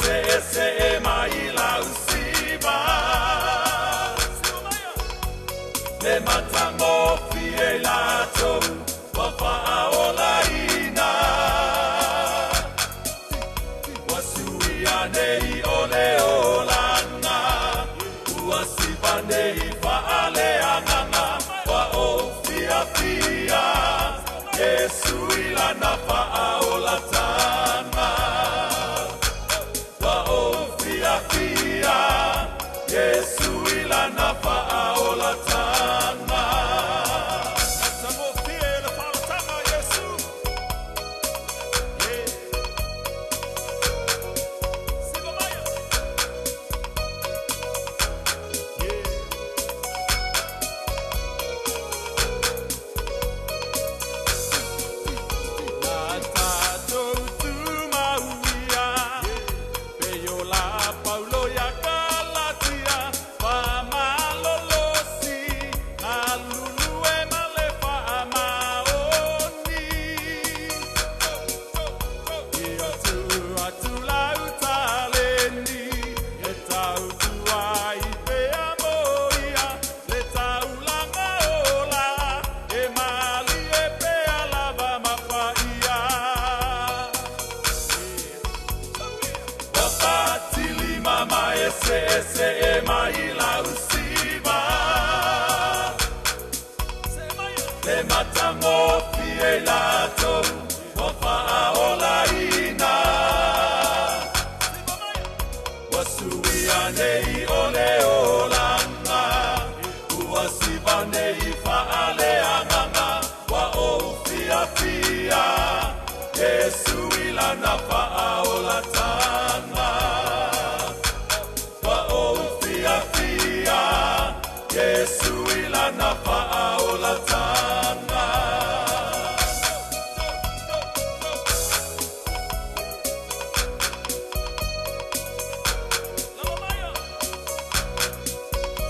ese e mai lau siva. Le matagofie latou ua faaolaina. Ua suia nei o le olaga, ua siva nei faaleagaga, ua ou fiafia, Iesu i lana faaolataga. Ua ou fiafia, Iesu i lana faaolataga. Matagofie le faaolataga a Iesu. Yeah. Siva maia. Yeah. Na tatou tumauia, pei o la Paulo ia Galatia, faamalolosi, galulue ma le faamaoni. Ia tuu atu lau taleni, e tautua ai pea mo ia, le taulaga ola, e malie pea lava ma paia. Ua fatilima ma eseese e mai lau siva. Le matagofie latou ua faaolaina. Ua suia nei o le olaga, ua siva nei faaleagaga, ua ou fiafia, Iesu i lana faaolataga. Ua ou fiafia, Iesu i lana faaolataga. Lava maia.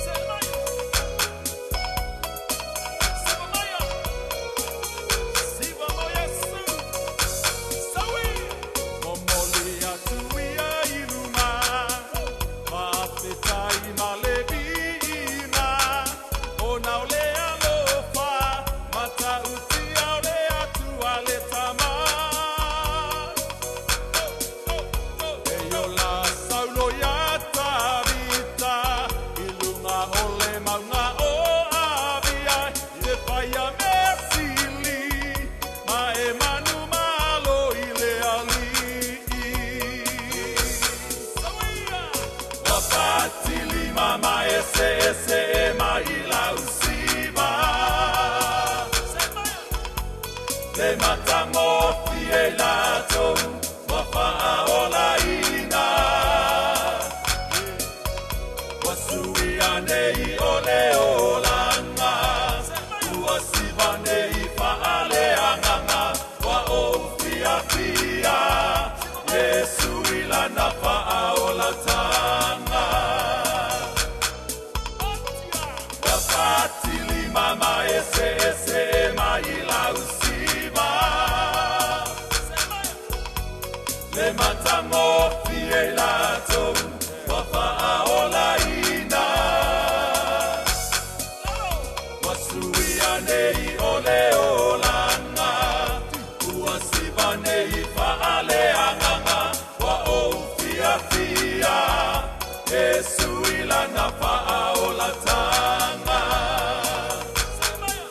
Se maia. Siva maia. Siva mo Iesu. Saui. Momoli atu ia i luma. Faafetai ma le viiga. Ona o le alofa. Matautia o le Atua le Tama. E ola Saulo iā Tavita i luga o le mauga o Avia e fai mea sili ma e manumalo i le Alii. Ua fatilima ma eseese e mai lau siva. Le matagofie latou ua faaolaina. Ua suia nei o le olaga, ua siva nei faaleagaga, ua ou fiafia, Iesu i lana faaolataga. Ua fatilima ma eseese e mai lau siva. Le matagofie latou ua faaolaina. Ua suia nei o le olaga, ua siva nei faaleagaga, ua ou fiafia, Iesu i lana faaolataga.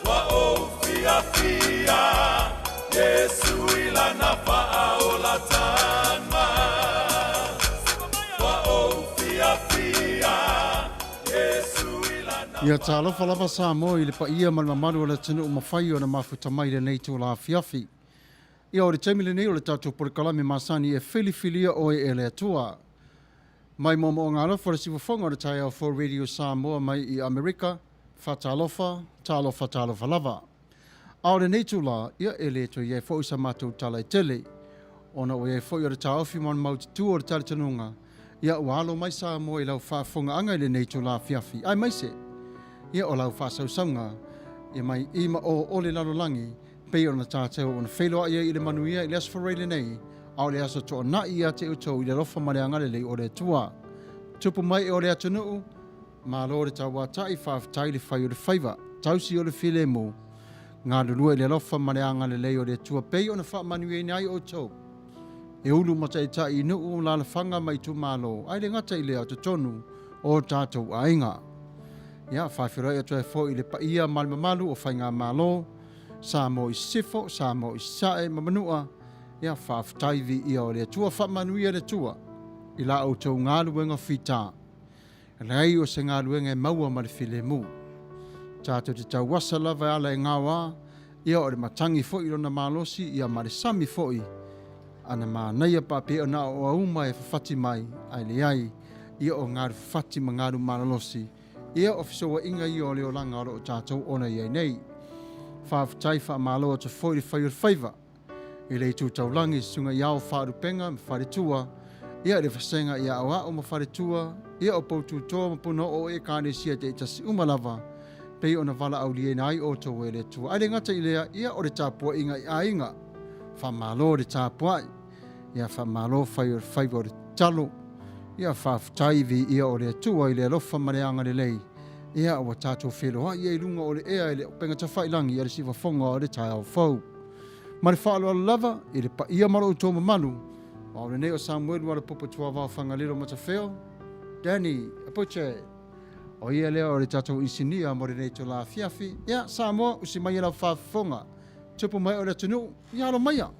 Ua ou fiafia, Iesu i lana faaolataga. Ua ou fiafia, Iesu i lana. Ia talofa lava Samoa i le paia ma le mamalu o le atunuu mafai ona mafuta mai i lenei itula afiafi. Ia o le taimi lenei o le tatou polokalame masani e filifilia oe e le Atua. Mai moomooga alofa o le siufofoga o le taeao fou Radio Samoa mai i Amerika, faatalofa, talofa, talofa lava. A o lenei itula, ia e le toe i ai foi sa matou tala e tele. Ona ua i ai foi o le taofi ma le maututu o le talitonuga, ia ua alo mai Samoa i lau faafofogaaga i lenei itula afiafi, aemaise ia o lau faasausauga ia mai i ma o o le lalolagi, pei ona tatou ona feiloai ai i le manuia i le Aso Faraile nei. A o le aso toanai ia te outou i le alofa ma le agalelei o le Atua. Tupu mai e o le atunuu, malo le tauatai, faafetai le fai o le faiva, tausi o le filemu, galulue i le alofa ma le agalelei o le Atua pei ona faamanuiaina ai outou e ulu ma taitai i nuu, alaalafaga ma itumalo, ae le gata i lea o totonu o tatou aiga. Ia, faafeiloai atu ai foi i le paia ma le mamalu o Faigamalo, Samoa i Sisifo, Samoa i Sasae ma Manua, ia faafetai viia o le Atua, faamanuia le Atua i la outou galuega fita. E leai o se galuega e maua ma le filemu. Tatou te tauasa lava e ala i gaoa, ia o le matagi foi i lona malosi, ia ma le sami foi ana manaia paapea ona aoauma e fafati mai, ae leai, ia o galu fafati ma galu malolosi, ia o fesouaiga ia o le olaga o lo o tatou ona i ai nei. Faafetai faamalo atu foi i le fai o le faiva. I le itu taulagi, susuga i Ao Faalupega ma Faletua, ia le vasega i Aoao ma Faletua, ia o Poututoa ma Punaoo o Ekalesia taitasi uma lava, pei ona valaauliaina ai outou e le Atua. Ae le gata i lea, ia o le tapuaiga i aiga, faamalo le tapuai, ia faamalo fai o le faiva o le tatalo, ia faafetai viia o le Atua i le alofa ma le agalelei, ia ua tatou feiloai ai i luga o le ea i le upega tafailagi a le siufofoga o le taeao fou. Ma le faaaloalo lava i le paia ma lo outou mamalu, o au lenei o Samuelu Alapopo Tuavao Fagalilo Matafeo, Danny Apuche. O ia lea o le tatou inisinia mo lenei itula afiafi. Ia, Samoa, usi maia lau faafofoga. Tupu mai o le atunuu, ia alo maia.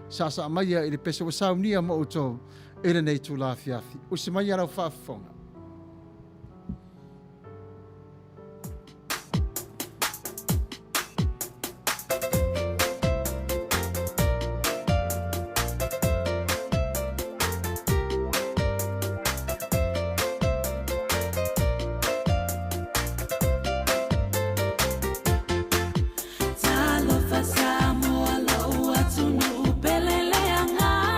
Saasaa maia i le pese ua saunia mo outou i lenei itula afiafi. Usi maia lau faafofoga. Talofa Samoa lou atunuu pele le agaga.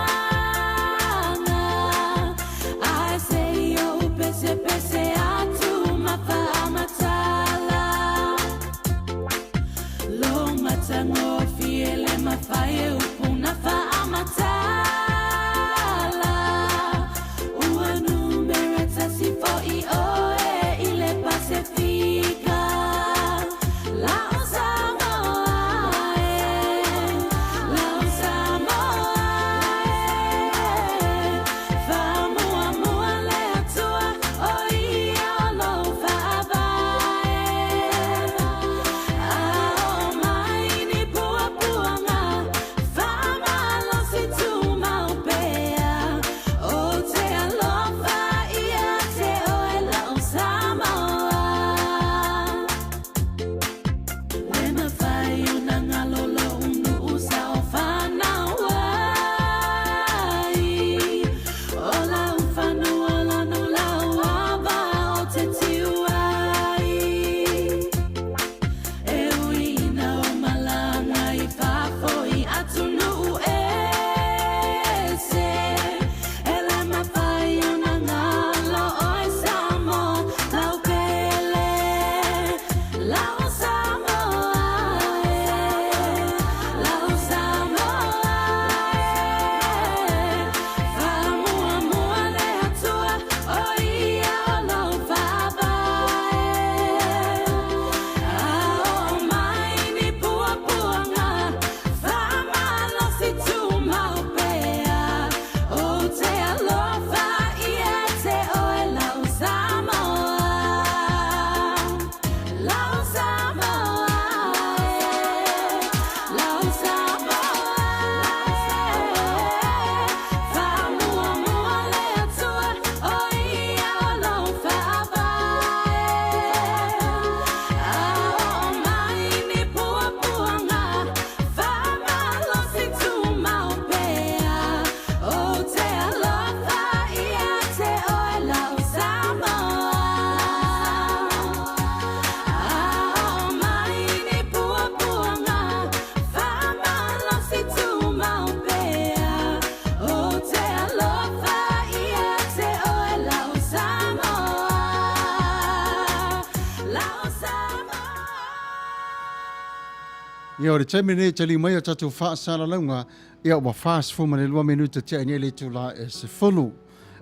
Ia, o le taimi lenei e tali mai a tatou faasalalauga, ia ua 42 minute tea nei le itula e 10.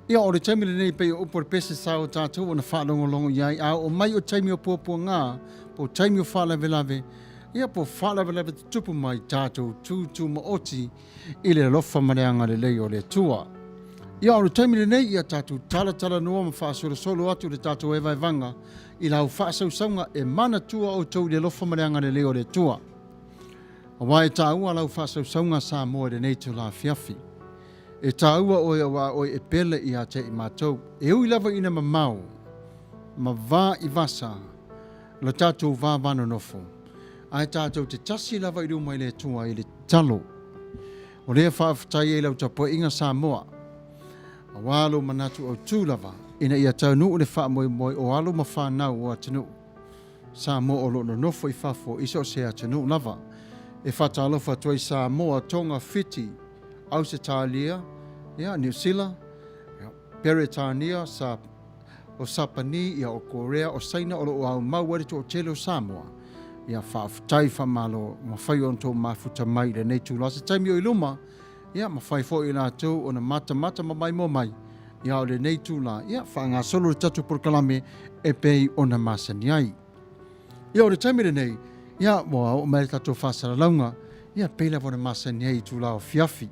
Ia, o le taimi lenei pei o upu o le pese sa o tatou ona faalogologo i ai, a oo mai o taimi o puapuaga, po o taimi o faalavelave, ia po o faalavelave tutupu mai, tatou tutumaoti i le alofa ma le agalelei o le Atua. Ia, o le taimi lenei, ia tatou talatalanoa ma faasolosolo atu le tatou evaevaga i lau faasausauga e manatua outou i le alofa ma le agalelei o le Atua. Aua e taua lau faasausauga Samoa i lenei itula afiafi. E taua oe aua oe e pele ia te i matou. E ui lava ina mamao ma va i vasa lo tatou va vanonofo, ae tatou te tasi lava i luma i le Atua i le tatalo. O lea faafetai ai lau tapuaiga Samoa, aua lou manatu autū lava ina ia taunuu le faamoemoe o alo ma fanau o atunuu Samoa o lo o nonofo i fafo i so o se atunuu lava. E faatalofa atu ai Samoa, Tonga, Fiti, Ausetalia, ia, Niu Sila, ia, Peretania, sa, o Sapani, ia, o Korea, o Saina o lo o aumau ai le toatele o Samoa. Ia, faafetai faamalo, mafai ona outou mafuta mai i lenei itula. Se taimi o i luma, ia, mafai foi i latou ona matamata ma maimoa mai, ia, o lenei itula, ia, faagasolo le tatou polokalame e pei ona masani ai. Ia, o le taimi lenei, ia, ua oo mai le tatou faasalalauga, ia, pei lava ona masani ai i itula o afiafi.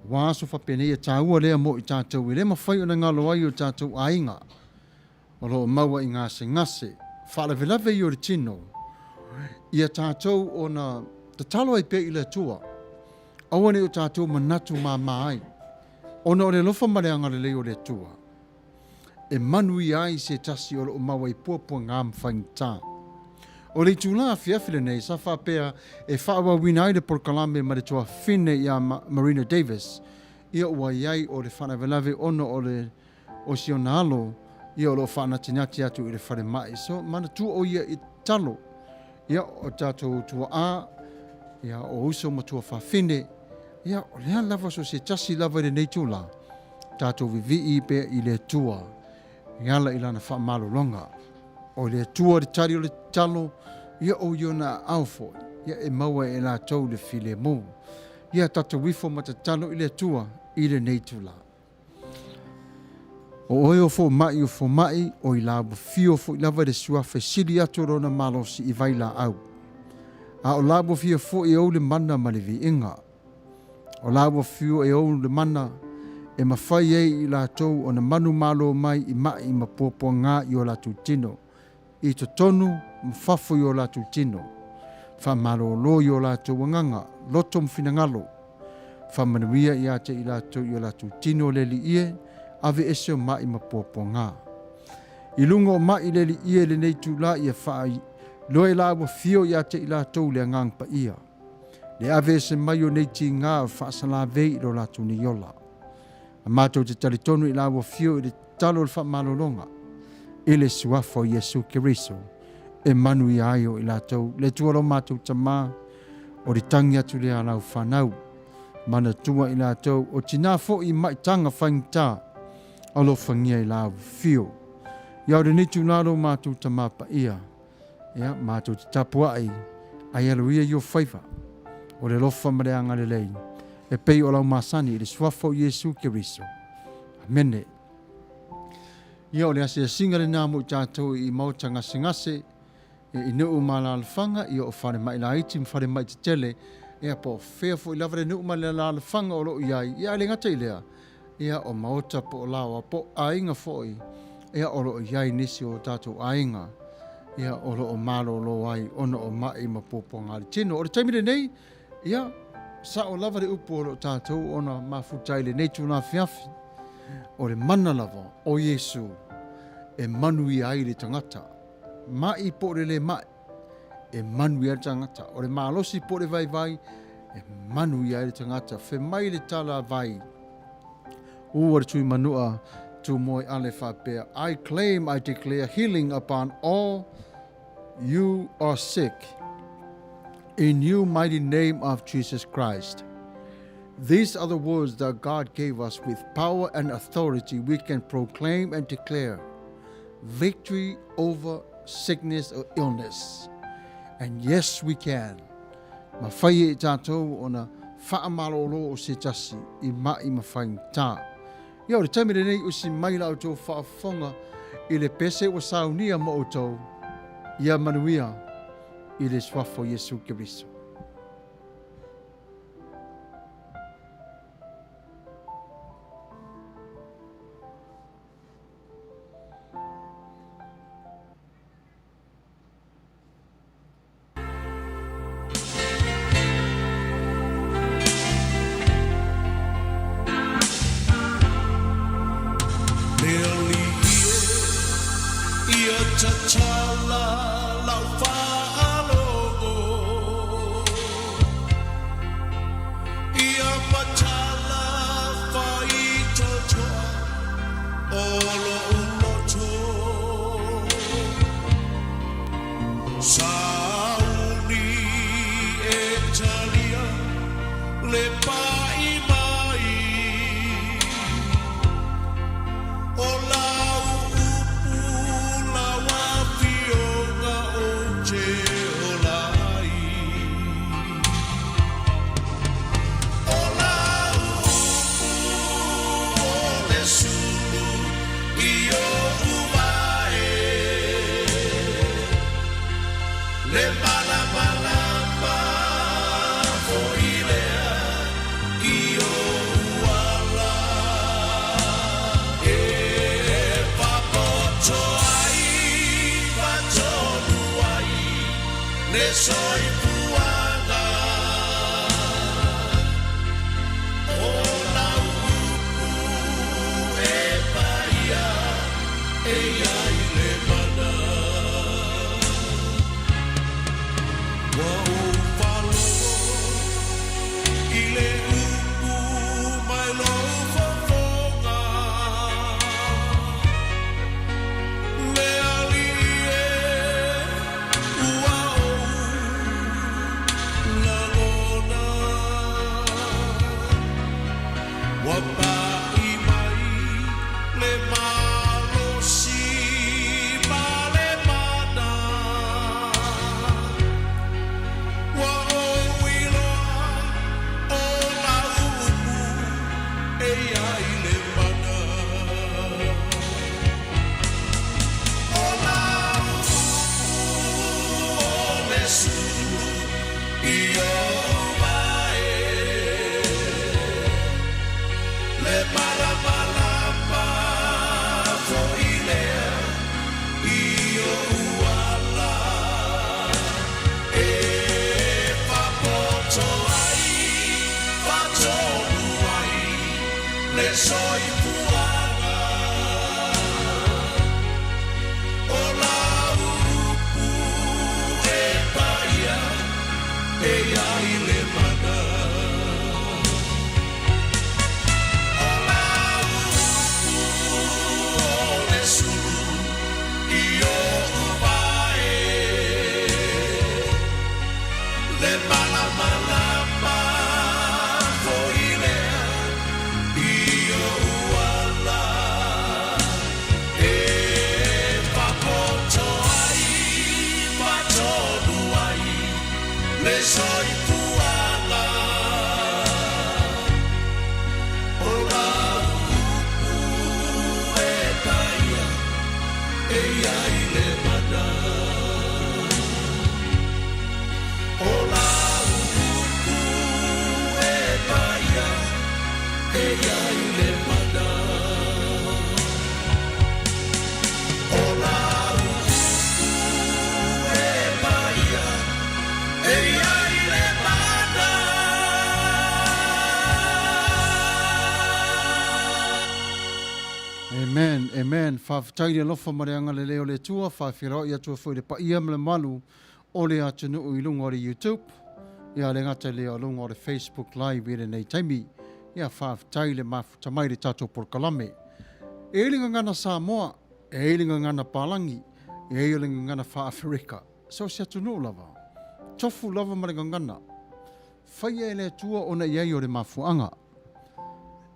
Ua aso faapenei e taua lea mo i tatou e le mafai ona galo ai o tatou aiga o lo o maua i gasegase, faalavelave i o le tino, ia tatou ona tatalo ai pea i le Atua, aua ne i o tatou manatu māmā ai, ona o le alofa ma le agalelei o le Atua e manuia ai se tasi o lo o maua i puapuaga ma faigata. O le itula afiafi lenei sa faapea e faaauauina ai le polokalame ma le tuafafine ia Marina Davis, ia ua i ai o le faalavelave ona o le o si ona alo ia o lo o faanatinati atu i le falemai. So, manatua o ia i tatalo ia o tatou tuaa, ia o uso ma tuafafine, ia o lea lava so se tasi lava i lenei itula, tatou vivii pea i le Atua e ala i lana faamalologa. O le Atua le tali o le tatalo, ia o i ona aao foi, ia e maua e latou le filemu. Ia tatou ifo ma tatalo i le Atua i lenei itula. O oe o fomai o fomai, o i la ua fio foi lava i le suafa e sili atu o lona malosi i vailaau. A o la ua fia foi e ou le mana ma le viiga. O la ua fiu e ou le mana e mafai ai i latou ona manumalo mai i maʻi ma puapuaga i o latou tino, i totonu ma fafo i o latou tino, faamalōlō i o latou agaga, loto ma finagalo, faamanuia ia te i latou i o latou tino le Alii e, aveese o maʻi ma puapuaga. I luga o maʻi le Alii e lenei itulā ia faailoa e la ua fio ia te i latou le Agaga Paia. Le aveese mai o nei tigā o faasalavei i lo latou nei ola. A matou te talitonu i la ua fio i le tatalo o le faamalologa i le Suafa o Iesu Keriso e manuia ai o i latou. Le Atua lo matou Tamā, o le tangi atu lea a lau fanau. Manatua i latou o tinā foi i maitaga faigata, alofagia i la ua fio. Ia o lenei itulā lo matou Tamā Paia, Ia, matou te tapuai, ai alu ia i o faiva, o le alofa ma le agalelei, e pei o lau masani i le suafa o Iesu Keriso. Amene. Ia, o le asiasiga lenā mo i tatou i maota gasegase, e i nuu ma alaalafaga, ia o falemai laiti ma falemai tetele, ia po o fea foi lava le nuu ma le alaalafaga o lo o i ai, ia ae le gata i lea, ia o maota po o laoa po o aiga foi ia o lo o i ai nisi o tatou aiga ia o lo o malolo ai ona o maʻi ma puapuaga a le tino. O le taimi lenei, ia sao lava le upu o lo o tatou ona mafuta ai lenei itula afiafi, o le mana lava o Iesu e manuia ai le tagata, maʻi po o le lē maʻi, e manuia ai le tagata. O le malosi po o le vaivai, e manuia ai le tagata. Fe mai le tala vai, ua le tui manua tu moe ale faapea, I claim, I declare healing upon all you are sick in you mighty name of Jesus Christ. These are the words that God gave us with power and authority we can proclaim and declare victory over sickness or illness. And yes, we can. Mafai e i tatou ona faamalolo o se tasi i ma'i ma faigata. Ia o le taimi lenei usi mai la outou faafofoga i le pese ua saunia mo outou, ia manuia i le Suafa o Iesu Keriso. Le alii e ia tatala lau faalogo Ia matala faitotoa o lo'u loto Sauni e talia le pa'i mai O lau upu lau afioga ou te ola ai O lau upu o le sulu i oʻu vae Le malamalama foi lea i ou ala E papoto ai ma tonu ai le soifuaga O lau upu e paia e i ai le mana Ua ou faalogo i le upu mai lou fofoga Le Alii e ua ou lagona Ua pa'i mai le malosi ma le mana Ua ou iloa o lau upu e i ai le mana O lau upu o le sulu i ou vae Le malamalama foi lea i ou ala E fapoto ai, faatonu ai le soifuaga O lau upu e paia e i ai le mana O lau upu o le sulu i oʻu vae Le malamalama foi lea i ou ala E fapoto ai, faatonu ai le soifuaga O lau upu e paia e i ai le mana O lau upu e paia e i ai le mana O lau upu e paia e i ai le mana. Amen, amen. Faafetai le alofa ma le agalelei o le Atua, faafeiloai atu ai foi i le paia ma le mamalu o le atunuu i luga o le YouTube, ia le gata i lea o luga o le Facebook Live i lenei taimi. Ia faafetai le mafuta mai i le tatou polokalame. E i ai le gagana Samoa, e i ai le gagana Palagi, e i ai le gagana Faa-Aferika. So o se atunuu lava, tofu lava ma le gagana. Faia e le Atua ona i ai o le mafuaaga.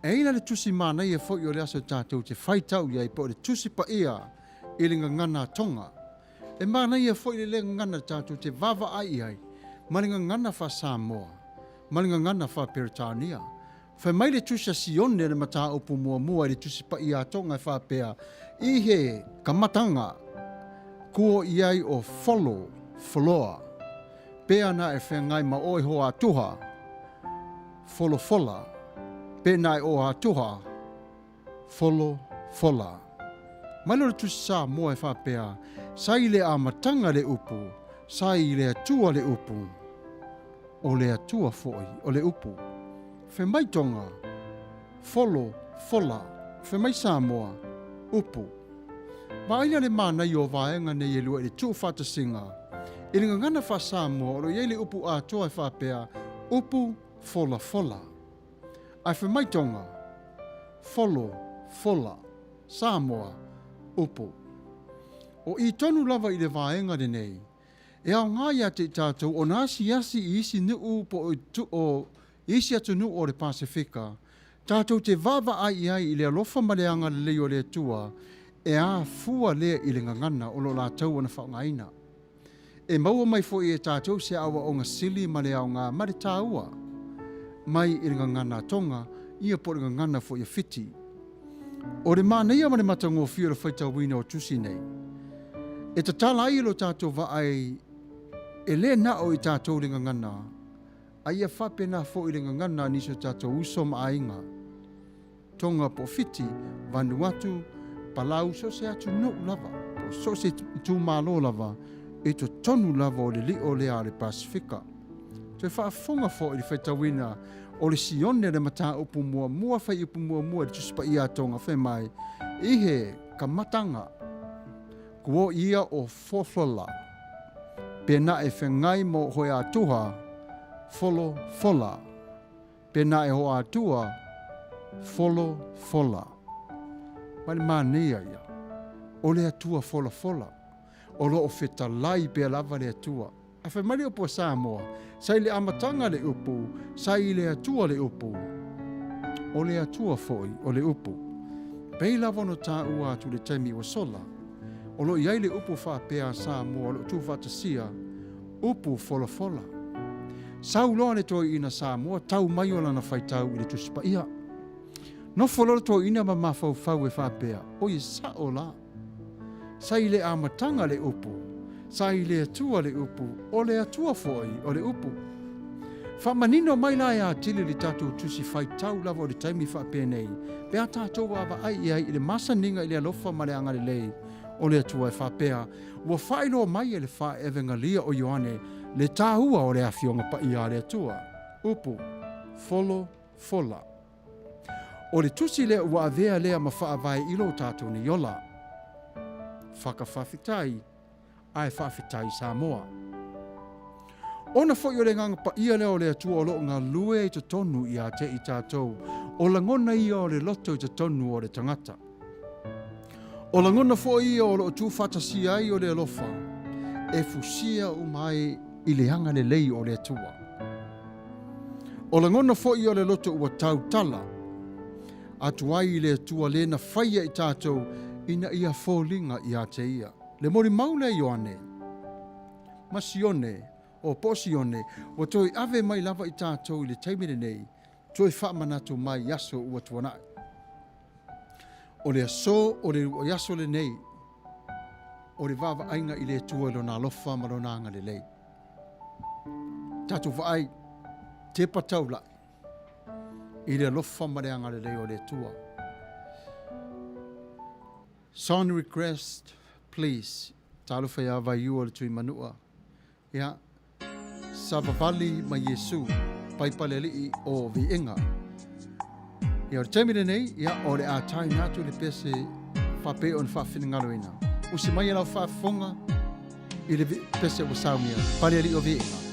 E i ai la le tusi manaia foi o le aso tatou te faitau i ai po o le tusi paia i le gagana a Tonga. E manaia foi le le gagana tatou te vaavaai i ai. ma le gagana faa-Samoa ma le gagana faa-Peretania. Fai mai le Tusi a Sione le mataupu muamua i le Tusi Paia a Tonga e faapea, I he kamataga kuo i ai o folo foloa, pe ana e feagai ma oe hoatuha folofola, pe na e oatuha folo fola. Mai lea o le Tusi Samoa e faapea, Sa i le amataga le upu, sa i le Atua le upu. O le Atua foi o le upu. Fai mai Tonga, folo, fola, fai mai Samoa, upu. Vaai la le manaia o vaega nei e lua i le tuufaatasiga. I le gagana faa-Samoa o lo o i ai le upu atoa e faapea, upu folafola. Ae fai mai Tonga, folo, fola, Samoa, upu. O i tonu lava i le vaega lenei, E aoga ia te i tātou ona asiasi i isi nuu po o isi atunuu o le Pasefika, tātou te vaavaai i ai i le alofa ma le agalelei o le Atua e afua lea i le gagana o lo latou ona faaaogaina. E maua mai foi e tātou se aoaoga sili ma le aoga ma le tāua mai i le gagana a Tonga ia po o le gagana foi a Fiti. O le manaia ma le matagofie o le faitauina o tusi nei, e tatala ai lo tatou vaai e le na o i tatou le gagana, a ia faapena foi le gagana a nisi o tatou uso ma aiga, Tonga po o Fiti, Vanuatu, Palau, so o se atunuu lava, po o so o se itumalo lava, i totonu lava o le lio lea a le Pasefika. Toe faafofoga foi i le faitauina o le Sione le mataupu muamua faiupu muamua i le Tusi Paia a Tonga fai mai, Ihe ka mataga, kuo ia o fofola, pena e fegai mo hoe atuha, folo fola, pena e hoatua, folo fola. Ma le manaia ia, o le Atua folafola, o lo o fetalai pea lava le Atua. A fai mai le upu a Samoa, sa i le amataga le upu, sa i le Atua le upu. O le Atua foi o le upu. Pei lava ona taua atu i le taimi ua sola, o lo o i ai le upu faapea a Samoa o lo o tuufaatasia, upu folafola. Sau loa le toeaina Samoa tau mai o lana faitau i le Tusi Paia. Nofo loa le toeaina ma mafaufau e faapea, Oi e sao la! Sa i le amataga le upu, sa i le Atua le upu, o le Atua foi o le upu. Faamanino mai la e atili le tatou tusi faitau lava o le taimi faapenei, pe a tatou vaavaai i ai i le masaniga i le alofa ma le agalelei o le Atua e faapea, ua faailoa mai e le Faevegalia o Ioane le taua o le Afioga Paia a le Atua. Upu, Folo, fola. O le tusi lea ua avea lea ma faavae i lo tatou nei ola. Whaka faafetai, ae faafetai Samoa. Ona foi o le agaga paia lea o le Atua o lo o galue i totonu ia te i tatou, o lagona ia o le loto i totonu o le tagata. O lagona foi ia o lo o tuufaatasia ai o le alofa e fusia uma ai i le agalelei o le Atua. O lagona foi ia o le loto ua tautala atu ai i le Atua le na faia i tatou ina ia foliga ia te ia. Le molimau lea Ioane ma Sione, o po o Sione, ua toe ave mai lava i tatou i le taimi lenei, toe faamanatu mai i aso ua tuanai. O le aso o le uluai aso lenei o le vaavaaiga i le Atua i Lona alofa ma Lona agalelei. Tatou vaai, tepa taulai i le alofa ma le agalelei o le Atua. Song request, please. Talofa ia Vaiua le Tuimanua. Ia, savavali ma Iesu, Paipalealii o Viiga. Ia, o le taimi lenei, ia, o le a taina atu le pese faapei ona faafinagaloina. Usi mai e lau faafofoga i le pese ua saunia, Palealii o Viiga.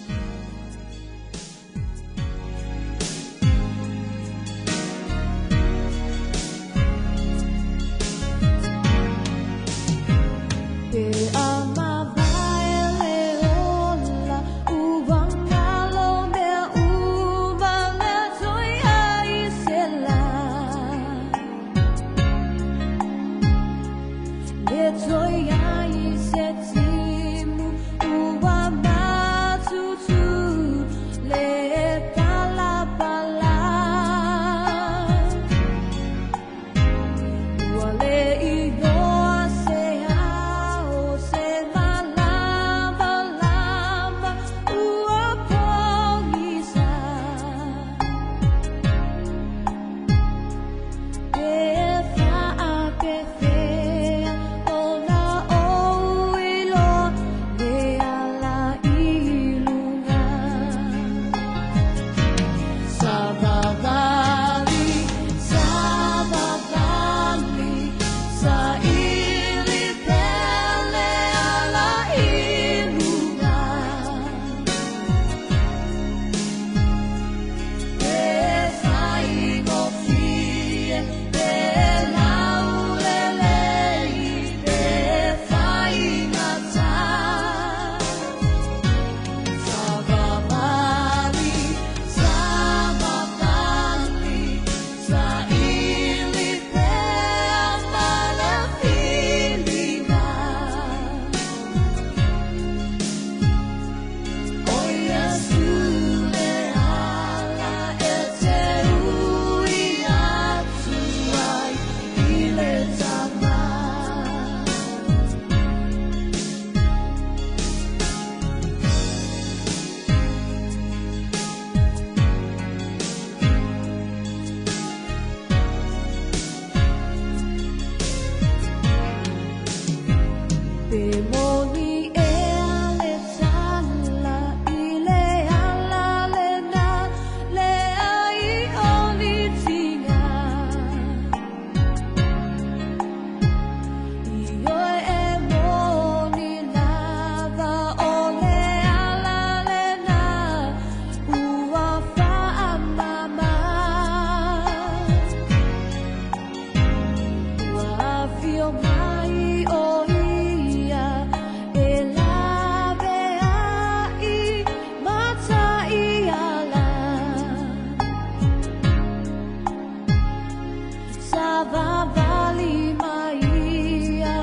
Savavali mai ia,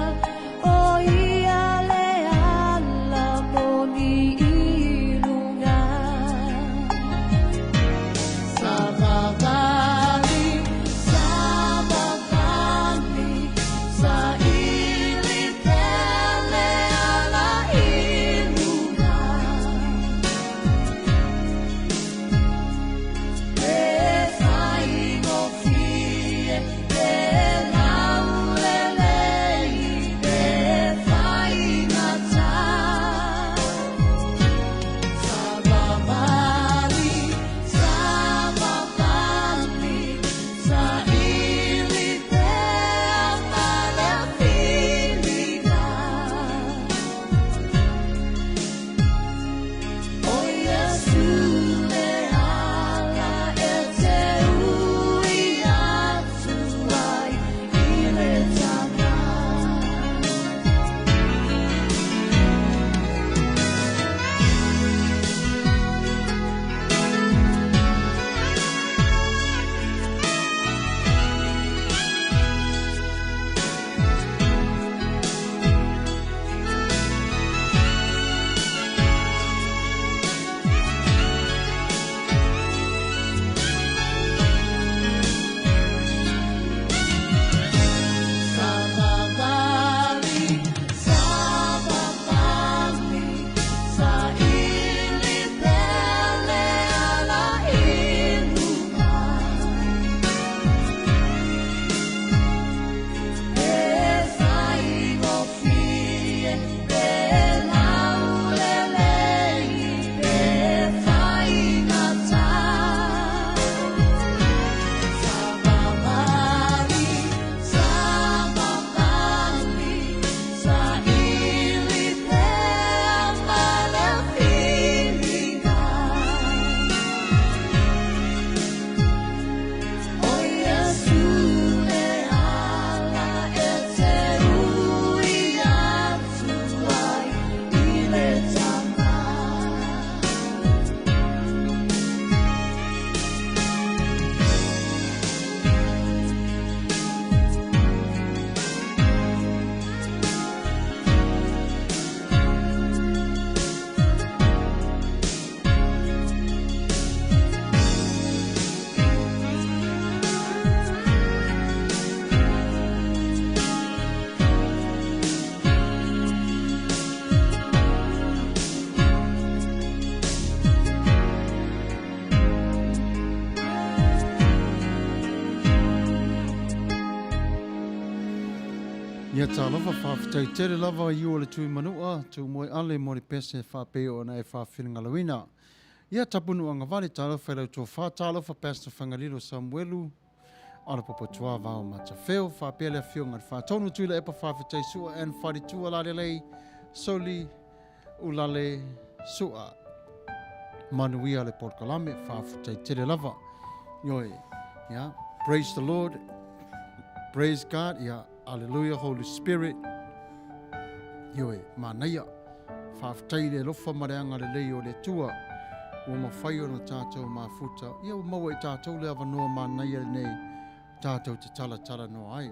ʻO ia le ala moni i luga. Savavali, savavali, Saili pea le ala i luga. E faigofie, e laulelei, e faigata. Savavali, savavali, saili pea ma le pilina. ʻO Iesū le ala e te ui atu ai i le Tama. Savavali, savavali, saili pea le ala i luga. E faigofie, e laulelei, e faigata. Savavali, savavali, saili pea ma le pilina. ʻO Iesū le ala e te ui atu ai i le Tama. Ia talofa faafetai tele lava i o le tui manua, tu moe ale mo le pese faapei ona e faafilgalauina. Ia Tapunuaga vale talofa i lau tofa, talofa Pastor Fagalilo Samuelu, Alapopo Tua Vao Matafeo, faapea le afioga i le Faatonu Tuilaepa faafetai Sua and Faletua Lalelei, Soli Ulale Sua. Manuia le polokalame, faafetai tele lava. Ioe, ia, praise the Lord, praise God, ia, Alleluia Holy Spirit. Ioe, manaia. Faafetai i le alofa ma le agalelei o le Atua ua mafai ona tātou mafuta. Ia ua maua i tātou le avanoa manaia lenei tātou te talatalanoa ai.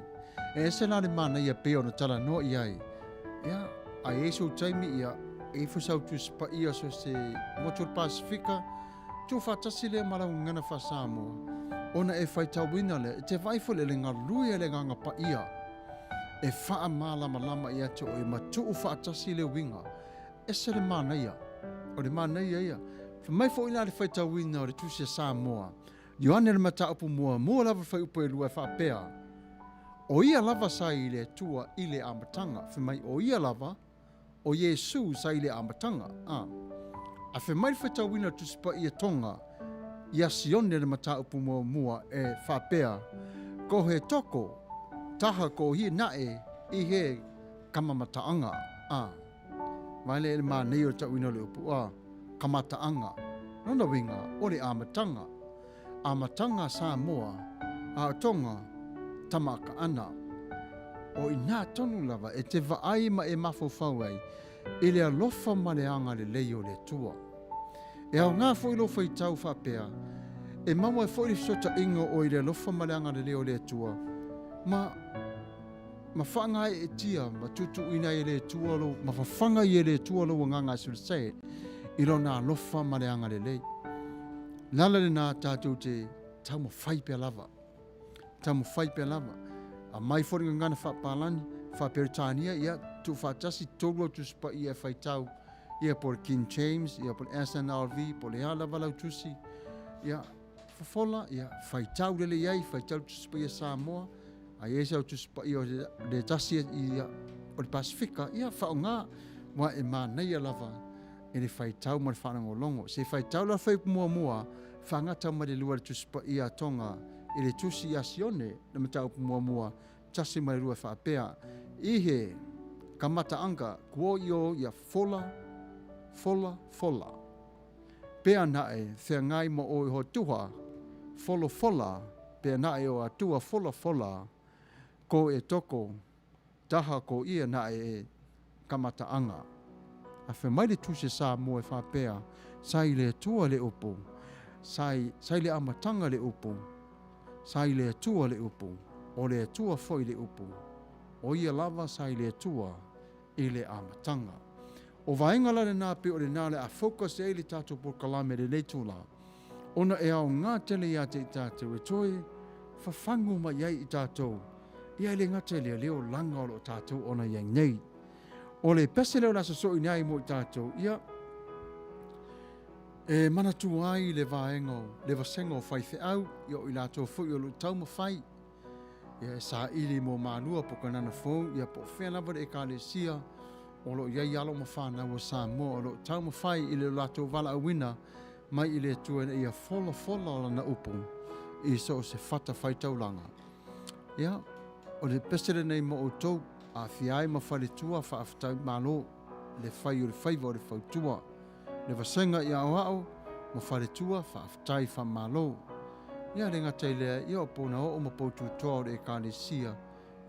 E ese la le manaia pei ona talanoa i ai. Ia, a i ai sou taimi, ia, e ifo sau Tusi Paia so se motu o le Pasifika, Tuufaatasi lea ma lau gagana faa-Samoa, ona e faitauina lea, e te vaai foi i le galue a le Agaga Paia e faamalamalama ia te oe ma tuufaatasi le uiga. Ese le manaia, o le manaia ia. Fai mai foi la le faitauina o le Tusi a Samoa, Ioane le mataupu muamua lava le fuaiupu e lua e faapea, O ia lava sa i le Atua i le amataga. Fai mai, o ia lava, O Iesū sa i le amataga, a. A fai mai le faitauina o le Tusi Paia Tonga ia Sione le mataupu muamua e faapea, Ko he toko, taha ko hi naʻe i he kamamataʻaga, a. Vaele e le mānei o le tauina o le upu a, kamataʻaga. Lona uiga, o le amataga. Amataga Samoa, a o Tonga, Tama-a-Kaʻana. O inā tonu lava e te vaai ma e mafaufau ai i le alofa ma le agalelei o le Atua. E aoga foi lou faitau faapea, e maua ai foi le fesootaiga o oe i le alofa ma le agalelei o le Atua. Ma ma faagaeetia ma tuutuuina ai e le Atua lou, ma fafaga ai e le Atua lou agaga e selesele i Lona alofa ma le agalelei. O le ala lena tatou te taumafai pea lava. Taumafai pea lava. Aumai foi le gagana faapalani, faaperetania, ia, tuufaatasi tolu au Tusi Paia e faitau, ia po o le King James, ia po o le SNRV, po o le a lava lau tusi, ia, fofola, ia, faitau lelei ai, faitau le Tusi Paia Samoa, a i ai se au Tusi Paia o le tasi ia, o le Pasifika, ia, faaaoga, aua e manaia lava i le faitau ma le faalogologo. Se faitau la fuaiupu muamua, faagata mai le lua i le Tusi Paia a Toga i le Tusi ia Sione, le mataupu muamua, tasi ma le lua e faapea, Ihe ka mataanga kuo io ia fola, fola, fola. Pea naʻe feagai ma oe hotuha, folo fola, pea naʻe o Atua fola fola, ko e toko, taha ko ia naʻe e ka mataaga. A fai mai le Tusi a Samoa e faapea, Sa i le Atua le upu, sa i, sa i le amataga le upu, sa i le Atua le upu, o le Atua foi le upu, o ia lava sa i le Atua i le amataga. O vaega la lena pei o lena o le a focus ai le tatou polokalame i lenei itula, ona e aoga tele ia te i tatou e toe fafagu mai ai i tatou, ia e le gata i lea le olaga o lo o tatou ona i ai nei. O le pese lea o le a sosoina ai mo i tatou, ia, e manatua ai le vaega o le vasega o faifeau, ia o i latou foi o lo o taumafai ia e saili mo Malua po o Kanana Fou, ia po o fea lava le Ekalesia o lo o i ai alo ma fanau a Samoa o lo o taumafai i le latou valaauina mai i le Atua ina ia folafola lana upu i so o se fatafaitaulaga. Ia, o le pese lenei mo outou, aafia ai ma faletua faafetai malo le fai o le faiva o le fautua. Le vasega i aoao ma faletua faafetai faamalo. Ia le gata i lea, ia o pona oo ma poututoa o le Ekalesia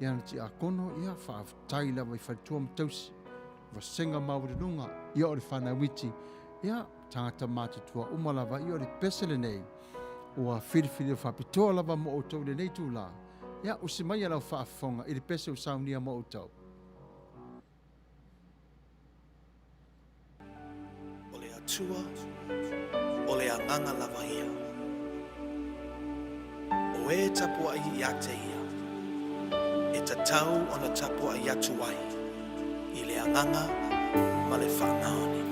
i ana tiakono, ia faafetai lava i faletua ma tausi, vasega maualuluga, ia o le fanau iti, ia tagata matutua uma lava, ia o le pese lenei ua filifili faapitoa lava mo outou i lenei itula. Ia usi maia lau faafofoga i le pese ua saunia mo outou. O le Atua, o le Agaga lava ia. O e tapuai ia te ia, e tatau ona tapuai atu ai i le Agaga ma le faamaoni.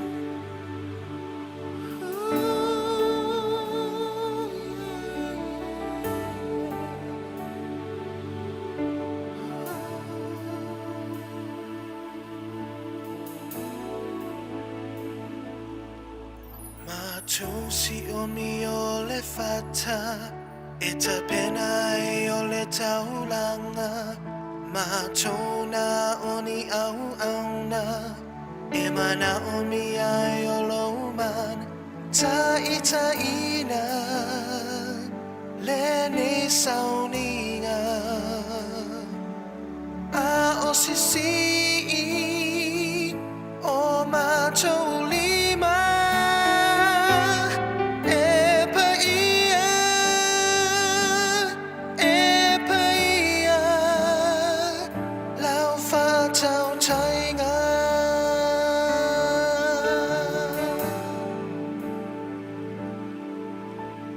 Matou sioni o le fata e tapena ai o le taulaga Matou na o ni auauna e manaomia ai o lou mana Taitaiina lenei sauniga A o sisii o matou lima e paia, e paia lau faatautaiga.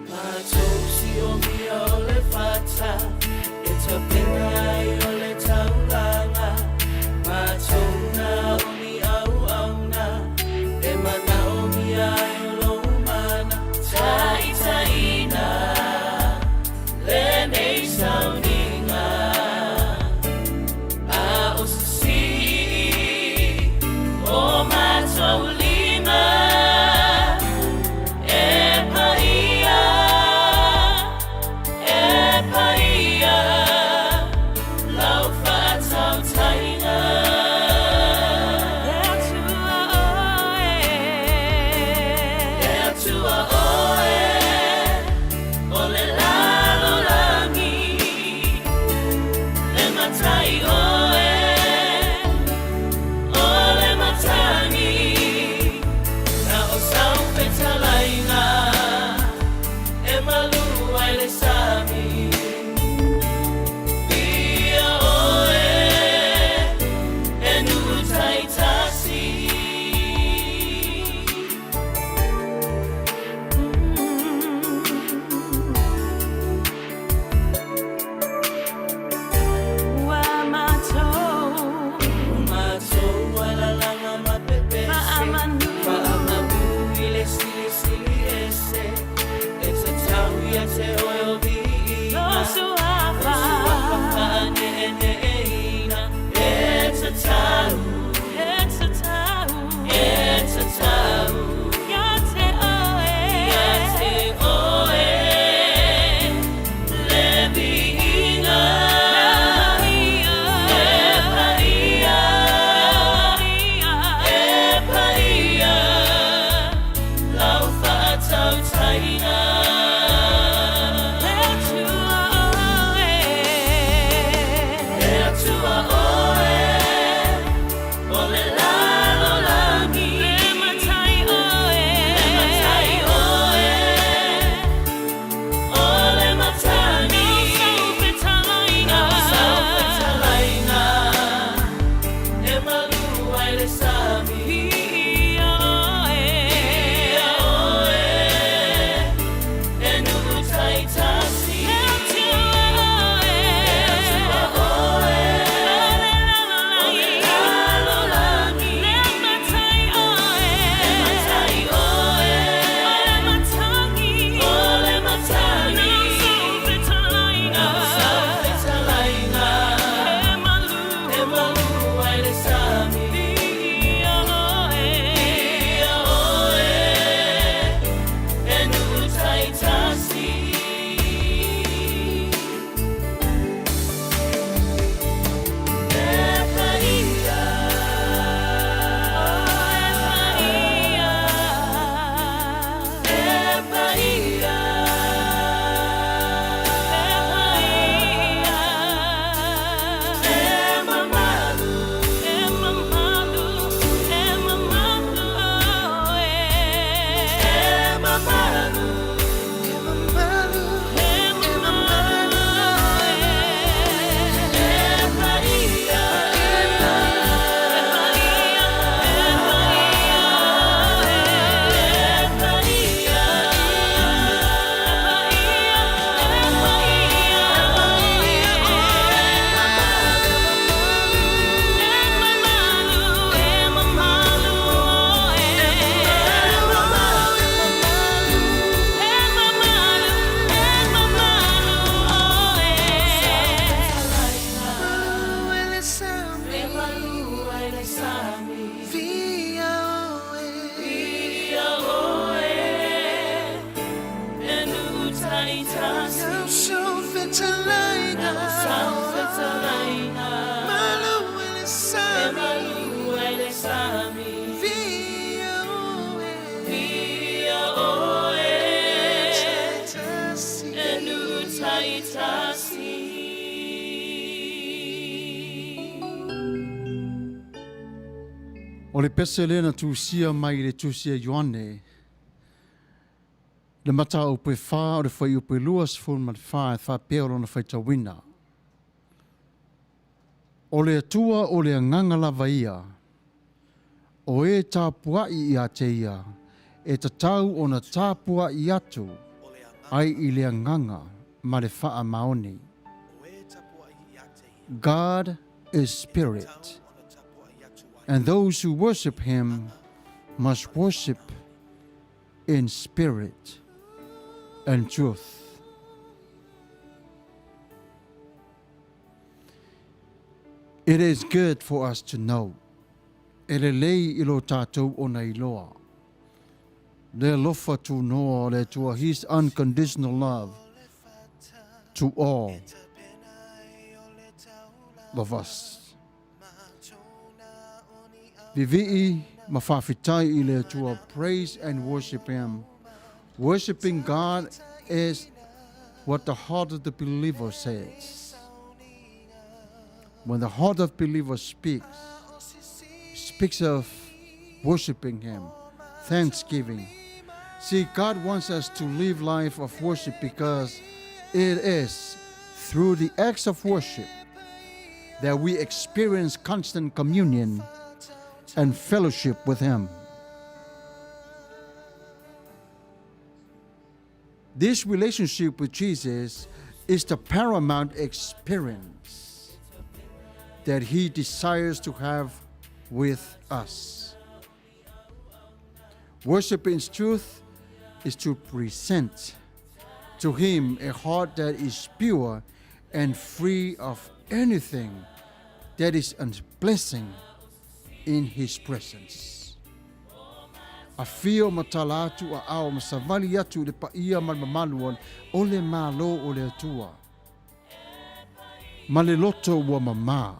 Matou siomia o le fata e tapena ai o le taulaga. O le pese lea na tusia mai i le Tusi a Ioane, le mataupu e 4 o le fuaiupu e 24 e faapea o lona faitauina. O le Atua o le Agaga lava ia, o e tapua'i ia te ia, e tatau ona tapua'i atu ai i le Agaga ma le faamaoni. God is spirit, and those who worship him must worship in spirit and truth. It is good for us to know. E lelei i lo tātou ona iloa. Le alofa tunoa o le Atua, His unconditional love to all of us. Vivii ma faafetai i le Atua, praise and worship Him. Worshiping God is what the heart of the believer says. When the heart of believer speaks, speaks of worshiping Him, thanksgiving. See, God wants us to live life of worship because it is through the acts of worship that we experience constant communion and fellowship with Him. This relationship with Jesus is the paramount experience that He desires to have with us. Worship in truth is to present to Him a heart that is pure and free of anything that is unpleasant in His presence. Afio ma tala atu aao ma savali atu i le paia ma le mamalu o le Malo o le Atua. Ma le loto ua mamā.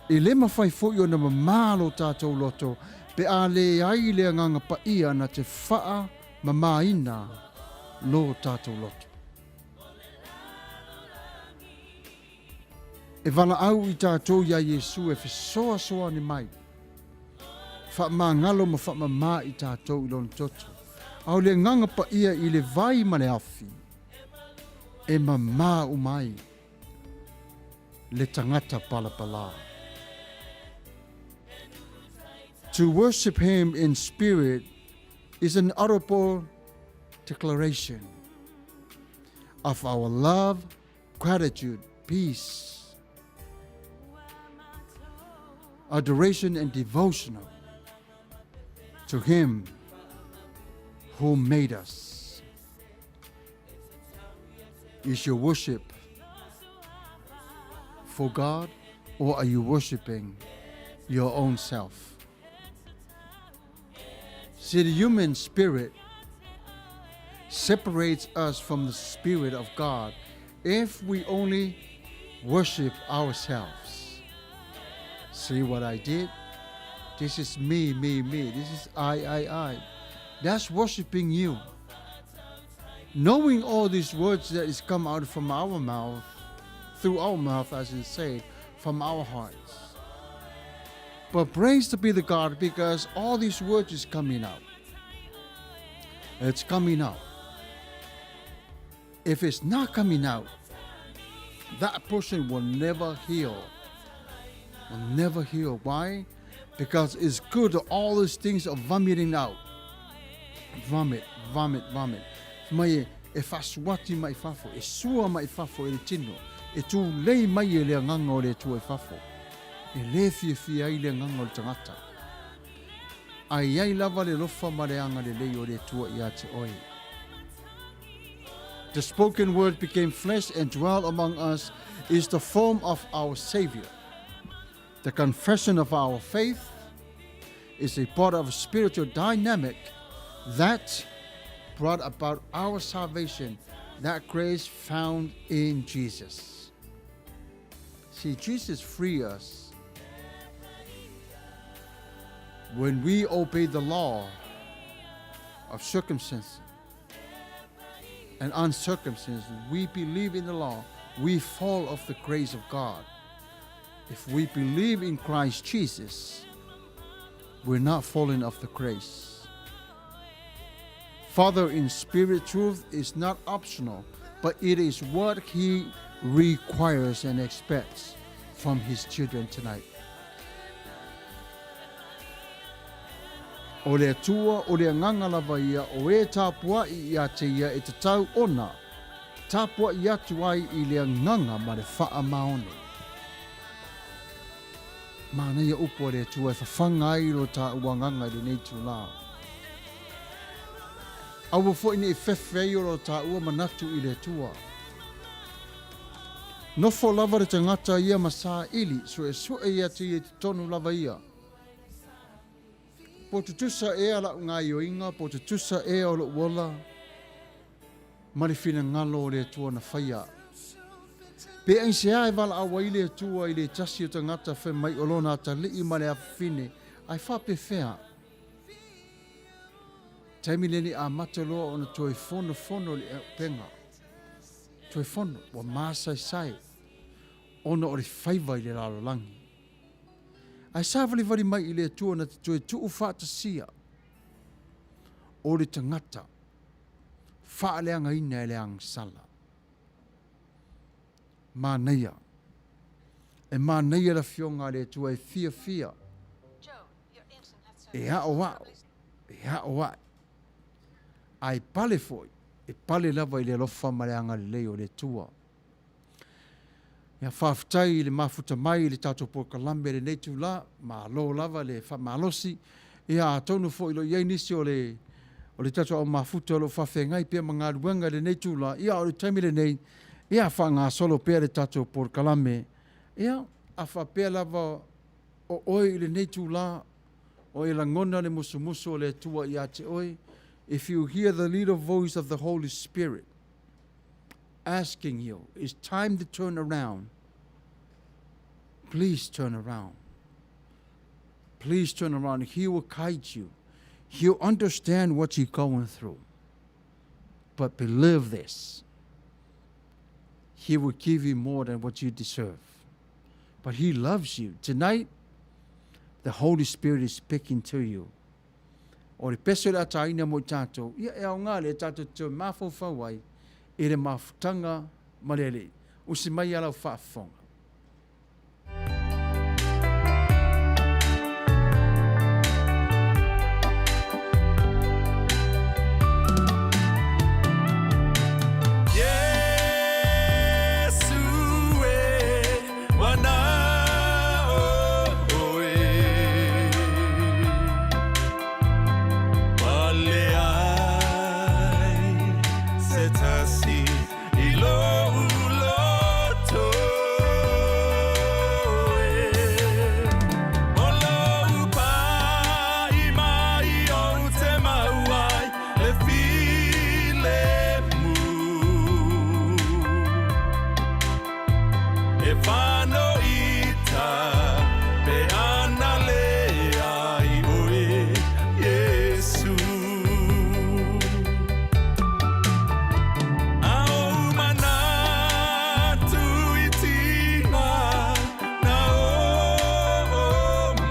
E le mafai foi ona mamā lo tātou loto pe a leai le Agaga Paia na te faamamāina lo tātou loto. E valaau i tātou iā Iesu e fesoasoani mai, faamagalo ma faamamā i tātou i Lona toto. A o le Agaga Paia i le vai ma le afi, e mamā uma ai le tagata palapalā. To worship Him in spirit is an audible declaration of our love, gratitude, peace, adoration, and devotional to Him who made us. Is your worship for God or are you worshiping your own self? See, the human spirit separates us from the Spirit of God if we only worship ourselves. See what I did? This is me, me, me. This is I, I, I. That's worshiping you. Knowing all these words that is come out from our mouth, through our mouth, as in say, from our hearts. But praise to be the God because all these words is coming out. It's coming out. If it's not coming out, that person will never heal. Will never heal. Why? Because it's good all these things are vomiting out. Vomit, vomit, vomit. Mai e faasuati mai fafo, e sua mai fafo e le tino, e tulei mai e le agaga o le Atua i fafo. E lē fiafia ai le agaga o le tagata. Ae i ai lava le alofa ma le agalelei o le Atua ia te oe. The spoken word became flesh and dwelt among us is the form of our Savior. The confession of our faith is a part of a spiritual dynamic that brought about our salvation, that grace found in Jesus. See, Jesus free us when we obey the law of circumcision and uncircumcision. We believe in the law, we fall off the grace of God. If we believe in Christ Jesus, We're not falling off the grace. Father in spirit truth is not optional, but it is what he requires and expects from his children tonight. O le Atua, o le Agaga lava ia, o e tapuaʻi iā te ia e tatau ona tapuaʻi atu ai i le agaga ma le faamaoni. Manaia upu a le Atua e fafaga ai lo taua agaga i lenei itulā. Aua foi ne i fefe ai o lo taua manatu i le Atua. Nofo lava le tagata ia ma saili, suesue ia te ia i totonu lava ia. Po tutusa ea la'u gaioiga, po tutusa ea o lo'u ola, ma le finagalo o le Atua na faia. Pe aisea e valaau ai le Atua i le tasi o tagata fai mai o lona atalii ma le afafine, ae faapefea? Taimi lenei amata loa ona toe fonofono le auupega. Toe fono, ua masaesae, ona o le faiva i le lalolagi. Ae savalivali mai i le Atua na te toe tuufaatasia o le tagata faaleagaina e le agasala. Manaia. E manaia le Afioga a le Atua e fiafia e aʻoaʻo, e aʻo aʻe. Ae pale foi, e pale lava i le alofa ma le agalelei o le Atua. Ia faafetai i le mafuta mai i le tatou polokalame i lenei itulā, malo lava le faamalosi. Ia atonu foi o lo o i ai nisi o le o le tatou au mafuta o lo o faafeagai pea ma galuega i lenei itulā, ia a o le taimi lenei, ia faagasolo pea le tatou polokalame. Ia, a faapea lava o oe i lenei itulā o e lagona le musumusu o le Atua ia te oe, if you hear the little voice of the Holy Spirit, asking you, it's time to turn around. Please turn around. Please turn around. He will guide you. He'll understand what you're going through. But believe this He will give you more than what you deserve. But He loves you. Tonight, the Holy Spirit is speaking to you. O le pese o le ataina mo i tātou, ia e aoga lea tātou te toe mafaufau ai i le mafutaga ma le Alii. Usi mai ia lau faafofoga. E whano i ta pe ana le ai oe, Iesu. A ou manatu i tina na o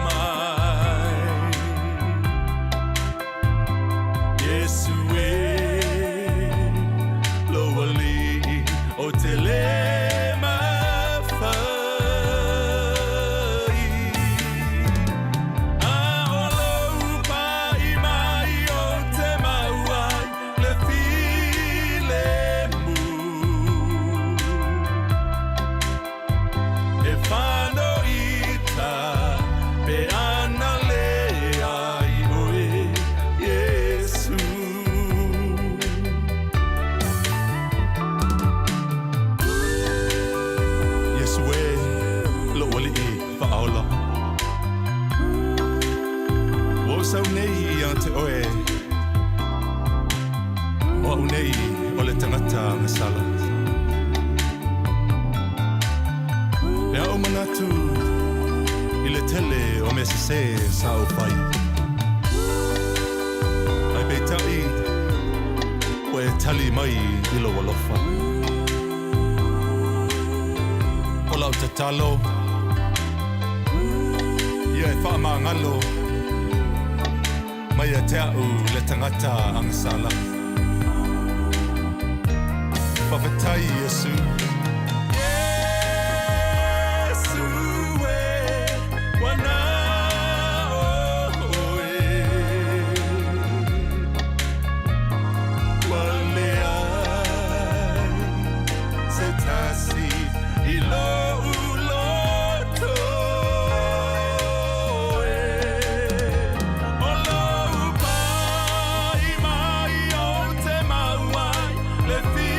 mai. Iesu e, lou alii o te le mawhai. A o lou pai mai o te mau ai le filemu. E whano i ta pe ana le ai oe, Iesu. Iesu e, lou alii faaola. Ua ou sau nei ia te oe, o au nei o le tagata agasala. E a'u manatu i le tele o mea sesē sa ou fai. Ae peitai, ua e tali mai i lou alofa. O lau tatalo, ia e faamagalo Mai ia te a'u le tagata agasala. Faafetai Iesu. Iesu e, ua na o oe. Ua leai se tasi i lo'u loto e. O lou maimai ou te mau ai le filemu.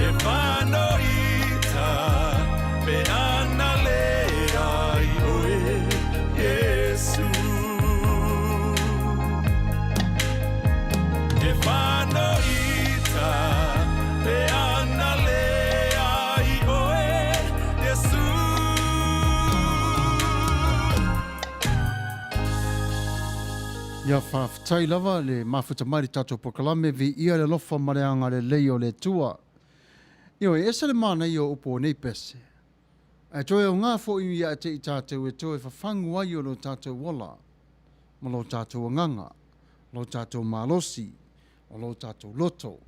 E fanoita pe ana leai oe, Iesu. E fanoita pe ana leai oe, Iesu. Ia faafetai lava le mafuta mai le tatou polokalame viia le alofa ma le agalelei o le Atua. Ioe, e ese le manaia o upu o nei pese. Ae toe aoga foi ia te i tatou e toe fafagu ai o lo tatou ola ma lo tatou agaga, lo tatou malosi, o lo tatou loto.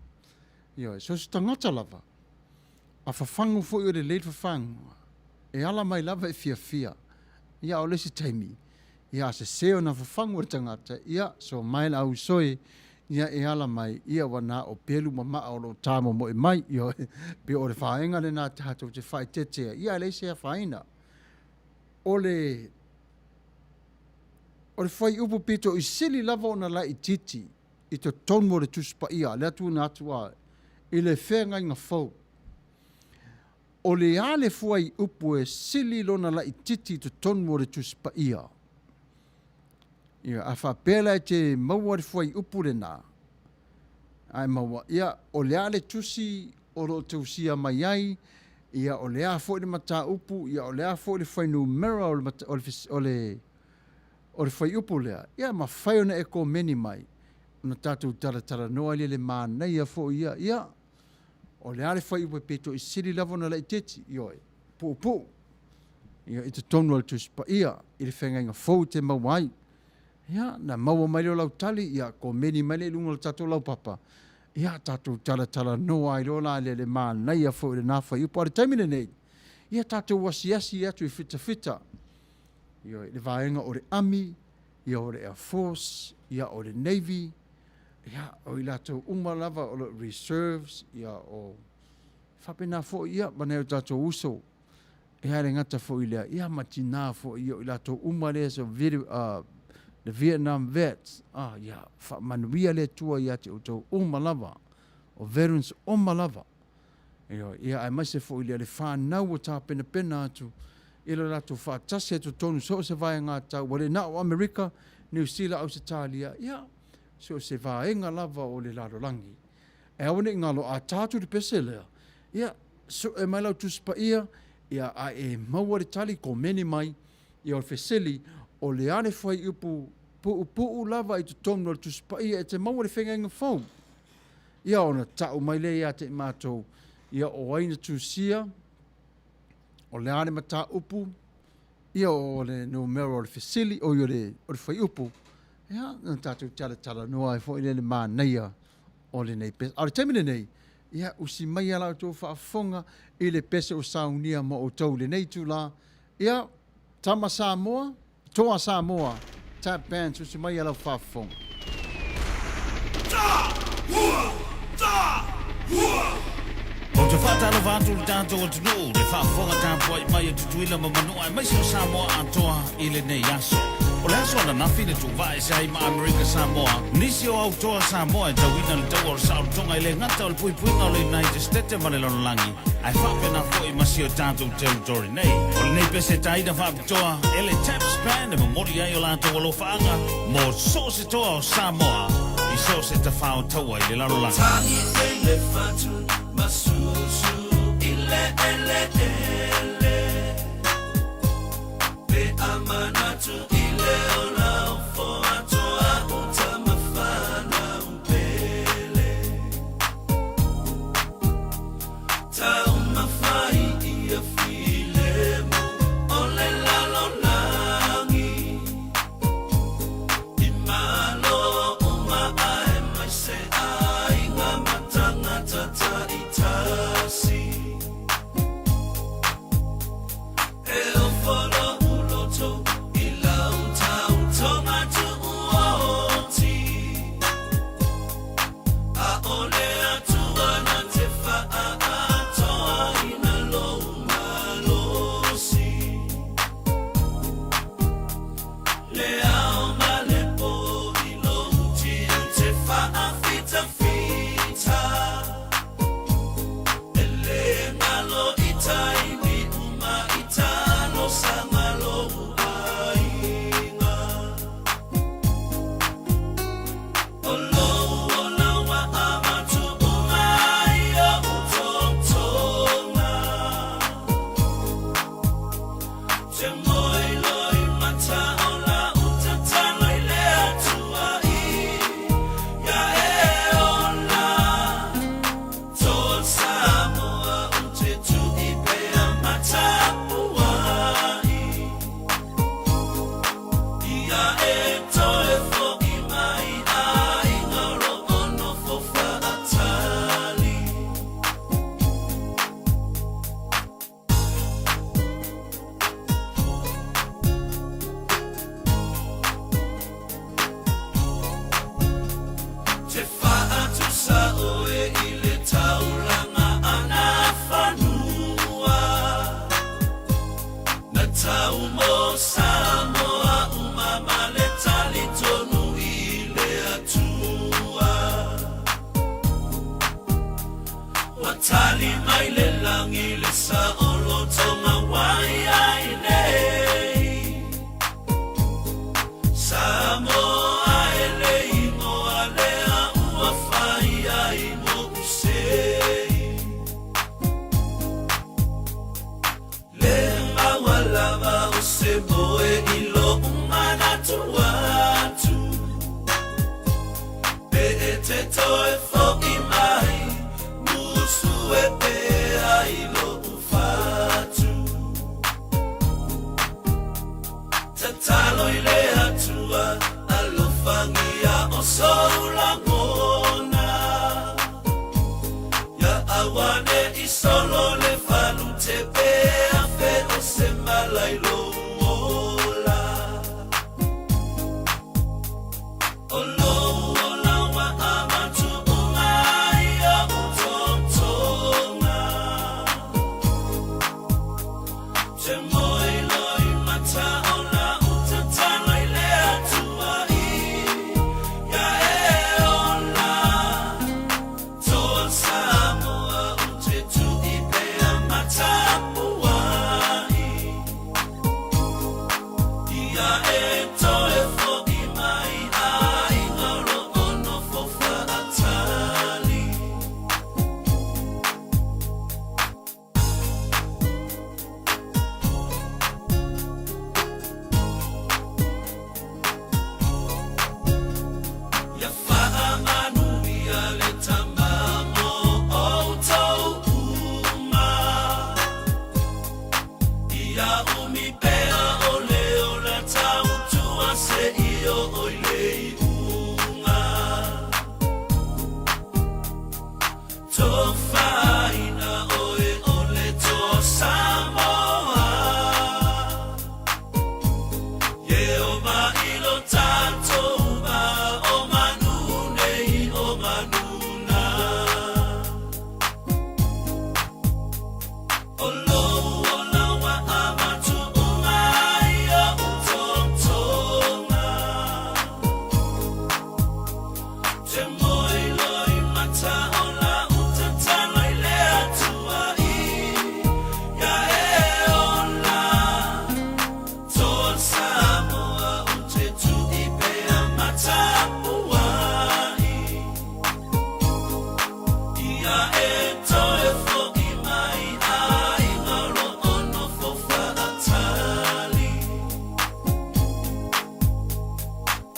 Ioe, so se tagata lava, a fafagu foi o lelei le fafaguga, e ala mai lava e fiafia. Ia, a o le isi taimi, ia, a sese ona fafagu e le tagata, ia, so mai le ausoe, ia, e ala mai, ia, ua na o pelu ma maa o lo o tāmomoe mai, ioe, pei o le vaega lena tatou te faaeteete ai, ia, e leai se afaina. O le, o le fuaiupu pito i sili lava ona laitiiti i totonu o le Tusi Paia, lea tuuina atu a i le feagaiga fou. O le a le fuaiupu e sili lona laitiiti i totonu o le Tusi Paia? Ia, a faapea la e te maua le fuaiupu lena, ae maua, ia, o le a le tusi o lo o tausia mai ai, ia, o le a foi le mataupu, ia, o le a foi le fuainumera o le, o le, o le, o le fuaiupu lea, ia, mafai ona e komeni mai, ona tatou talatalanoa ai lea i le manaia foi ia, ia, O le a le fuaiupu e pito i sili lava ona laitiiti? Ioe, puupuu. Ia, i totonu o le Tusi Paia, i le feagaiga fou te maua ai. Ia, na maua mai lea o lau tali, ia, komeni mai lea i luga o le tatou laupapa. Ia, tatou talatalanoa ai loa la lea i le manaia foi o lena fuaiupu. A o le taimi lenei, ia tatou asiasi atu i fitafita. Ioe, i le vaega o le Army, ia o le Air Force, ia o le Navy, Ia, o i latou uma lava o lo reserves, ia o faapena foi, ia, ma nai o tatou uso, ia e le gata foi i lea, ia ma tinā foi, ia o i latou uma lea so video, the Vietnam vets, ah, ia, faamanuia le Atua ia te outou uma lava, o veterans uma lava. Ioe, ia aemaise foi lea le fanau ua tapenapena atu i lo latou faatasi ai totonu so o se vaegatau, ua le na o Amerika, Niu Sila, Ausetalia, ia, so o se vaega lava o le lalolagi. Ae aua ne i galo, a ta atu le pese lea, ia, sue mai lau Tusi Paia, ia, a e maua le tali, komeni mai, ia o le fesili, o le a le fuaiupu puupuu lava i totonu o le Tusi Paia e te maua le feagaiga fou? Ia ona tau mai lea ia te i matou, ia o ai na tusia, o le a le mataupu, ia o le numera o le fesili, oi o le, o le fuaiupu, ia na tatou talatalanoa ai foi lea i le manaia o lenei pese. A o le taimi lenei, ia usi maia la outou faafofoga i le pese o saunia mo outou i lenei itula. Ia, Tama Samoa, Toa Samoa, Tap Bands, usi maia lau faafofoga. Ou te faatalofa atu i le tatou atunuu, le faafofoga tapuai mai a Tutuila ma Manua aemaise o Samoa atoa i lenei aso. O le aso ananafi na tuuvaa ese ai ma Amerika Samoa, nisi o au toa Samoa e tauina le taua o le saolotoga e le gata o le puipuiga o le United Stete ma le lalolagi, ae faapena foi ma si o tatou territory nei. O lenei pese taina faapitoa e le Taps Band e momoli ai o latou alofaaga mo so o se toa o Samoa i so o se tafao taua i le lalolagi. Tagi e le fatu masusu i le eleele Pe a manatu i le ola o foatoa uta ma whanau pele Taumafai ia filemu o le. Aua ne i solo le falutepe afe o se mala i lou ola. O lou ola ua avatu uma i o'u totoga. Te moe loa i mata o la'u tatalo i le Atua ia e ola. Toa Samoa ou te tu'i pea ma tapuai. Ia e toe fo'i mai aiga o lo'o nofo fa'atali. Ia faamanuia le Tama mo outou uma. Ia umi pea o le ola tautua seia oo i le iuga. Tofaina oe o le Toa Samoa. Ye oma i lo tatou va o manu nei o manu na. O lou ola ua avatu uma i o'u totoga. Te moe loa i mata o la'u tatalo i le Atua ia e ola. Toa Samoa ou te tu'i pea ma tapuai. Ia e toe fo'i mai aiga o lo'o nofo fa'atali.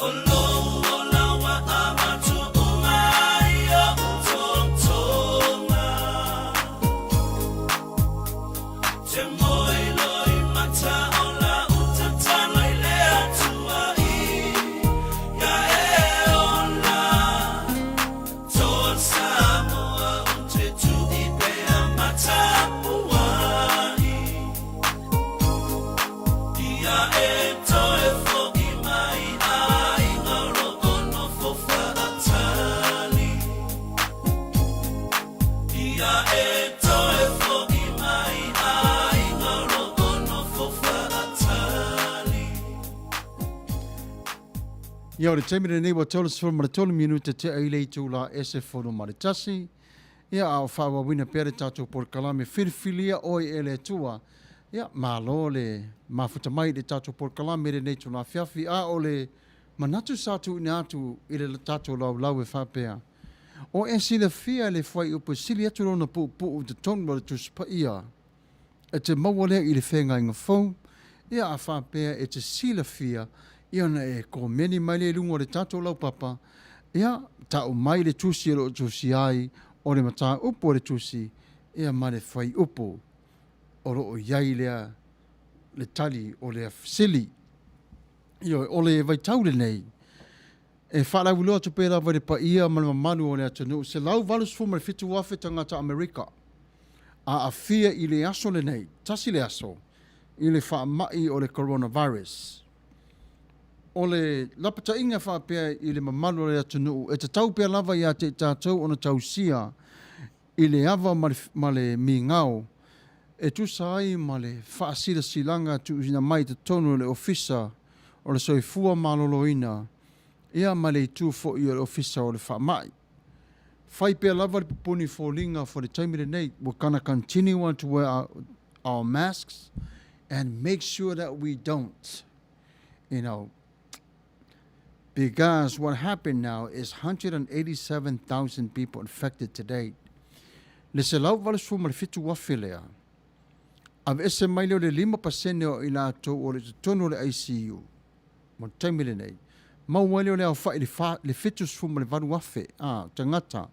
O lou ola ua avatu uma i o'u totoga. Te moe loa i mata o la'u tatalo i le Atua ia e ola. Toa Samoa ou te tu'i pea ma tapuai. Ia e toe fo'i mai aiga o lo'o nofo fa'atali. Ia e toe fo'i mai aiga o lo'o nofo fa'atali. Ia, o le taimi lenei ua 33 minute tea i le itula e 11. Ia, a o faaauauina pea le tatou polokalame Filifilia Oe e le Atua. Ia, malo le mafuta mai i le tatou polokalame i lenei itula afiafi. A o le manatu sa tuuina atu i le tatou laulau e faapea, O e silafia le fuaiupu e sili atu lona puupuu i totonu o le Tusi Paia, e te maua lea i le Feagaiga Fou, ia a faapea e te silafia, ia ona e komeni mai lea i luga o le tatou laupapa, ia tau mai le tusi o lo o tusia ai o le mataupu o le tusi, ia ma le fuaiupu o lo o i ai lea le tali o lea fesili. Ioe, o le vaitau lenei, e faalauiloa atu pea lava i le paia ma le mamalu o le atunuu, 187,000 tagata Amerika aafia i le aso lenei, tasi le aso, i le faamai o le coronavirus. O le lapataiga faapea i le mamalu o le atunuu, e tatau pea lava ia te i tatou ona tausia i le ava ma le, ma le migao e tusa ai ma le faasilasilaga tuuina mai i totonu o le Ofisa o le Soifua Maloloina ia ma le itu foi o le Ofisa o le Faamai. Fai pea lava le pupuni foliga for le taimi lenei, we're gonna continue on to wear our, our masks and make sure that we don't, you know, because what happened now is 187,000 people infected to date. Le 187,000 lea, aveese mai lea o le 5% o i latou o le totonu o le ICU mo le taimi lenei, maua ai lea o le aofai i le 78,000 a, tagata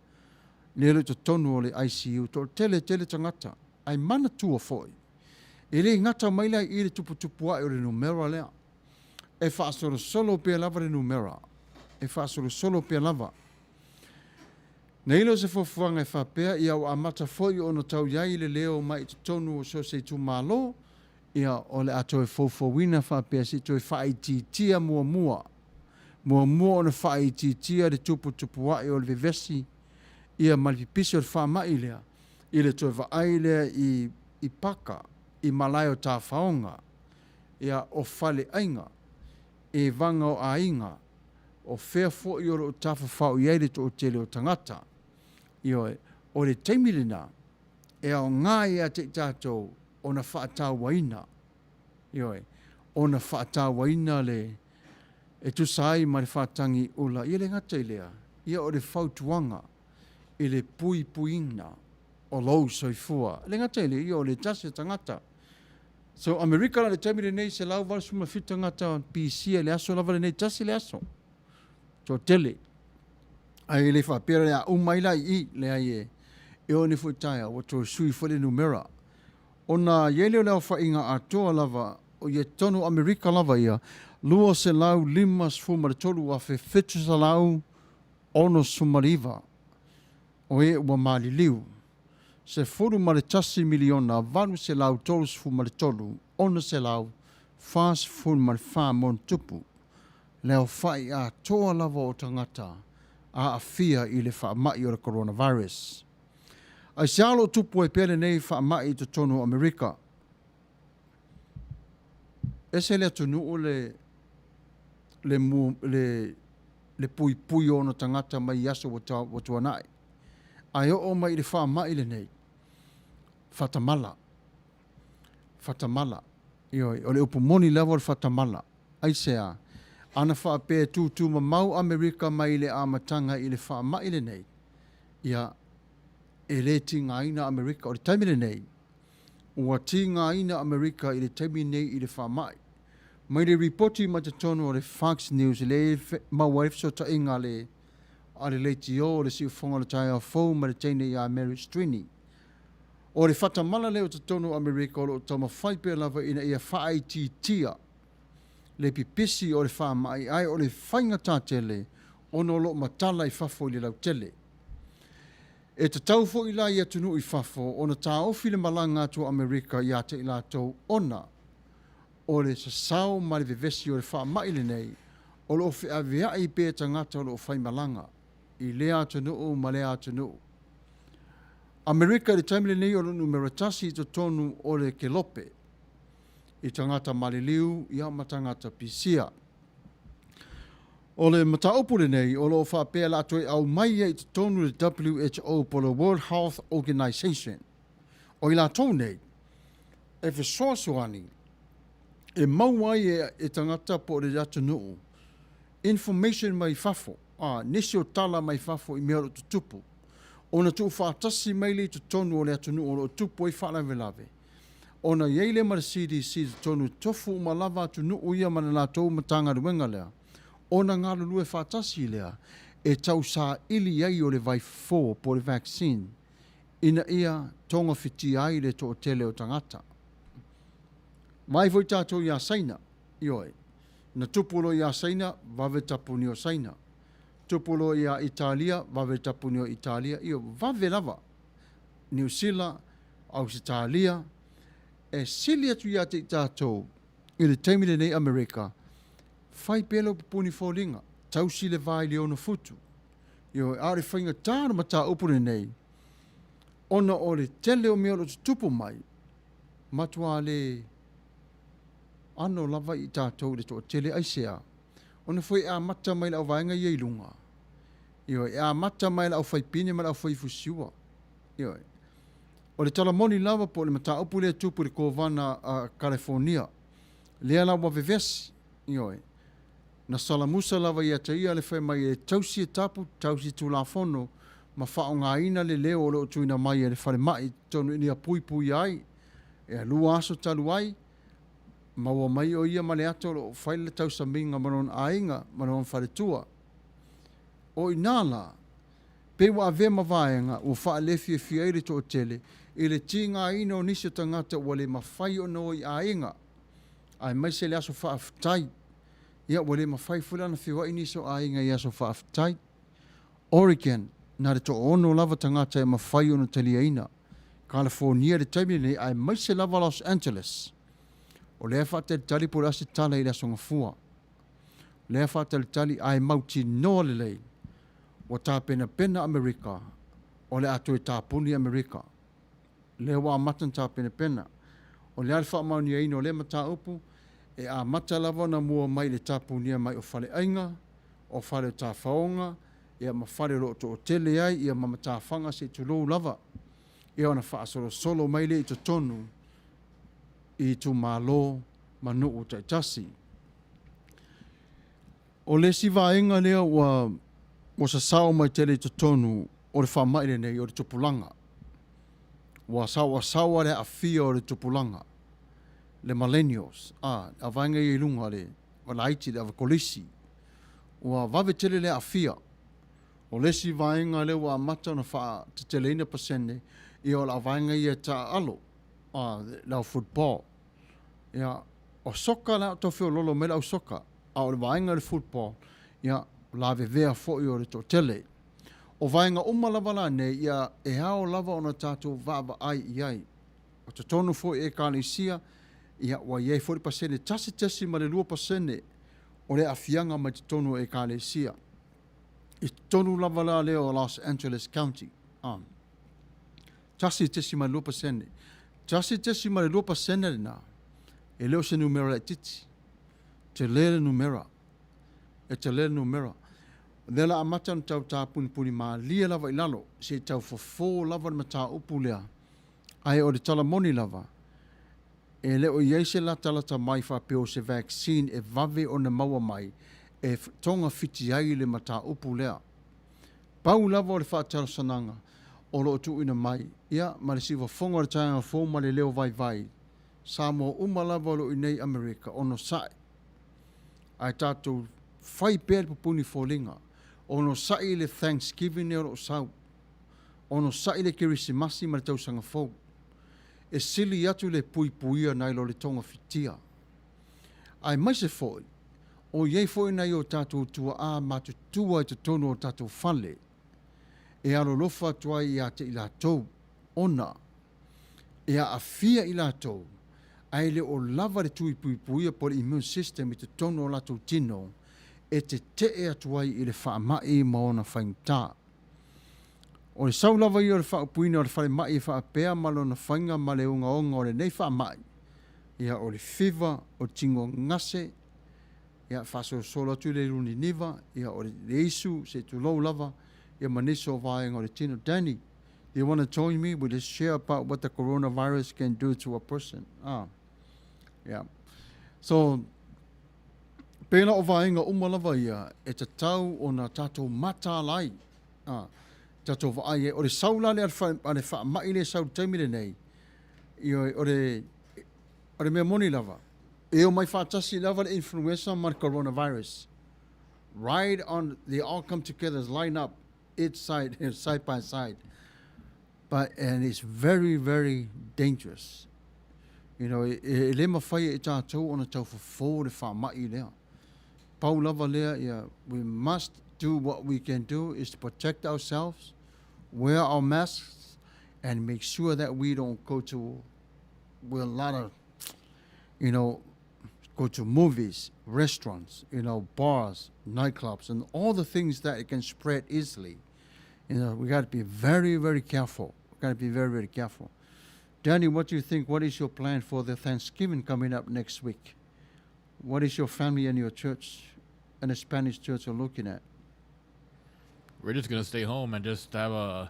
lea o le totonu o le ICU. Toatele tele tagata, ae manatua foi, e le gata mai la i i le tuputupu ae o le numera lea. E faasolosolo pea lava le numera. E faasolosolo pea lava. Nei lea o se fuafuaga e faapea, ia ua amata foi ona tau i ai le leo mai i totonu o so o se itumalo, ia o le a toe foufouina faapea se i toe faaitiitia muamua, muamua ona faaitiitia le tuputupuae o le vevesi ia ma le pipisi o le faamai lea i le toe vaai lea i i paka, i malae o tafaoga, ia o faleaiga, i vaga o aiga, o fea foi o lo o tafafao i ai le toatele o tagata. Ioe, o le taimi lena e aoga ia te i tatou ona faatauaina, ioe, ona faatauaina le e tusa ai ma le faatagi ula. Ia le gata i lea, ia o le fautuaga i le puipuiina o lou soifua. E le gata i lea, ia o le tasi o tagata. So Amerika la i le taimi lenei, 187 tagata pisia i le aso lava lenei, tasi le aso. Toatele. Ae e le faapea o le a uma ai la i i, leai e, e oo nei foi taeao ua toe sui foi le numera. Ona i ai lea o le aofaiga atoa lava, o ia totonu o Amerika lava ia, 253,769 o e ua maliliu, 11,833,644 maonitupu, le aofai atoa lava o tagata aafia i le faamai o le coronavirus. Aisea o lo o tupu ai pea lenei faamai i totonu o Amerika? Ese le atunuu le le le le puipui o ona tagata mai i aso ua tuanai, ae oo mai i le faamai lenei, faatamala, faatamala. Ioe, o le upu moni lava o le faatamala. Aisea? Ana faapea e tutumamau Amerika mai le amataga i le faamai lenei, ia, e le tigaina Amerika. O le taimi lenei, ua tigaina Amerika i le taimi nei i le faamai. Mai le ripoti mai totonu o le Fox News lea e maua ai le fesootaiga a le a le leitio o le siufofoga o le taeao fou ma le teine ia Mary Strini. O le faatamala lea o totonu o Amerika o lo o taumafai pea lava ina ia faaitiitia le pipisi o le faamai ae o le faigata tele ona o lo o matala i fafo i le lautele. E tatau foi la i atunuu i fafo ona taofi le malaga atu a Amerika ia te i latou ona o le sasao ma le vevesi o le faamai lenei o lo o feaveai pea tagata o lo o faimalaga i lea atunuu ma lea atunuu. Amerika i le taimi lenei o lo o numera tasi i totonu o le kelope i tagata maliliu ia ma tagata pisia. O le mataupu lenei o lo o faapea la toe aumai ia i totonu le WHO po o le World Health Organization. O i latou nei e fesoasoani e maua ai e, e tagata po o le atunuu information mai fafo, a, nisi o tala mai fafo i mea o lo o tutupu, ona tuufaatasi mai lea i totonu o le atunuu o lo o tupu ai faalavelave, ona i ai lea ma le CDC i totonu, tofu uma lava atunuu ia ma le latou Matagaluega lea, ona galulue faatasi lea e tausaili ai o le vaifofo po o le vaccine ina ia togafitia ai le toatele o tagata. Vaai foi tatou iā Saina, ioe, na tupu loa iā Saina, vave tapuni o Saina. Tupu loa iā Italia, vave tapuni o Italia, ioe, vave lava. Niu Sila, Ausetalia, e sili atu ia te i tatou i le taimi lenei Amerika, fai pea lou pupuni foliga, tausi le va i le 6 futu. Ioe, a o le faigata o le mataupu lenei, ona o le tele o mea o lo o tutupu mai, matua le ano lava i tatou i le toatele. Aisea? Ona foi e amata mai le auvaega ia i luga. Ioe, e amata mai le aufaipine ma le aufaifusiua. Ioe. O le tala moni lava po o le mataupu lea e tupu i le Kovana a Kalefonia, lea la ua vevesi, ioe, na salamusa lava ia te ia le fai mai e tausi e tapu, tausi tulafono ma faaaogaina le leo o lo o tuuina mai e le falemai i totonu ina ia puipuia ai. E lua aso talu ai, maua mai o ia ma le ata o lo o fai le tausamiga ma lona aiga ma lona faletua. O i ina la, pei ua avea ma vaega ua faalefiafia ai le toatele i le tigaina o nisi o tagata ua le mafai ona o i aiga, aemaise le aso faafetai. Ia, ua le mafai foi la ona feoai nisi o aiga i aso faafetai. Oregon. Na le toaono lava tagata e mafai ona taliaina. California i le taimi lenei aemaise lava Los Angeles. O lea e faatalitali po o le a se tala i le Aso Gafua. O lea e faatalitali ae mautinoa lelei ua tapenapena Amerika o le a toe tapuni Amerika. Lea ua amata ona tapenapena. O le a le faamaoniaina o lea mataupu? E amata lava ona mua mai i le tapunia mai o faleaiga, o fale o tafaoga, ia ma fale o lo o toatele ai, ia ma matafaga se i tulou lava, ia ona faasolosolo mai lea i totonu i itumalo ma nuu taitasi. O le isi vaega lea ua ua sasao mai tele i totonu o le faamai lenei o le tupulaga. Ua saoasaoa le aafia o le tupulaga, le millennials, a, a vaega ia i luga le laiti, le avakolisi. Ua vave tele le aafia. O le isi vaega lea ua amata ona faateteleina pasene, ia o le vaega ia taaalo, a, le au football. Ia, o soka la tau feololo mai le au soka, a o le vaega o le football, ia, lavevea foi o le toatele. O vaega uma lava la nei, ia, e ao lava ona tatou vaavaai i ai. O totonu foi i Ekalesia, ia, ua i ai foi le pasene 1.2% o le aafiaga mai totonu o Ekalesia. I totonu lava la lea o Los Angeles County. Ah. 1.2%. 1.2% lena, e le o se numera laitiiti. Tele le numera. E tele le numera. O lea la amata ona tau tapunipuni malie lava i lalo, se i tau fofo lava le mataupu lea. Ae o le tala moni lava, e le o i ai se latalata mai faapea o se vaccine e vave ona maua mai e togafiti ai le mataupu lea. Pau lava o le faatalosanaga o lo o tuuina mai, ia, ma le siufofoga o le taeao fou ma le leo vaivai, Samoa uma lava o lo o i inei i Amerika, onosai. Ae tatou fai pea le pupuni foliga, onosai le Thanksgiving lea o lo o sau, onosai le Kerisimasi ma le tausaga fou. E sili atu le puipuia nai lo le togafitia. Aemaise foi, o i ai foi nai o tatou tuaa matutua i totonu o tatou fale e alolofa atu ai ia te i latou, ona e aafia i latou ae le o lava le tui puipuia po o le immune system i totonu o latou tino e tetee atu ai i le faamai ma ona faigata. O le sau lava ia o le faaupuina o le falemai e faapea ma lona faiga ma le ogaoga o lenei faamai, ia o le fiva, o le tino gase, ia faasolosolo atu le luniniva, ia o le isu, se i tulou lava, ia ma nisi o vaega o le tino. Danny, do you want to join me? We just share about what the coronavirus can do to a person. Ah, yeah. So, pēlā o vaega uma lava ia e tatau ona tatou mataala ai, ah, tatou vaai ai. O le sau la lea a le faamai lea e sau i le taimi lenei, ioe, o le, o le mea moni lava, e omai faatasi lava le influenza ma le coronavirus. Right on, they all come together, line up, each side, side by side. But, and it's very, very dangerous. You know, e, e le mawhai e tātou ona tau fofo le whaamai lea. Pau lava lea, ia, we must do what we can do is to protect ourselves, wear our masks, and make sure that we don't go to with a lot of, you know, go to movies, restaurants, you know, bars, nightclubs, and all the things that it can spread easily. You know, we got to be very, very careful. We got to be very, very careful. Danny, what do you think? What is your plan for the Thanksgiving coming up next week? What is your family and your church and the Spanish church are looking at? We're just gonna stay home and just have a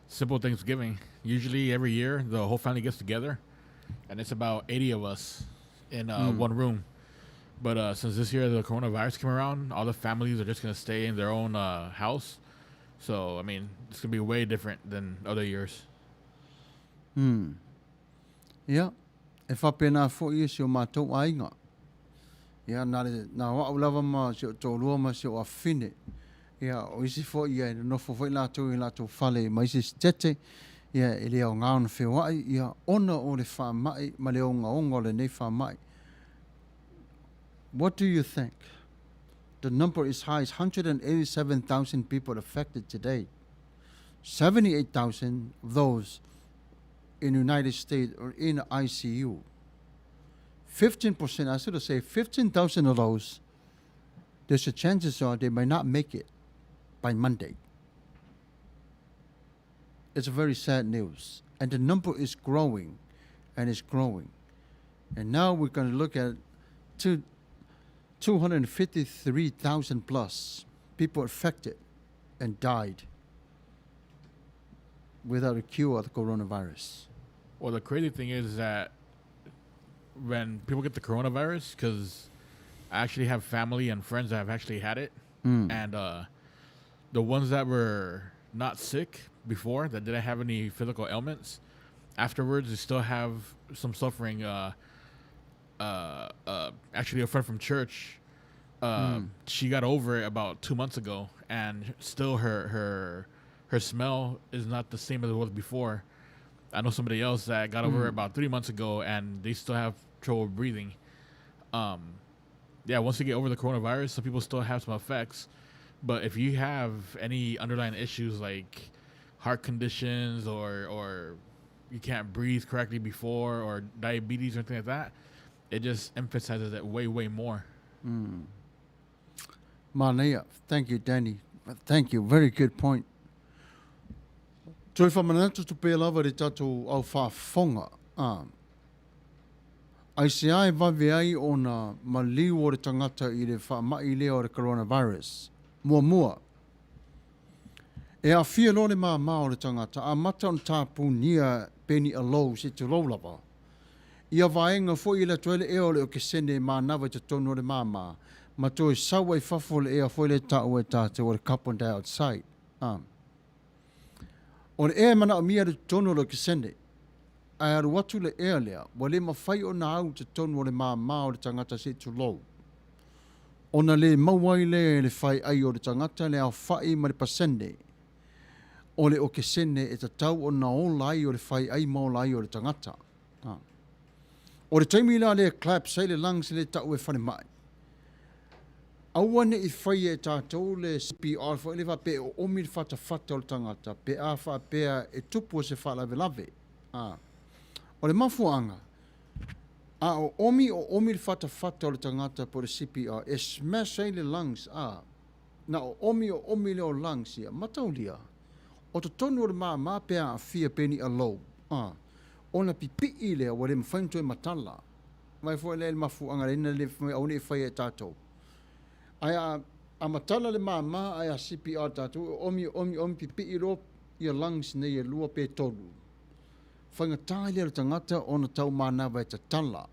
simple Thanksgiving. Usually every year the whole family gets together, and it's about 80 of us in one room. But since this year the coronavirus came around, all the families are just gonna stay in their own house. So I mean, it's gonna be way different than other years. Ia, e faapena foi e si o matou aiga. Ia, na le, na o au lava ma si ou toalua ma si ou afafine. Ia, o isi foi, ia, e nonofo foi latou i latou fale ma isi sitete, ia, e le aoga ona feoai, ia, ona o le faamai ma le ogaoga o lenei faamai. What do you think? The number is high, it's 187,000 people affected today. 78,000 of those in the United States are in ICU. 15%, I should say 15,000 of those, there's a chances are they may not make it by Monday. It's a very sad news. And the number is growing and it's growing. And now we're going to look at 253,000 plus people affected and died without a cure of the coronavirus. Well, the crazy thing is that when people get the coronavirus, because I actually have family and friends that have actually had it, and the ones that were not sick before, that didn't have any physical ailments, afterwards they still have some suffering. Actually, a friend from church, she got over it about 2 months ago, and still her smell is not the same as it was before. I know somebody else that got over it about 3 months ago, and they still have trouble breathing. Yeah, once you get over the coronavirus, some people still have some effects. But if you have any underlying issues like heart conditions or you can't breathe correctly before or diabetes or anything like that, it just emphasizes it way, way more. Manaia, thank you, Danny. Thank you. Very good point. Toe whamanatu tu pē lava le tātou au whaafonga. Ai se ai vave ai ona maliu o le tangata i le whaamai lea o le coronavirus. Mua mua. E a fia loa le māmā o le tangata, a mata ona tāpūnia peni a lou se te lou lava. Ia vaega foi i le atu ai le ea o le okesene e mānawa i totonu o le māmā, ma toe sau ai fafo le ea foi le taua e tātou o le carbon dioxide. O le ea e manaomia i totonu o le okesene, ae alu atu le ea lea, ua le mafai ona au i totonu o le māmā o le tagata se i tulou. Ona le maua ai lea e le whai ai o le tagata le aofa'i ma le pasene o le okesene e tatau ona ola ai o le whai ai ma ola ai o le tagata. O le taimi la lea collapse ai le lungs le tau e whalemai. Aua ne'i faia e tātou le CPR foi le faapea e oomi le fatafata o le tagata pe a faapea e tupu o se faalavelave. O le mafuaaga, a oomi oomi le fatafata o le tagata po o le CPR e smash ai le lungs a na oomi oomi lea o lungs ia, mataulia, o totonu o le māmā pe a aafia pe ni alou, ona pipii lea ua le mafai ona toe matala. Mai foi lea i le mafuaaga lea ina le aua ne'i faia e tātou. Ae a a matala le māmā ae a CPR tātou, e oomi oomi oomi pipii loa ia lungs nei e lua pe tolu. Faigata ai lea o le tagata ona tau manava e tatala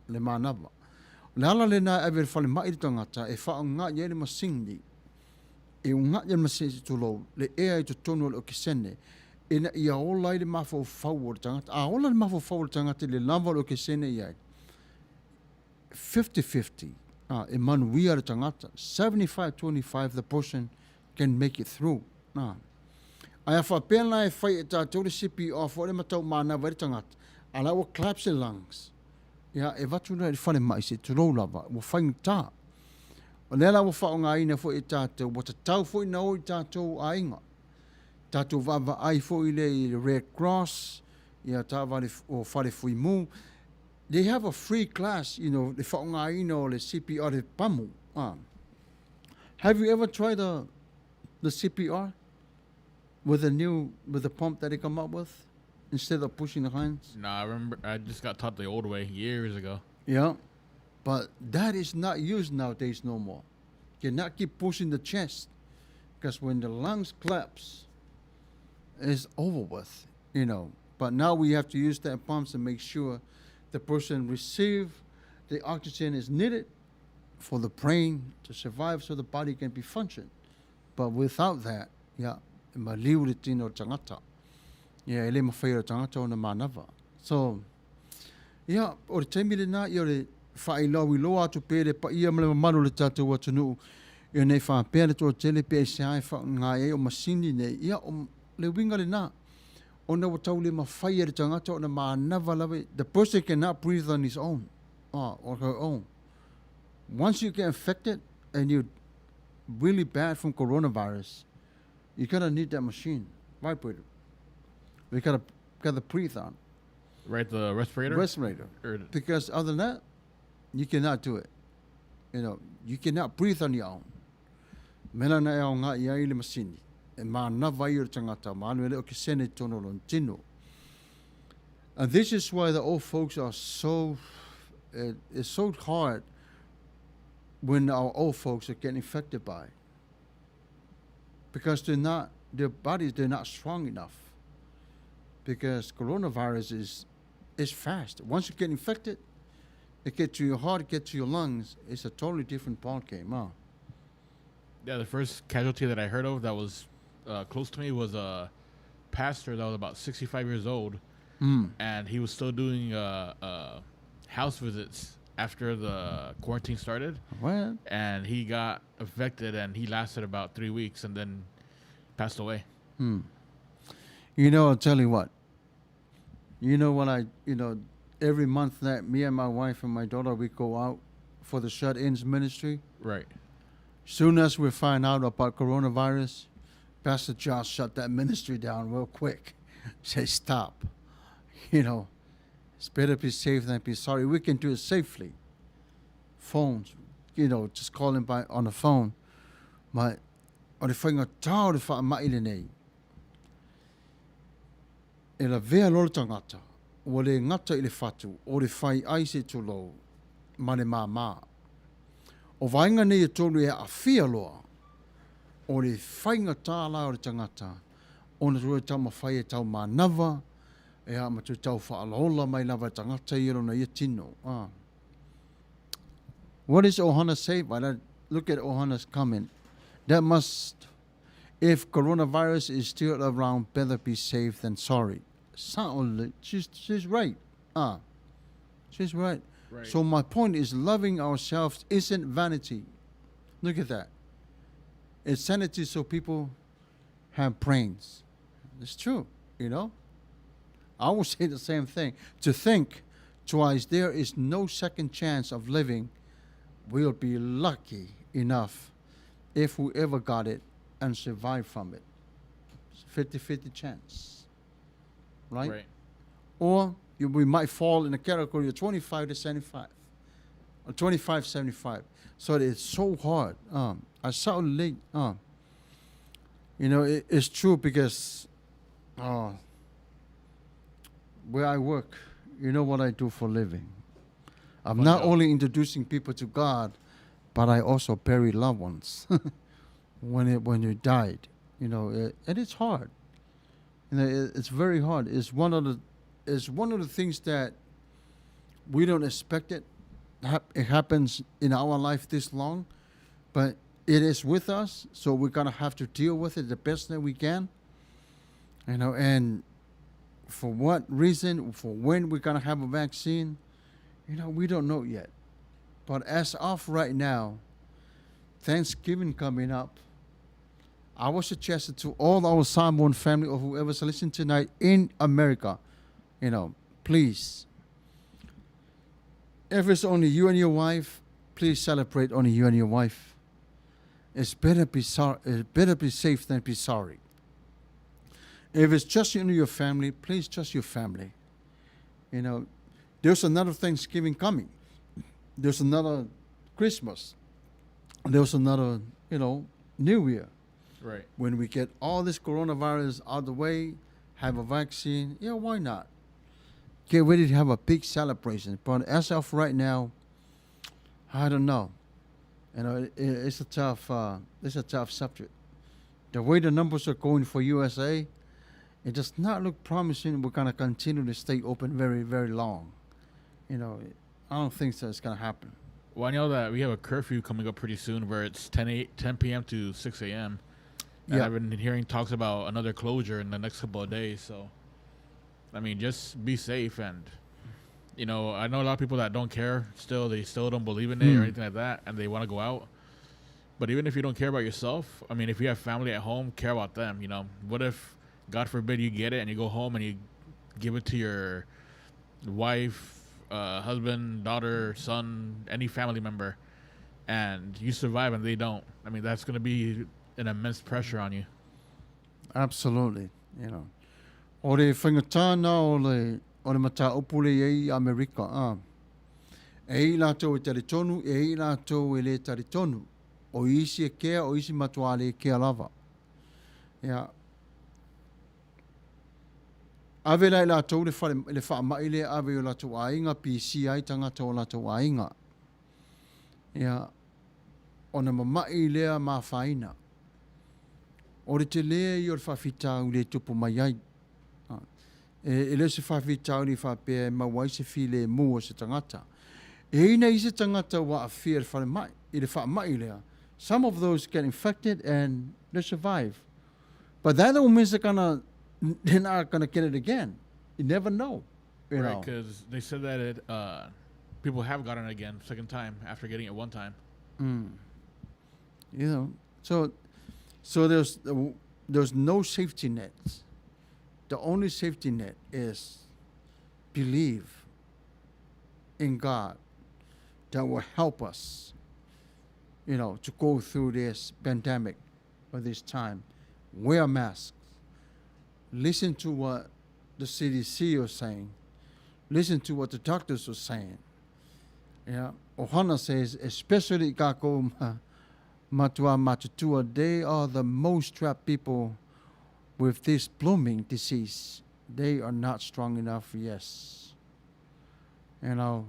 le manava. O le ala lena e ave i le falemai le tagata e faaaoga i ai le masini e uga'i le masini se tulou le ea i totonu o le okesene ina ia ola ai le mafaufau o le tagata. A ola le mafaufau o le tagata i le lava o le okesene i ai, 50-50 e manuia le tagata, 75-25 the person can make it through. Ae a faapea la e fai e tātou le CPR foi le matau manava ai le tagata, a la ua collapse le lungs, ia e avatu la i le falemai se i tulou lava, ua faigata. O lea la ua faaaogaina foi e tātou, ua tatau foi ona o i tātou aiga. Tātou vaavaai foi lea i le Red Cross, ia taavale o fale fuimu. They have a free class, you know, le faaaogaina o le CPR le pamu. Have you ever tried the CPR with the new, with the pump that they come up with instead of pushing the hands? No, I remember I just got taught the old way years ago. Yeah, but that is not used nowadays no more. You cannot keep pushing the chest because when the lungs collapse, it's over with, you know. But now we have to use that pumps and make sure the person receive the oxygen is needed for the brain to survive so the body can be function. But without that, yeah, e maliu le tino o le tagata. Yeah, e le mafai e le tagata ona manava. So, yeah, o le taimi lena, ia o le faailoiloa atu pea i le paia ma le mamalu o le tatou atunuu, ia nei faapea le toatele pe aisea e faaaoga ai o masini nei, ia o le uiga lena, ona ua tau le mafai e le tagata ona manava lava, the person cannot breathe on his own, or her own. Once you get infected and you really bad from coronavirus, you're gonna need that machine. Vibrator. We gotta gotta breathe on. Right, the respirator. Respirator. Or- Because other than that, you cannot do it. You know, you cannot breathe on your own. Mena na e ao ngā i ai le masini. E mānawa ai o le tangata, mānu e le o ke sene tono lon tino. And this is why the old folks are so, it's so hard when our old folks are getting infected by it. Because they're not, their bodies, they're not strong enough. Because coronavirus is fast. Once you get infected, it gets to your heart, it gets to your lungs. It's a totally different ballgame, huh? Yeah, the first casualty that I heard of that was close to me was a pastor that was about 65 years old, and he was still doing house visits after the quarantine started. What? And he got affected, and he lasted about 3 weeks and then passed away. You know, I'll tell you what. You know what I, you know, every month that me and my wife and my daughter, we go out for the shut-ins ministry. Right. Soon as we find out about coronavirus, Pastor Josh shut that ministry down real quick. Say, stop. You know, it's better be safe than be sorry. We can do it safely. Phones, you know, just calling by on the phone. But o le whainga tā o le whaamai le nei. E la vea lolo tangata, ua le gata i le fatu, o le fai ai se tulou, ma le māmā. O vaega nei e tolu e aafia loa, o le faigata la o le tagata, ona toe taumafai e taumanava, ea ma toe tau faalaola mai lava e tagata ia lona ia tino. Ah. What is Ohana say? But look at Ohana's comment. That must, if coronavirus is still around, better be safe than sorry. Sound, she's right. She's right. Right. So my point is, loving ourselves isn't vanity. Look at that. It's sanity, so people have brains. It's true, you know? I would say the same thing. To think twice, there is no second chance of living. We'll be lucky enough if we ever got it and survive from it. It's a 50-50 chance, right? Right. Or we might fall in the category of 25 to 75, or 25, 75. So it's so hard. I saw late. You know, it's true because where I work, you know what I do for a living. I'm Find not out. only introducing people to God, but I also bury loved ones when you died. You know, and it's hard. You know, it's very hard. It's one of the things that we don't expect it. It happens in our life this long, but it is with us, so we're going to have to deal with it the best that we can. You know, and for what reason, for when we're going to have a vaccine, you know, we don't know yet. But as of right now, Thanksgiving coming up, I would suggest it to all our Samoan family or whoever's listening tonight in America, you know, please, if it's only you and your wife, please celebrate only you and your wife. It's better be sorry. It's better be safe than be sorry. If it's just you and your family, please just your family. You know, there's another Thanksgiving coming. There's another Christmas. There's another, you know, New Year. Right. When we get all this coronavirus out of the way, have a vaccine, yeah, why not? Get ready to have a big celebration. But as of right now, I don't know. You know, it, it's a tough, it's a tough subject. The way the numbers are going for USA, it does not look promising. We're going to continue to stay open very, very long. You know, I don't think so. It's going to happen. I know that we have a curfew coming up pretty soon where it's 10 p.m. to 6 a.m. And Yeah. I've been hearing talks about another closure in the next couple of days. So, just be safe. And I know a lot of people that don't care still. They still don't believe in it or anything like that, and they want to go out. But even if you don't care about yourself, if you have family at home, care about them, you know. What if, God forbid, you get it and you go home and you give it to your wife, husband, daughter, son, any family member, and you survive and they don't? That's going to be an immense pressure on you. Absolutely. You know. O le faigata na o le, o le mataupu le i ai i Amerika, a. E i latou e talitonu, e i latou e le talitonu. O isi e kea, o isi matua le kea lava. Ia. Ave la i latou le, fale, le faamai lea ave i o latou aiga, pisia ai tagata o latou aiga. Ia, ona mama'i lea ma afaina. O le telē ia o le faafitauli e tupu mai ai. E, e le o se faafitauli faapea e maua ai se filemu o se tagata. E i ai nai isi tagata ua aafia i le falemai, i le faamai lea. Some of those get infected and they survive. But that don't mean they're gonna, they're not gonna get it again. You never know. You Right, know. because they said that it people have gotten it again second time after getting it one time. You know, so so there's no safety net. The only safety net is believe in God that will help us, you know, to go through this pandemic or this time. Wear masks. Listen to what the CDC are saying. Listen to what the doctors are saying. Yeah. Ohana says, especially kako matua matutua, they are the most trapped people with this blooming disease. They are not strong enough, yes. You know,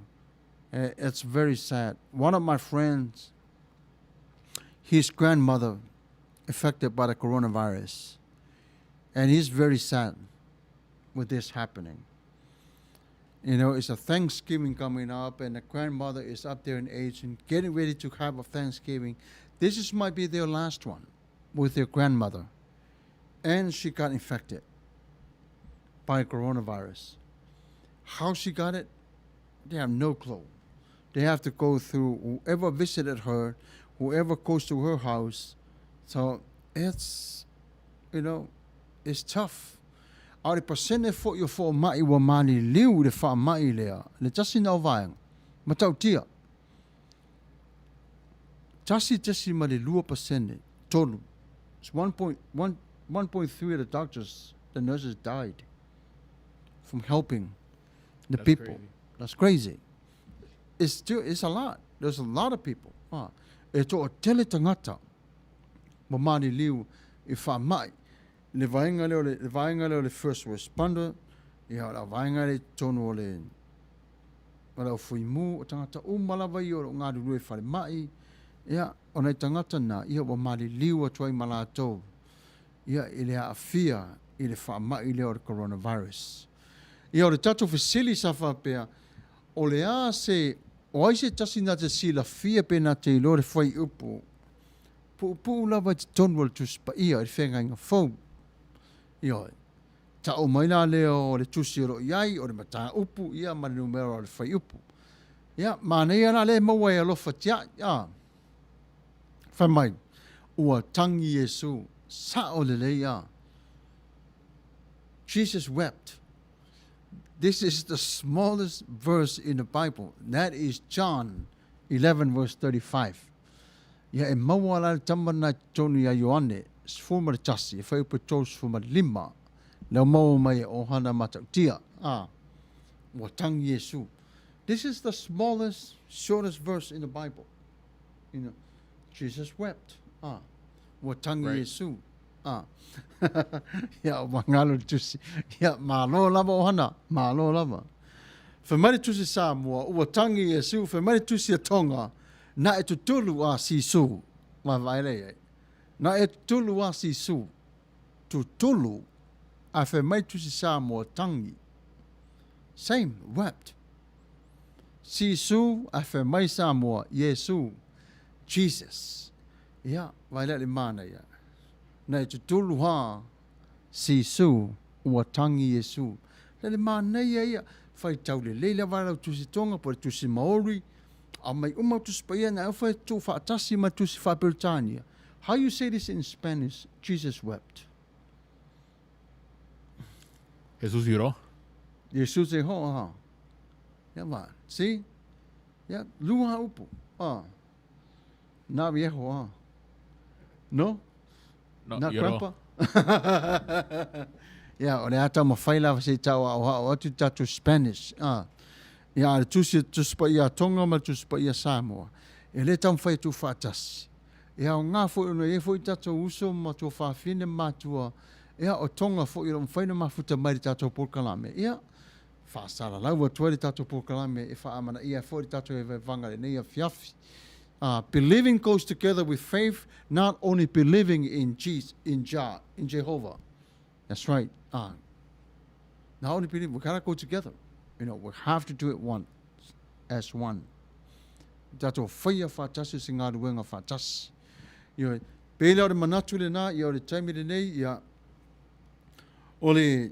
it's very sad. One of my friends, his grandmother affected by the coronavirus, and he's very sad with this happening. You know, it's a Thanksgiving coming up, and the grandmother is up there in age and getting ready to have a Thanksgiving. This is might be their last one with their grandmother. And she got infected by coronavirus. How she got it, they have no clue. They have to go through whoever visited her, whoever goes to her house. So it's, you know, it's tough. A o le pasene foi o fomai ua maliliu i le faamai lea, le tasi na o vaega, matautia. 1.2%, tolu. It's 1.1, 1.3 of the doctors, the nurses died from helping the That's people. crazy. That's crazy. It's still, it's a lot. There's a lot of people. Ah, e toatele tagata ua maliliu i faamai. Le vaega lea o le, le vaega lea o le first responder, ia o le vaega lea i totonu o le o le aufuimu, o tagata uma lava ia o lo o galulue i falemai, ia, o nai tagata na, ia ua maliliu atu ai ma latou, ia, i le aafia i le faamai lea o le coronavirus. Ia, o le tatou fesili sa faapea, o le a se, o ai se tasi na te silafia pe na te iloa le fuaiupu puupuu lava i totonu o le Tusi Paia i le Feagaiga Fou. Ioe. Tau mai la lea o le tusi o lo o i ai, o le mataupu, ia, ma le numera o le fuaiupu. Ia, manaia la lea e maua e alofa tiai, a. Fai mai, ua tagi Iesu, sao lelei a. Jesus wept. This is the smallest verse in the Bible. That is John 11 verse 35. Ia e maua la le tama na i totonu ia Ioane, 11, e whaiupu 35, leo maua mai e ohana matautia. Ah, ua tagi Iesu. This is the smallest, shortest verse in the Bible. You know, Jesus wept. Ah, ua tagi Right. Iesu. Ah. Ia, ua galo le tusi. Ia, malo lava ohana. Malo lava. Fai mai le tusi Samoa, ua tagi Iesu, fai mai le tusi a Tonga, na e tutulu a Sisu. Vaavaai lea i ai. Na e tutulu a Sisu. Tutulu, ae fai mai le tusi Samoa, tagi. Same, wept. Sisu, ae fai mai Samoa, Iesu, Jesus. Ia, vaai lea i le manaia. Na e tutulu ha Sisu, ua tagi Iesu. Le le manaia ia, faitau lelei lava lau tusi Tonga po o le tusi Maori, aumai uma tusi paia na e tuu faatasi ma tusi faa-Peretania. How you say this in Spanish? Jesus wept. Jesús lloró. Jesús e ho ha. Ia va. See? Ia, lua upu. Ah. Na viejo ah. No? No, Not lloró. grandpa? Ia, o le a taumafai lava se i tauaoao atu le tatou Spanish. A. Ia, a o le Tusi, Tusi Paia a Tonga ma le Tusi Paia a Samoa, e le taumafai e tuufaatasi. E aoga foi ona e i ai foi tatou uso ma tuafafine ma matua, ia, o Tonga foi o lo o mafai ona mafuta mai i le tatou polokalame. Ia, faasalalau atu ai le tatou polokalame e faaamanaia ai foi le tatou evaevaga i lenei afiafi. Believing goes together with faith, not only believing in Jesus, in Jah, in Jehovah. That's right. Not only believe, we gotta go together. You know, we have to do it one, as one. Tatou whaia whātasi se ngā ruenga whātasi. You know, pēlea o le manatu lenā, ia o le taimi lenei, ia, o le,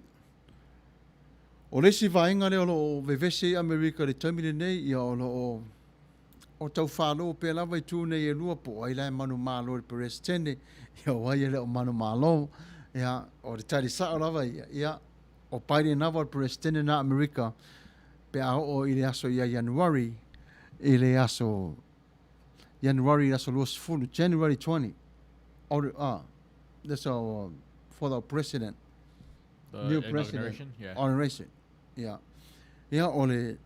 o le isi vaega lea o lo o vevesi ai Amerika i le taimi lenei, ia o lo o, o tau falo pea lava itu nei e lua, po o ai la e manumalo i le Peresetene, ia o ai e le o manumalo, ia, o le tali sao lava ia, ia, o Biden lava o le Peresetene na Amerika, pe a oo i le aso ia Ianuari, i le aso Ianuari i le aso 20, January 20, o, uh, that's our, for the president. The new president. inauguration, yeah. Inauguration. Yeah. Ia, o le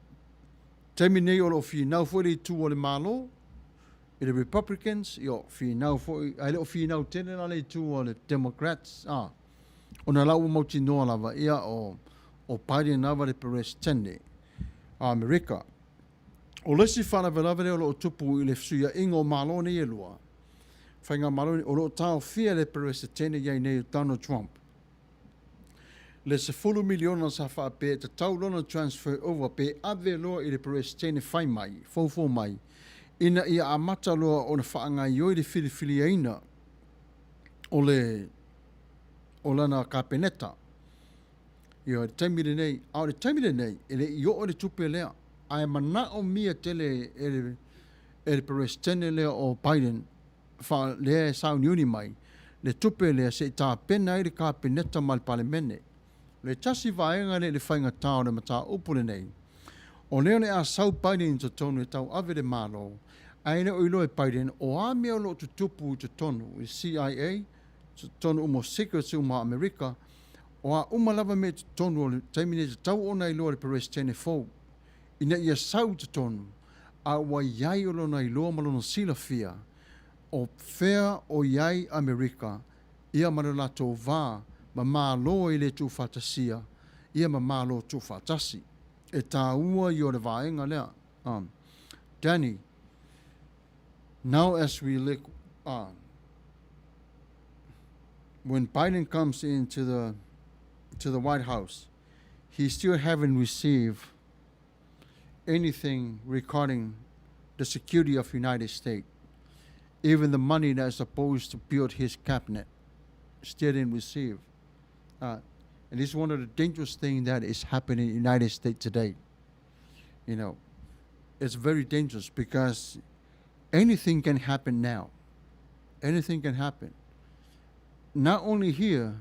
taimi nei o lo o finau foi le itu o le Malo i le Republicans, ia o finau foi, ae le o finau tele la le itu o le Democrats, ah, ona la ua mautinoa lava, ia o, o Biden lava le Peresetene a Amerika. O le isi faalavelave lea o lo o tupu i le fesuiaiga o Malo nei e lua, Faigamalo nei, o lo o taofia le Peresetene i ai nei o Donald Trump. Le 10 miliona sa faapea e tatau loa ona transfer over pe ave loa i le Peresetene fai mai, foufou mai, ina ia amata loa ona faagaioi le filifiliaina o le o lana Kapeneta. Ia, i le taimi lenei, a o le taimi lenei, e le i oo le tupe lea, ae manaomia tele e le e le Peresetene lea o Biden fa, lea e sauniuni mai, le tupe lea se i tapena ai le Kapeneta ma le Palemene. O le tasi vaega lea i le faigatā o le mataupu lenei, o lea o le a sau Biden i totonu e tauave le Malo, ae le o iloa e Biden o a mea o lo o tutupu i totonu i le CIA, totonu uma o secrets uma a Amerika, o a uma lava mea i totonu o le taimi nei e tatau ona iloa e le Peresetene fou, ina ia sau i totonu, a ua i ai o lona iloa ma lona silafia o fea o i ai Amerika ia ma lo latou va ma Malo e le tuufaatasia ia ma Malo tuufaatasi. E tāua ia o le vaega lea. Um, Danny, now as we look, when Biden comes into the to the White House, he still haven't received anything regarding the security of United States. Even the money that's supposed to build his cabinet, still didn't receive. And this is one of the dangerous things that is happening in the United States today. You know, it's very dangerous because anything can happen now. Anything can happen. Not only here,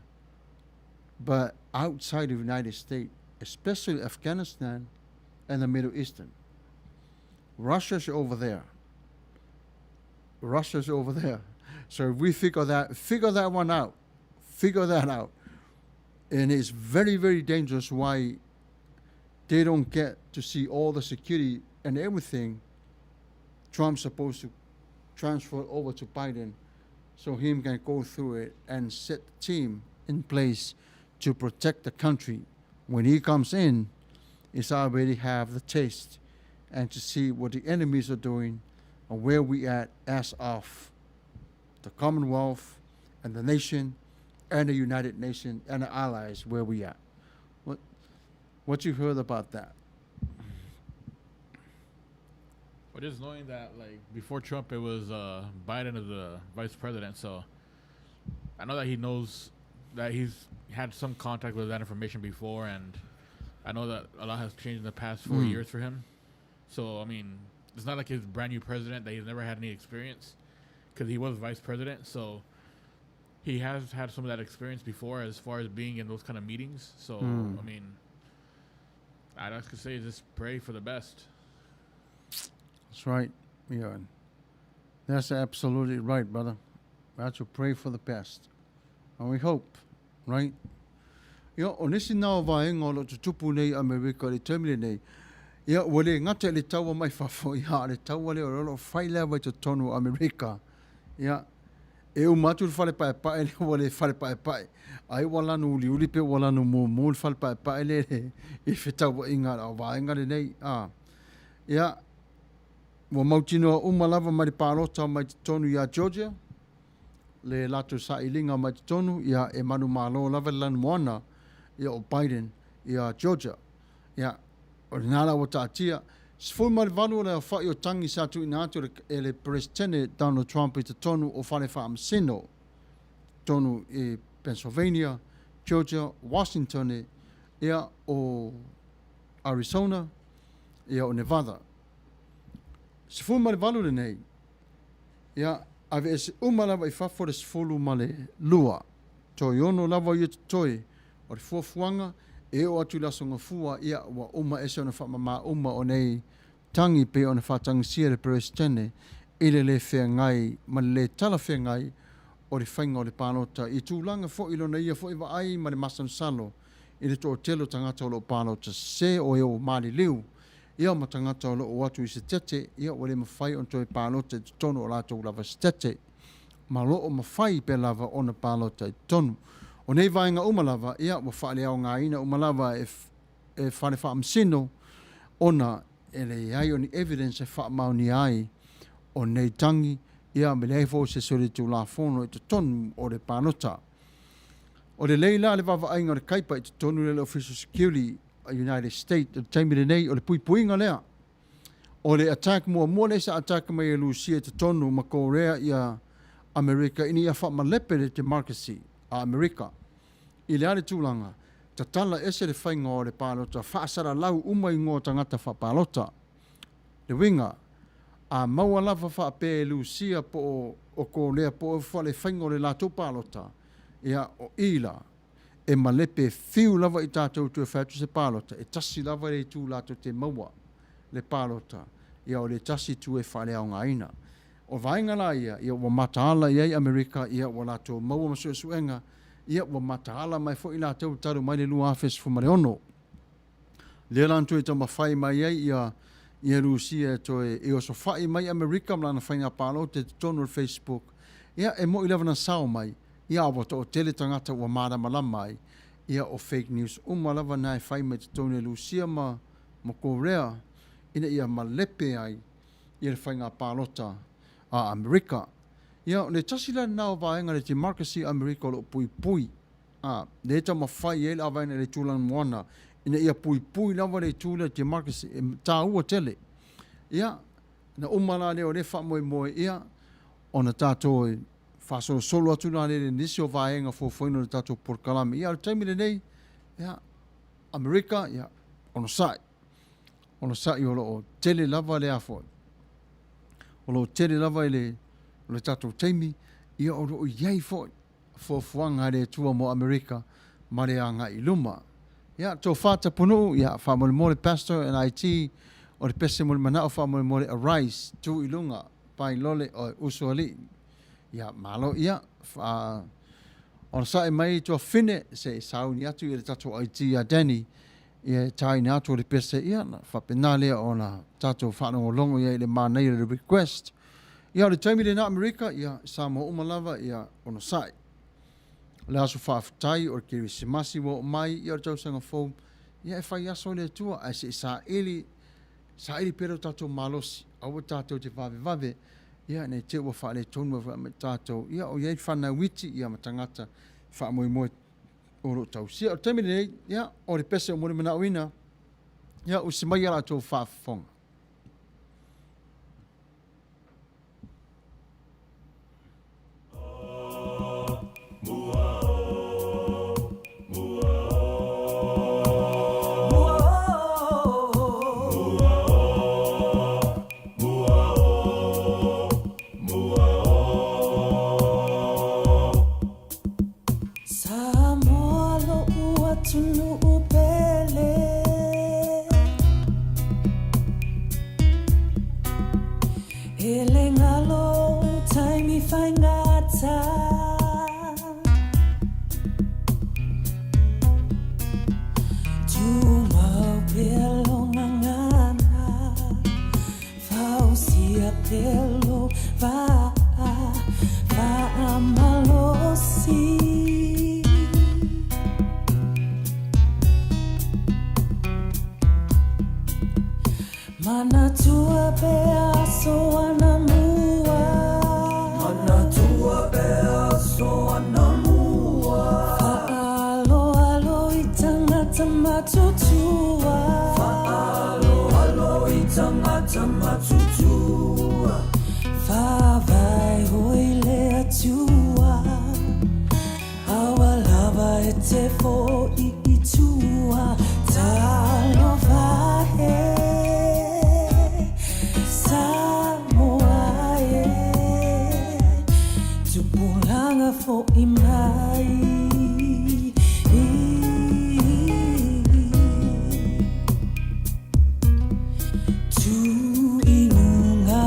but outside of the United States, especially Afghanistan and the Middle Eastern. Russia's over there. Russia's over there. So if we figure that figure that one out, figure that out. And it's very, very dangerous why they don't get to see all the security and everything Trump's supposed to transfer over to Biden so him can go through it and set the team in place to protect the country. When he comes in, it's already have the taste and to see what the enemies are doing and where we at as of the Commonwealth and the nation and the United Nations and the allies where we at. What what you heard about that? Well, just knowing that, like before Trump, it was Biden as the vice president, so I know that he knows that he's had some contact with that information before, and I know that a lot has changed in the past 4 years for him. So I mean, it's not like he's a brand new president that he's never had any experience, because he was vice president, so he has had some of that experience before as far as being in those kind of meetings. So I mean, I'd like to say just pray for the best. That's right. Yeah. That's absolutely right, brother. We have to pray for the best. And we hope, right? Ia, o nisi na o vaega o lo o tutupu nei i Amerika i le taimi lenei, ia, ua le gata i le taua mai fafo, ia, a o le taua lea o lo o fai lava i totonu o Amerika. Ia, e uma atu le fale paepae lea ua le fale paepae, ai ua lanu uliuli pe ua lanu mumu le fale paepae lea i le fetauaiga a o vaega lenei. A, ia, ua mautinoa uma lava mai le palota mai totonu ia Georgia, le latou sailiga mai totonu, ia, e manumalo lava le lanumoana, ia, o Biden ia Georgia. Ia, o lena la ua taatia. 18 o le aofai o tagi sa tuuina atu e le Peresetene Donald Trump i totonu o fale faamasino, totonu i Pennsylvania, Georgia, Washington, ia, o Arizona, ia, o Nevada. 18 lenei, Ia, aveese uma lava i fafo le 12, toe ono lava ia totoe. O le fuafuaga, e oo atu i le Aso Gafua, ia, ua uma ese ona faamama uma o nei tagi pei ona faatagisia e le Peresetene i le le feagai ma le le talafeagai o le faiga o le palota i tulaga foi i lona ia foi vaai ma le masalosalo i le toatele o tagata o lo o palota sese o e ua maliliu ia ma tagata o lo o atu i setete, ia ua le mafai ona toe palota i totonu o latou lava setete, ma lo o mafai pea lava ona palota i totonu. O nei vaega uma lava, ia ua faaleaogaina uma lava e e fale faamasino ona e leai o ni evidence e faamaonia ai o nei tagi, ia ma leai foi o se solitulafono i totonu o le palota. O lelei la le vaavaaiga o le kaipa i totonu lea o le Official Security United States i le taimi lenei, o le puipuiga lea. O le attack muamua lea sa attack mai e Lusia i totonu ma Korea ia Amerika ina ia faamalepe le democracy a Amerika. I le a le tulaga, tatala ese le faiga o le palota faasalalau uma igoa o tagata faapalota. Le uiga, a maua lava faapea e Lusia po o o Korea po o le faiga o le latou palota, ia o i la, e malepe fiu lava i tatou toe fai atu se palota, e tasi lava le itu latou te maua le palota, ia o le tasi itu e faaleaogaina. O vaega la ia, ia ua mataala i ai Amerika, ia ua latou maua ma suesuega, ia ua mataala mai foi latou talu mai le 2016. Lea la na toe taumafai mai ai ia ia Rusia e toe e osofai mai Amerika ma lana faiga palota i totonu o le Facebook. Ia e mo'i lava na sao mai, ia a ua toatele tagata ua malamalama ai, ia o fake news uma lava na e fai mai totonu e Rusia ma ma Korea ina ia malepe ai ia le faiga palota a Amerika. Ia o le tasi la lena o vaega le democracy a Amerika o lo o puipui A, lea e taumafai ai le avaina i le itu lanumoana ina ia puipui lava le itu lea democracy e taua tele. Ia, na uma la lea o lea faamoemoe, ia, ona tatou e faasolosolo atu la lea i nisi o vaega fuafuaina o le tatou polokalame. Ia, o le taimi lenei, ia, Amerika, ia, onosai. Onosai o lo o tele lava le a foi. O lo o tele lava i le, o le tatou taimi, ia, o lo o i ai foi fuafuaga a le Atua mo Amerika ma le agai i luma. Ia, tofa Tapunuu, ia, faamolemole Pastor and IT, o le pese mo le manao faamolemole arise, tu i luga, pai lole oe, uso alii. Ia, malo, ia, fa, onosai mai tuafine, se i sauni atu i le tatou IT ia Danny, ia e tāina atu o le pese, ia, na faapena lea ona tatou faalogologo i ai i le manaia o le request. Ia, o le taimi lena Amerika, ia, Samoa uma lava, ia, onosai. O le aso faafetai, o le Kerisimasi ua oo mai, ia, o le tausaga fou, ia, e fai aso le Atua, ae se i saili, saili pea lo tatou malosi, aua tatou te vavevave, ia, nei te ua faaletonu ai ma tatou, ia, o i ai fanau iti, ia, ma tagata faamoemoe o lo o tausia. O le taimi lenei, ia, o le pese o molimanaoina, ia, usi mai a latou faafofoga. Samoa lo'u atunuu pele. pea lo gagana, Fausia pea lo va'a fa'amalosi. Manatua pea aso anamua. Manatua pea aso anamua. Fa'aaloalo i tangata matutua. Fa'aaloalo i tangata matutua. Fa'avae hoi le Atua. Aua lava e te fo'i i tua, talofa e, Samoa e, tupulaga fo'i mai. Tū i luga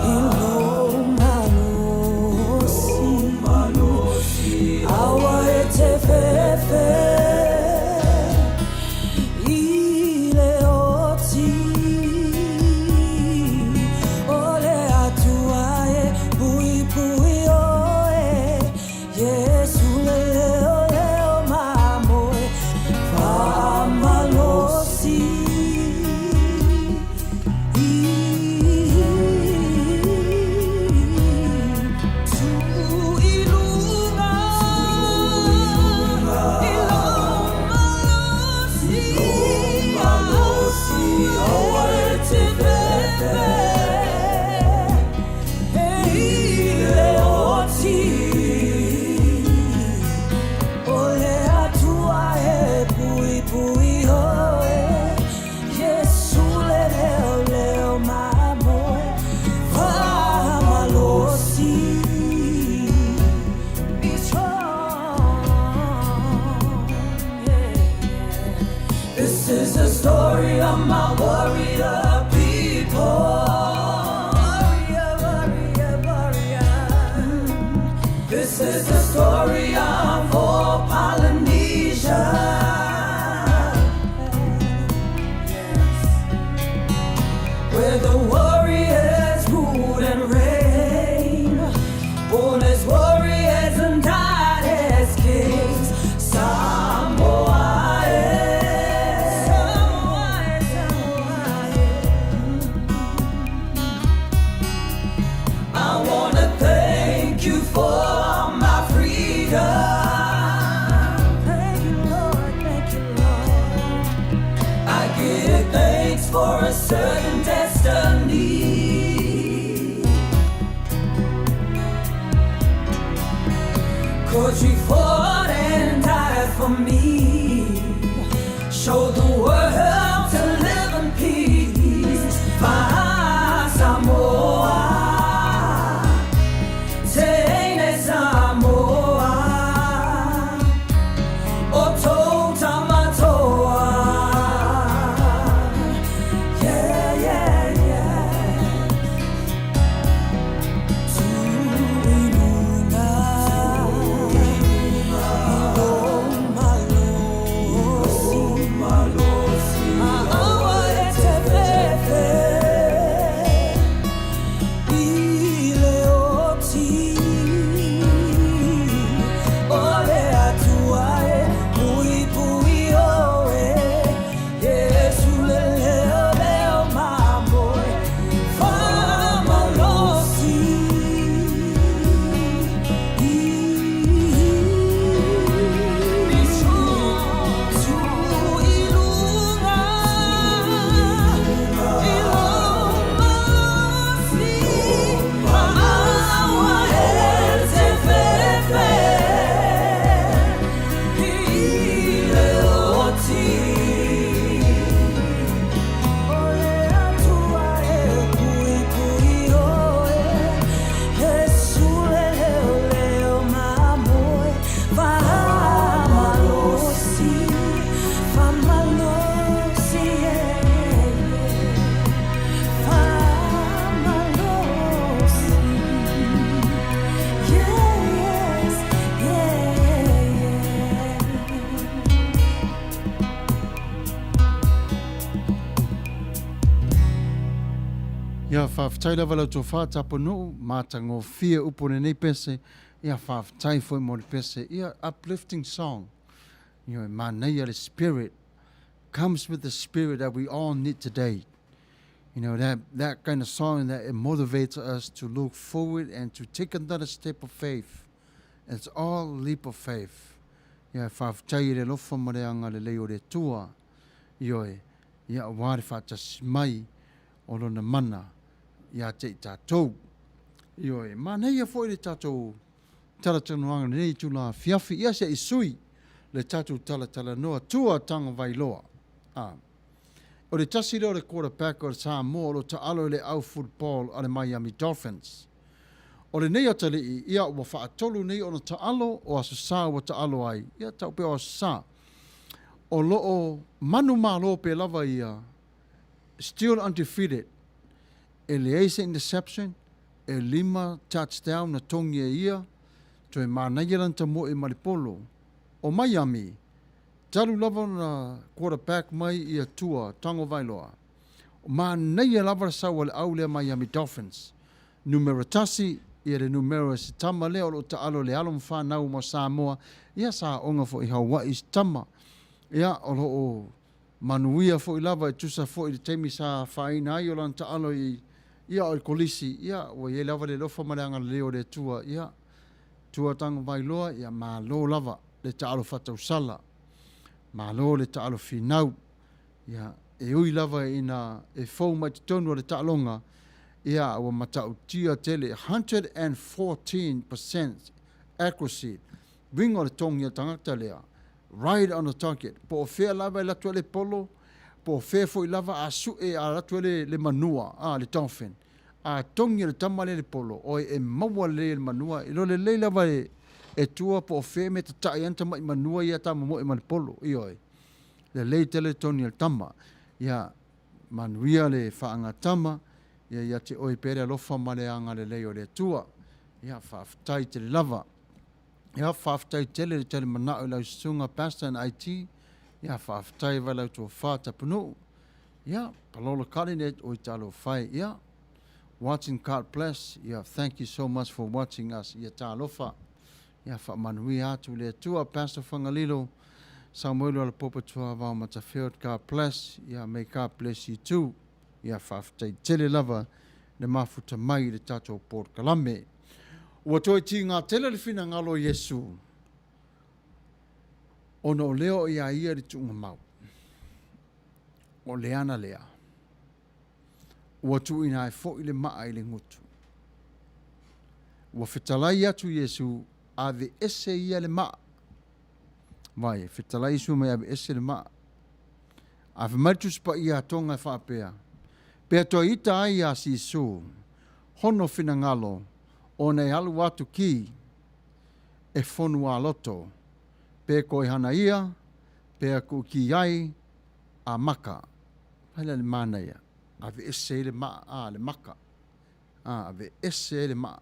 i lou malosi, Aua e te fefe i le oti o le Atua e puipui oe, Iesu le leo leo mamoe Fa'amalosi. Tu i luga i lou malosi, Aua e te fefe i le oti o le Atua e puipui oe, Iesu le leo leo mamoe Fa'amalosi. Be strong, yeah. This is the story of my warrior people. Warrior, warrior, warrior. This is the story of all Polynesia. Yes. Where the warriors rule and reign. Born as warriors and died as kings. Samoa, eh. Samoa, Samoa, I wanna thank you for my freedom. Thank you, Lord, thank you, Lord. I give thanks for a certain destiny. Cause you fought and died for me. Show the world to live in peace. Fa'asamoa. Teine Samoa. O tou tamatoa. Yeah, yeah. faafetai lava lau tofa Tapunuu, matagofie upu o lenei pese, ia faafetai foi mo le pese, ia uplifting song, ioe, manaia le spirit, comes with the spirit that we all need today. You know, that, that kind of song that it motivates us to look forward and to take another step of faith. It's all leap of faith. Ia, faafetai i le alofa ma le agalelei o le Atua. Ioe, ia aua le faatasi mai o Lona mana ia te i tatou. Ioe, manaia foi le tatou talatalanoaga i lenei itula afiafi, ia se i sui le tatou talatalanoa Tua Tagovailoa. A. O le tasi lea o le quarterback o Samoa o lo o taalo i le au football a le Miami Dolphins. O lenei atalii, ia ua faatolu nei ona taalo o Aso Sa ua taalo ai, ia tau pea o Aso Sa. O lo o manumalo pea lava ia, still undefeated, e leai se interception, e 5 touchdown na togi e ia, toe manaia lana tamoe ma le polo. O Miami, talu lava ona quarterback mai ia Tua Tagovailoa, manaia lava le sau a le au lea Miami Dolphins. Numera 1, ia le numera se tama lea o lo o taalo i le alo ma fanau ma Samoa, ia sa aoga foi i Hawaii se tama. Ia, o lo o manuia foi lava e tusa foi i le taimi sa afaina ai o lana taalo i, ia, o le kolisi, ia, ua i ai lava le alofa ma le agalelei o le Atua, ia, Tua Tagovailoa, ia, malo lava le taalo faatausala, malo le taalo finau, ia, e ui lava ina e fou mai totonu o le taaloga, ia, ua matautia tele, 114% accuracy, uiga o le togi o le tagata lea, right on the target, po o fea lava e alu atu ai le polo, po o fea foi lava a sue a alu atu ai le, le manua, a, le dolphin, a togi e le tama lea le polo, oi e maua lelei e le manua, e iloa lelei lava e, e tua po o fea mea tatai ai ana tamai manua ia tamomoe ma le polo, ioe. Lelei tele le togi a le tama. Ia, manuia le faagatama, ia ia te oe pea le alofa ma le agalelei o le Atua. Ia, faafetai tele lava. Ia, faafetai tele le tali manao i lau susuga Pastor and IT. Ia, faafetai vai lau tofa Tapunuu. Ia, Palolo Kalinet oi talofa e. Ia, watching God bless. Ia, thank you so much for watching us. Ia, talofa. Ia, faamanuia atu le Atua. Pastor Fagalilo, Samuelu Alapopo Tuavao Matafeo, God bless. Ia, may God bless you too. Ia, faafetai tele lava le mafuta mai i le tatou polokalame. Ua toe tīgā tele le finagalo o Iesu, ona o lea o iā ia le tuugamau. O le ana lea. Ua tuuina ai foi le maa i le gutu. Ua fetalai atu Iesu, aveese ia le maa. Vai, fetalai Iesu mai aveese le maa. A fai mai le Tusi Paia a Tonga e faapea, Pea toe ita ai iā Sisu, hono finagalo, ona e alu atu ki e Fonualoto, pe koe hana ia, pea kuʻu ki ai, a maka. Vai la le manaia, aveese ai le maa, a, le maka. A, aveese ai le maa.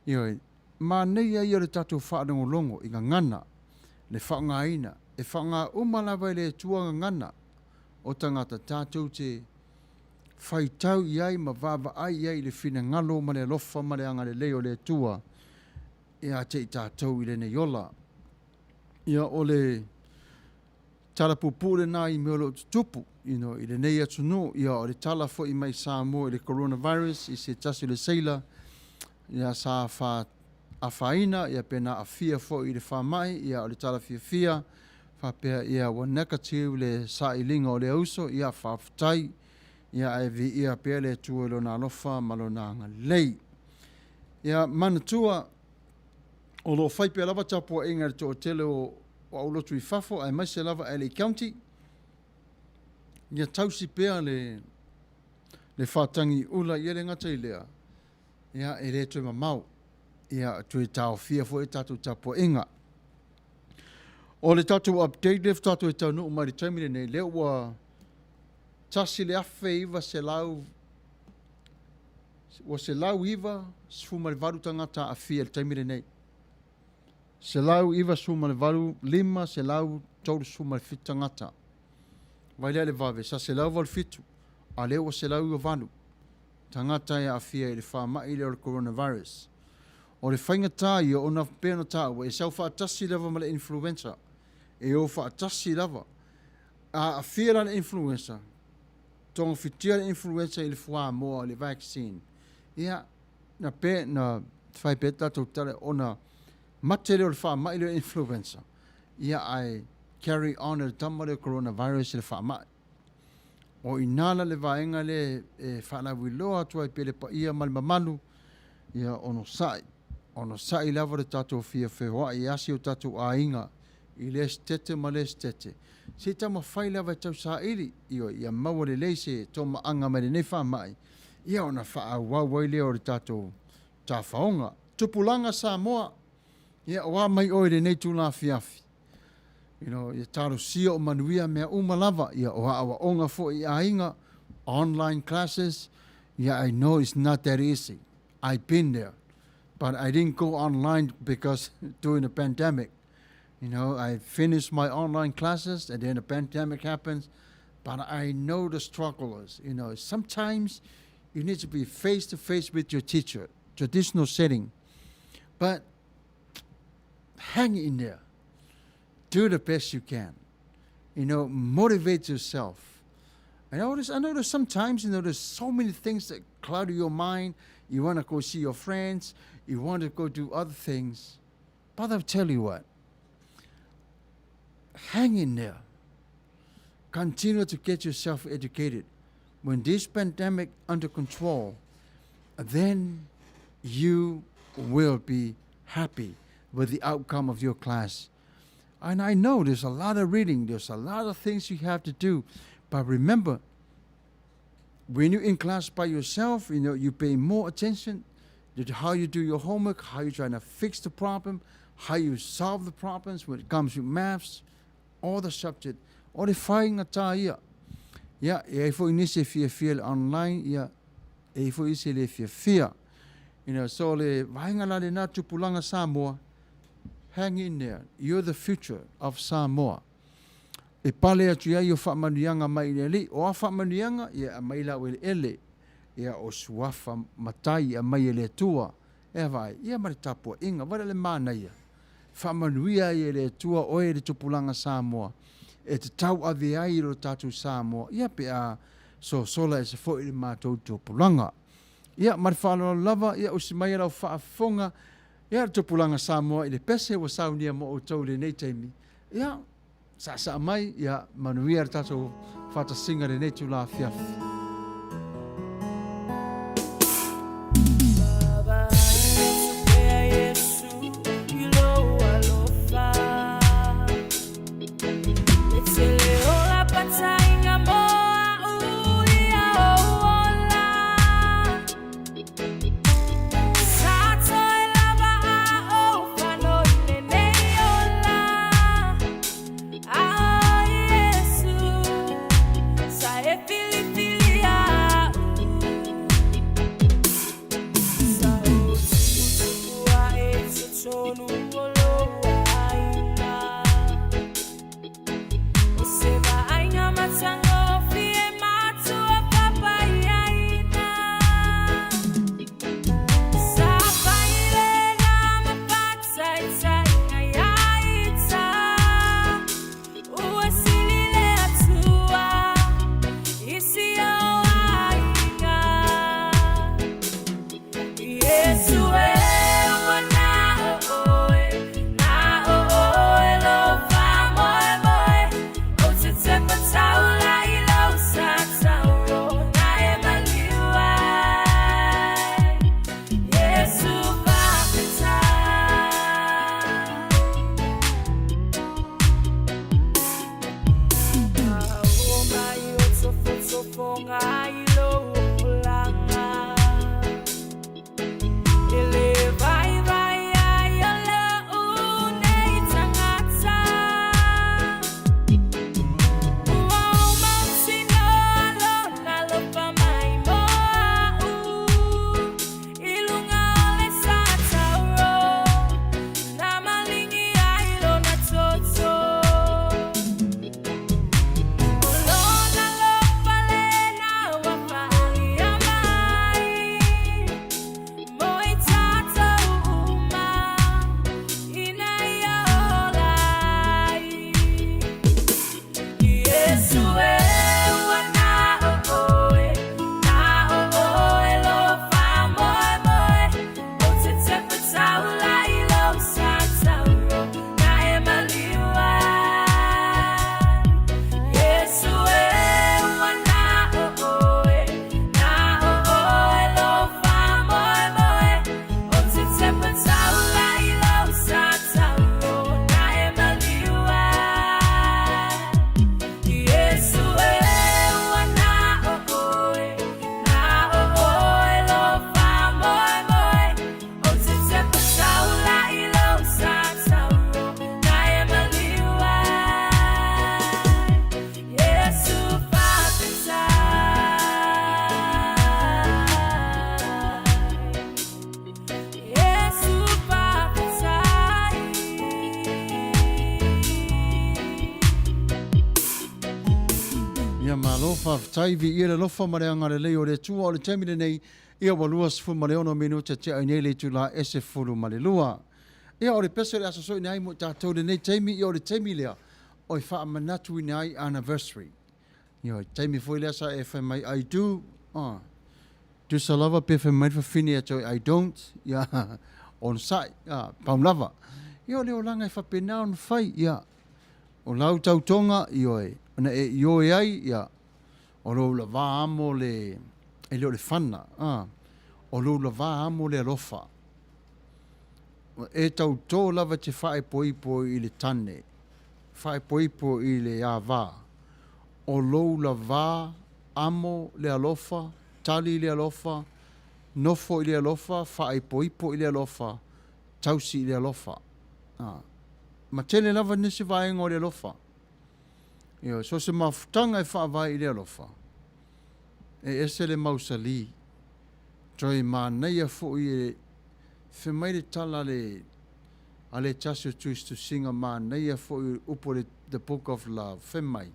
Ioe, manaia ia o le tatou faalogologo i gagana, le faaaogaina, e faaaoga uma lava e le Atua gagana o tagata tatou te faitau i ai ma vaavaai i ai i le finagalo ma le alofa ma le agalelei o le Atua ia te i tatou i lenei ola. Ia, o le tala puupuu lena i mea o lo o tutupu, you know, i lenei atunuu. Ia, o le tala foi mai Samoa i le coronavirus i se tasi o le seila, ia, sa fa afaina, ia, pe na aafia foi i le faamai, ia, o le tala fiafia, faapea, ia, ua negative le sailiga o lea uso, ia, faafetai, ia, ae viia pea le Atua i Lona alofa ma Lona agalelei. Ia, manatua, o lo o fai pea lava tapuaiga i le toatele o aulotu i fafo aemaise lava LA County, ia tausi pea le le faatagi ula, ia le gata i lea, ia e le toe mamao, ia toe taofia foi tatou tapuaiga. O le tatou update lea faatoa toe taunuu mai i le taimi lenei, lea ua 1,900 ua 198 tagata aafia i le taimi lenei. 198, 537 tagata. Vai lea i le vave, sa 187, a o lea ua 198. tagata e aafia i le faamai lea o le coronavirus. O le faigata ia ona pei ona taua e sau faatasi lava ma le influenza, e o faatasi lava. A aafia la le influenza, togafitia le influenza i le fuamoa o le vaccine, ia, na pe na fai pea tatou tala ona mate lea o le faamai lea o le influenza, ia ae carry on e le tama lea o le coronavirus i le faamai. O i ina la le vaega lea e faalauiloa atu ai pea le paia ma le mamalu, ia onosai, onosai lava le tatou fia feoai e asi o tatou aiga i lea sitete ma lea sitete. Se i taumafai lava e tausaili, ioe, ia maua lelei se tomaaga mai lenei faamai, ia ona faaauau ai lea o le tatou tafaoga. Tupulaga Samoa, ia o a mai oe i lenei itula afiafi? You know, ia talosia o manuia mea uma lava, ia o aoaoga foi i aiga, online classes, yeah, I know it's not that easy. I've been there, but I didn't go online because during the pandemic. You know, I finished my online classes and then the pandemic happens, but I know the strugglers. You know, sometimes you need to be face to face with your teacher, traditional setting. But hang in there. Do the best you can. You know, motivate yourself. I notice, I notice sometimes, you know, there's so many things that cloud your mind. You want to go see your friends. You want to go do other things. But I'll tell you what, hang in there. Continue to get yourself educated. When this pandemic under control, then you will be happy with the outcome of your class. And I know there's a lot of reading, there's a lot of things you have to do. But remember, when you're in class by yourself, you know, you pay more attention to how you do your homework, how you're trying to fix the problem, how you solve the problems when it comes to maths, all the subject, o le faigata ia. Ia, e ai foi nisi e fiafia le online, ia, e ai foi isi e le fiafia. You know, so le vaega la lena tupulaga Samoa, hang in there, you're the future of Samoa. E pale atu ai o faamanuiaga mai i le Alii. O a faamanuiaga? Ia e aumai lau eleele, ia o suafa matai e aumai e le Atua. E vaai, ia ma le tapuaiga, vaai le manaia. Faamanuia ai e le Atua oe le tupulaga Samoa, e te tauave ai i lo tatou Samoa, ia pe a sosola ese foi le matou tupulaga. Ia, ma le faaaloalo lava, ia usi mai lau faafofoga, ia le tupulaga Samoa i le pese ua saunia mo outou i lenei taimi. Ia, saasaa mai, ia manuia le tatou faatasiga i lenei itula afiafi. Ia malo faafetai viia le alofa ma le agalelei o le Atua o le taimi lenei ia ua 26 minute tea ai nei le itula e 12. Ia o le pese o le aso soina ai mo i tatou lenei taimi ia o le taimi lea o e faamanatuina ai anniversary. Ia o le taimi foi lea sa e fai mai I do, ah, tusa lava pe fai mai le fafine ia te oe I don't, ia onosai, ah, pau lava. Ia o le olaga e faapena ona fai, ia o lau tautoga, ioe, ona e ioe ai, ia o lou lavā amo le, e le o le fana, ah, o lou lavā amo le alofa. E tautō lava te faaipoipo i le tane, faaipoipo i le ava, o lou lavā amo le alofa, tali i le alofa, nofo i le alofa, faaipoipo i le alofa, tausi i le alofa. A. Ma tele lava nisi vaega o le alofa. Ioe, so se mafutaga e faavae i le alofa, e ese le mausali, toe manaia foi e fai mai le tala a le a le tasi o tusitusiga manaia foi upu o le The Book of Love, fai mai,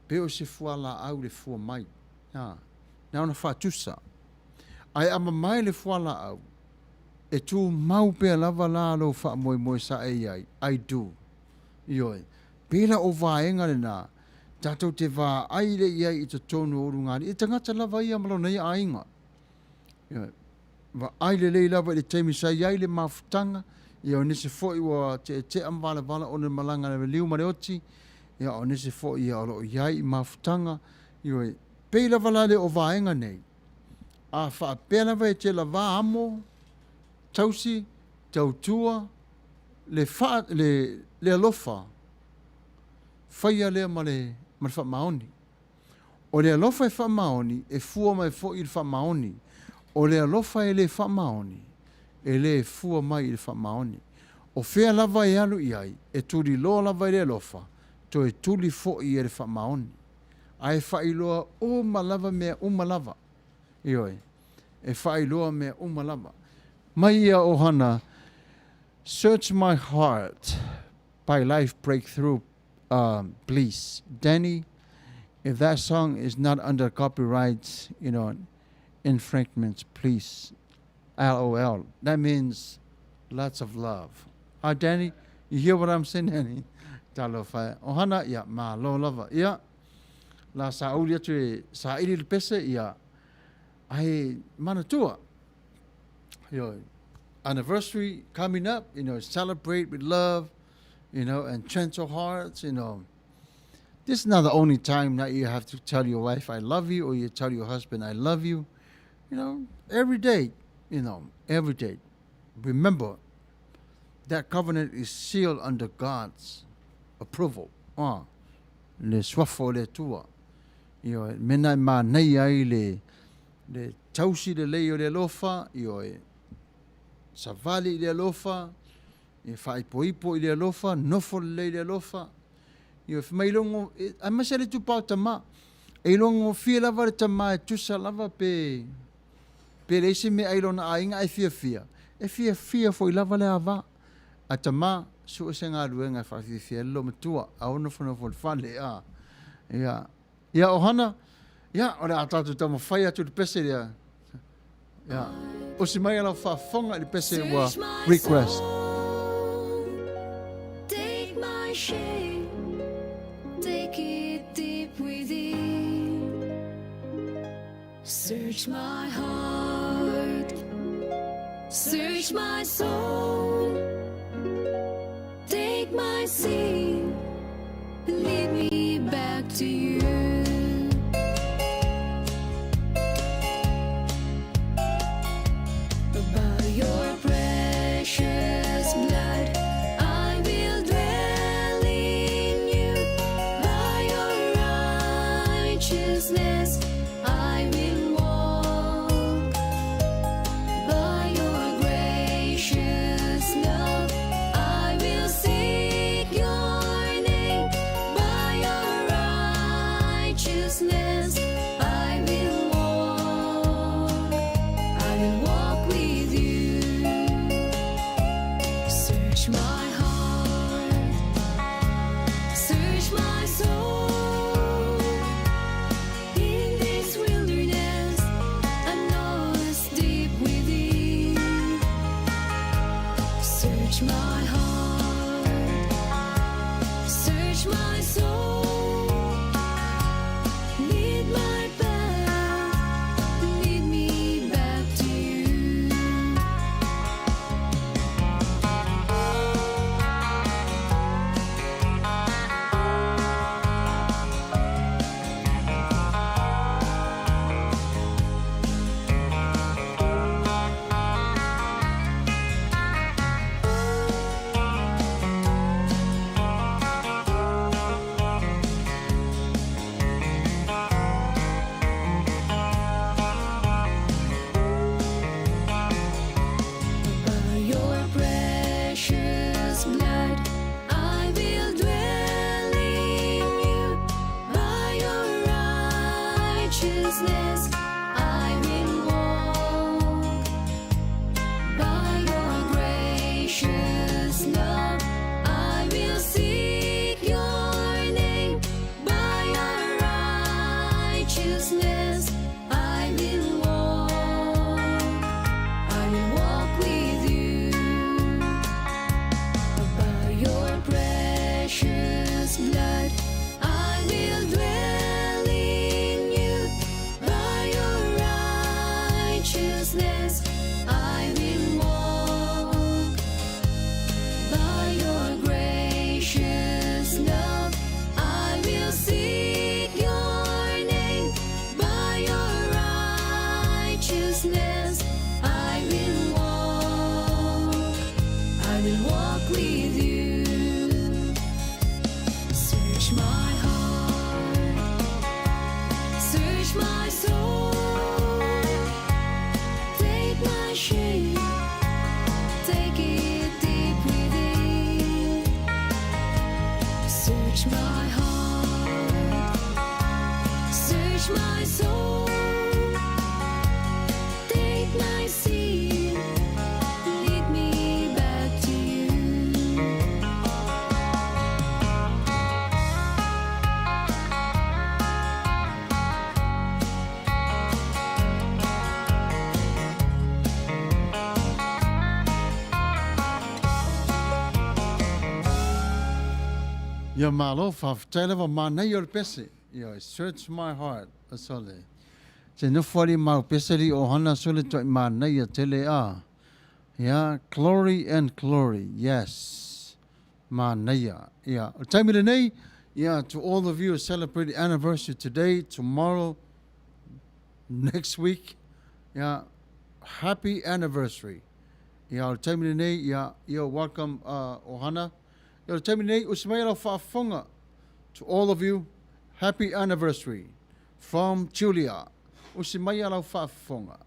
pe o se fualaau le fua mai, a, na ona faatusa. Ae a mamae le fualaau, e tumau pea lava la lou faamoemoe sa e i ai, I do. Ioe. Pēlā o vaega lenā, tatou te vaai lea i ai i totonu o ulugalii, e tagata lava ia ma lona ia aiga. Ioe. Vaai lelei lava i le taimi sa i ai le mafutaga, ia o nisi foi ua teetea ma valavala ona o le malaga a le maliu ma le oti, ia o nisi foi ia o lo o i ai i mafutaga, ioe. Pei lava la lea o vaega nei, a faapea lava e te lavā amo, tausi, tautua, le faa, le, le alofa, faia lea ma le, ma le faamaoni. O le alofa e faamaoni, e fua mai foi i le faamaoni. O le alofa e le faamaoni, e le fua mai i le faamaoni. O fea lava e alu i ai, e tuliloa lava e le alofa, toe tuli foi e le faamaoni. Ae faailoa uma lava mea uma lava. Ioe, e faailoa mea uma lava. Mai ia ʻohana, Search my heart by Life Breakthrough um, please. Danny, if that song is not under copyright, you know, infringements, please. LOL. That means lots of love. Ah, Danny, you hear what I'm saying, Danny? Talofa. Ohana, ia, malo lava. Ia, la sauli atu e saili le pese, ia, ai manatua. You know, anniversary coming up, you know, celebrate with love, you know, and gentle hearts, you know. This is not the only time that you have to tell your wife, I love you, or you tell your husband, I love you. You know, every day, you know, every day. Remember, that covenant is sealed under God's approval. Ah, le suafa o le Atua. Ioe, mena e mānaia ai le, le tausi lelei o le alofa, ioe, savali i le alofa, e faaipoipo i le alofa, nofo lelei i le alofa. Ioe, fai mai iloga, aemaise le tupa o tama. E ilogofie lava le tama e tusa lava pe, pe leai se meaai i lona aiga ae fiafia, e fiafia foi lava le ava. A tama, sue se galuega e faafiafia ai le loomatua, a o nofonofo i le fale, a. Ia, ia ʻohana, ia, o le a tatou taumafai atu i le pese lea. Ia, usi mai lau faafofoga i le pese ua request. Take my shame, take it deep within. Search my heart, search my soul. Take my sin, lead me back to you. By your precious blood, I will dwell in you. By your righteousness, I will walk. By your gracious love, I will seek your name. By your righteousness, I will walk. I will walk with you. Search my heart, search my soul. Search my soul, take my sin, lead me back to you. Ia malo, faafetai lava manaia o le pese. Ia, search my heart, sole. Te nofo ali mau pese li o hana sole toi manaia tele a. Ia, glory and glory, yes. Manaia. Ia, o le taimi lenei, ia, to all of you who celebrate anniversary today, tomorrow, next week, ia, happy anniversary. Ia, o le taimi lenei, ia, ia, welcome, uh, Ohana. Ia, o le taimi lenei, usi mai lau faafofoga. To all of you, happy anniversary from Julia. Usi mai lau faafofoga.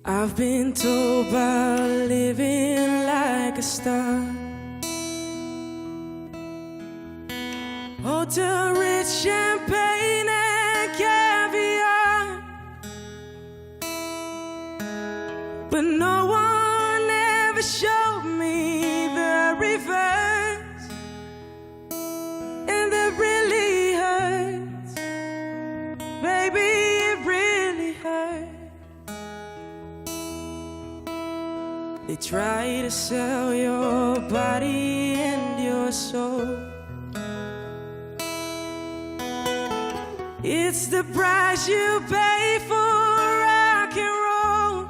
I've been told about living like a star. Hotel rich champagne and caviar. But no one ever showed me the reverse. And that really hurts. Baby, it really hurts. They try to sell your body and your soul. It's the price you pay for rock and roll.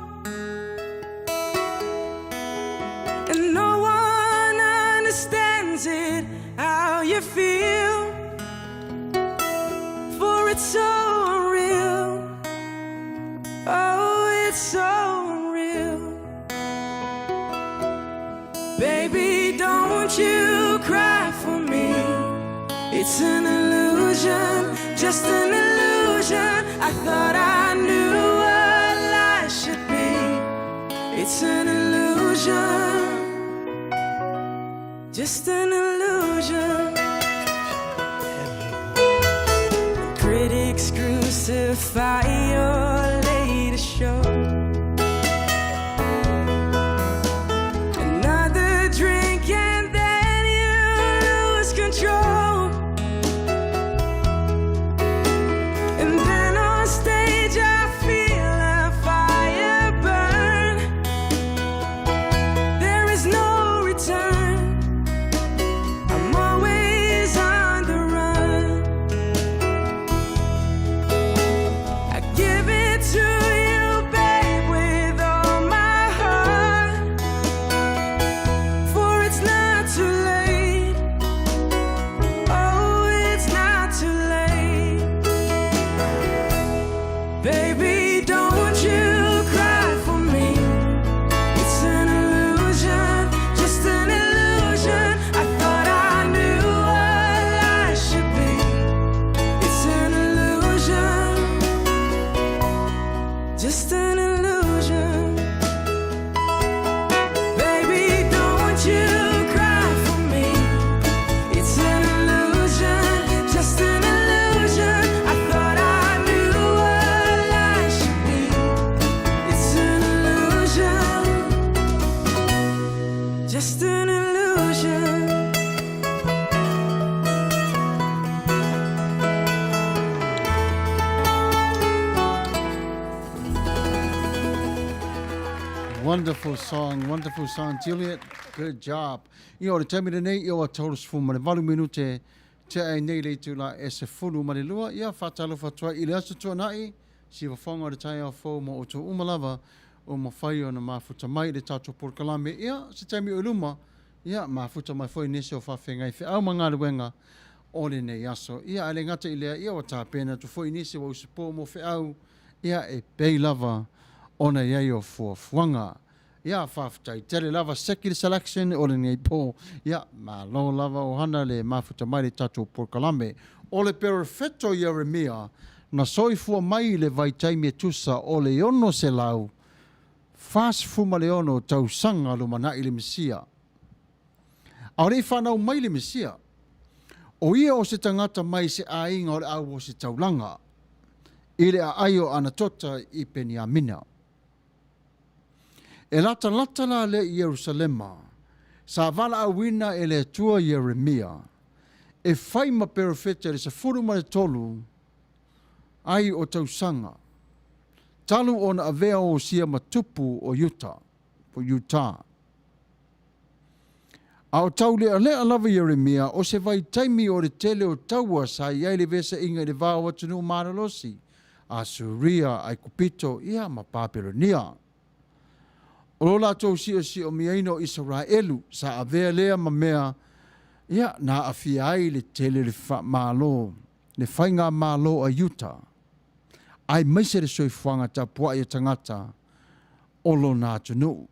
And no one understands it, how you feel. For it's so unreal. Oh, it's so unreal. Baby, don't you cry for me. It's an illusion, just an illusion. I thought I knew what life should be. It's an illusion, just an illusion. Critics crucify your latest show. Another drink and then you lose control. And then on stage I feel a fire burn. There is no return. I'm always on the run. I give it to you, babe, with all my heart. For it's not too late. Oh, it's not too late. Baby, don't you cry for me. It's an illusion, just an illusion. I thought I knew what life should be. It's an illusion, just an illusion. Baby, don't you cry for me. It's an illusion, just an illusion. I thought I knew what life should be. It's an illusion, just an illusion. Wonderful song, wonderful song, Juliet. Good job. Ia, o le taimi lenei, ia ua 38 minute tea ai nei le itula e 12. Ia, faatalofa atu ai i le aso tuanai, sivafoga o le taeao fou mo outou uma lava ua mafai ona mafuta mai i le tatou polokalame. Ia, se taimi o i luma, ia, mafuta mai foi nisi o faafeagai feau ma galuega o lenei aso. Ia, ae le gata i lea, ia ua tapena atu foi nisi ua usupo mo feau, ia, e pei lava ona i ai o fuafuaga. Ia, faafetai tele lava second selection o lenei po. Ia, malo lava o hana le mafuta mai le tatou polokalame. O le perofeto Ieremia na soifua mai i le vaitaimi e tusa o le 600. 46 tausaga lumanai le Mesia. A o le i fanau mai le Mesia, o ia o se tagata mai se aiga o le auositaulaga, i le aai o Anatota i Peniamina. E latalata la lea i Ierusalema, sa valaauina e le Atua Ieremia e fai ma perofeta i le 13 ai o tausaga talu ona avea o Osia ma tupu o Iuta, po Utah. A o taulealea lava Ieremia o se vaitaimi o le tele o taua sa i ai le vesaʻiga i le va o atunuu malolosi, Asuria, Aikupito, ia ma Papelonia. O lo latou si'osi'omiaina o Isaraelu sa avea lea ma mea ia na aafia ai le tele o le malo, le faigamalo a Iuta, aemaise le soifuaga tapua'i a tagata o lona atunuu.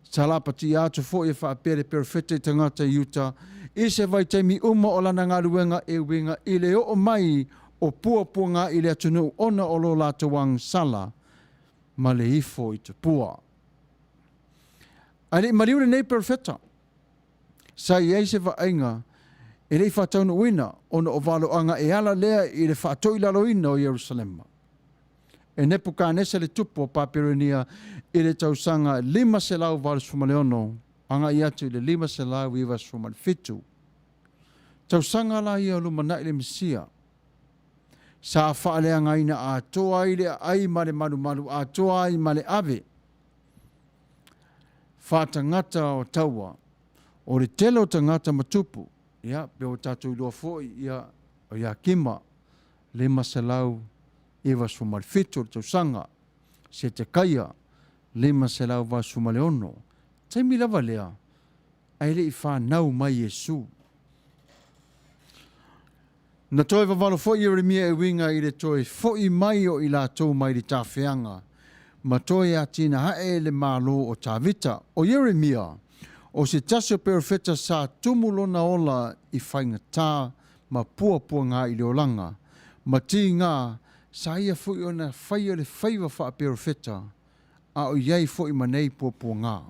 Sa lapatia atu foi e faapea le perofeta i tagata i Iuta i se vaitaimi uma o lana galuega e uiga i le oo mai o puapuaga i le atunuu ona o lo latou agasala ma le ifo i tupua. Ae le i maliu lenei perofeta, sa i ai se vaaiga e le i faataunuuina ona o valoaga e ala lea i le faatoilaloina o Ierusalema e Nepukanesa le tupu o Papelonia i le tausaga 586 agai atu i le 597. Tausaga la ia o lumanai le Mesia sa faaleagaina atoa ai le aai ma le malumalu atoa ai ma le ave faatagata o taua o le tele o tagata ma tupu, ia, pe ua tatou iloa foi, ia, o Iakima, 597 o le tausaga, Setekaia, 586. Taimi lava lea, ae le i fanau mai Iesu. Na toe vavalo foi Ieremia e uiga i le toe foʻi mai o i latou mai le tafeaga ma toe atinae le malo o Tavita. O Ieremia, o se tasi o perofeta sa tumu lona ola i faigata ma puapuaga i le olaga, ma tiga sa ia foi ona faia le faiva faaperofeta a o i ai foi ma nei puapuaga.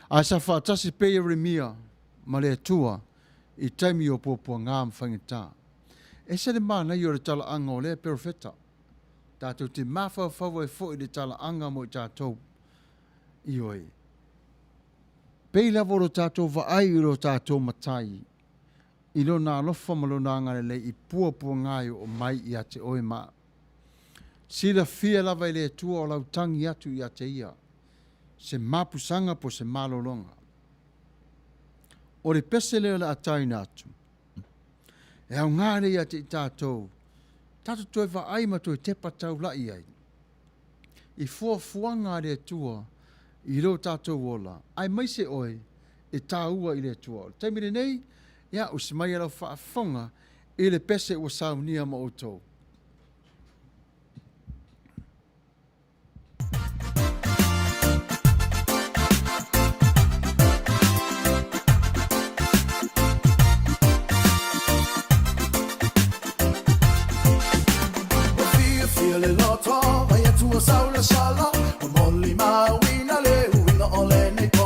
Ae sa faatasi pea Ieremia ma le Atua i taimi o puapuaga ma faigata. Ese le manaia o le talaaga o lea perofeta. Tatou te mafaufau ai foi i le talaaga mo i tatou. Ioe. Pei lava o lo tatou vaai i lo tatou Matai, i lona alofa ma lona agalelei i puapuaga e oo mai ia te oe ma au. Silafia lava e le Atua o lau tagi atu ia te ia, se mapusaga po o se malologa. O le pese lea o le a taina atu, e aoga lea ia te i tatou, tatou toe vaai ma toe tepa taula'i ai i fuafuaga a le Atua i lo tatou ola, aemaise oe e taua i le Atua. O le taimi lenei, ia, usi mai lau faafofoga i le pese ua saunia ma outou. Ua fiafia le loto, vai atu o saula sala, Ua molimauina le uiga o lenei po.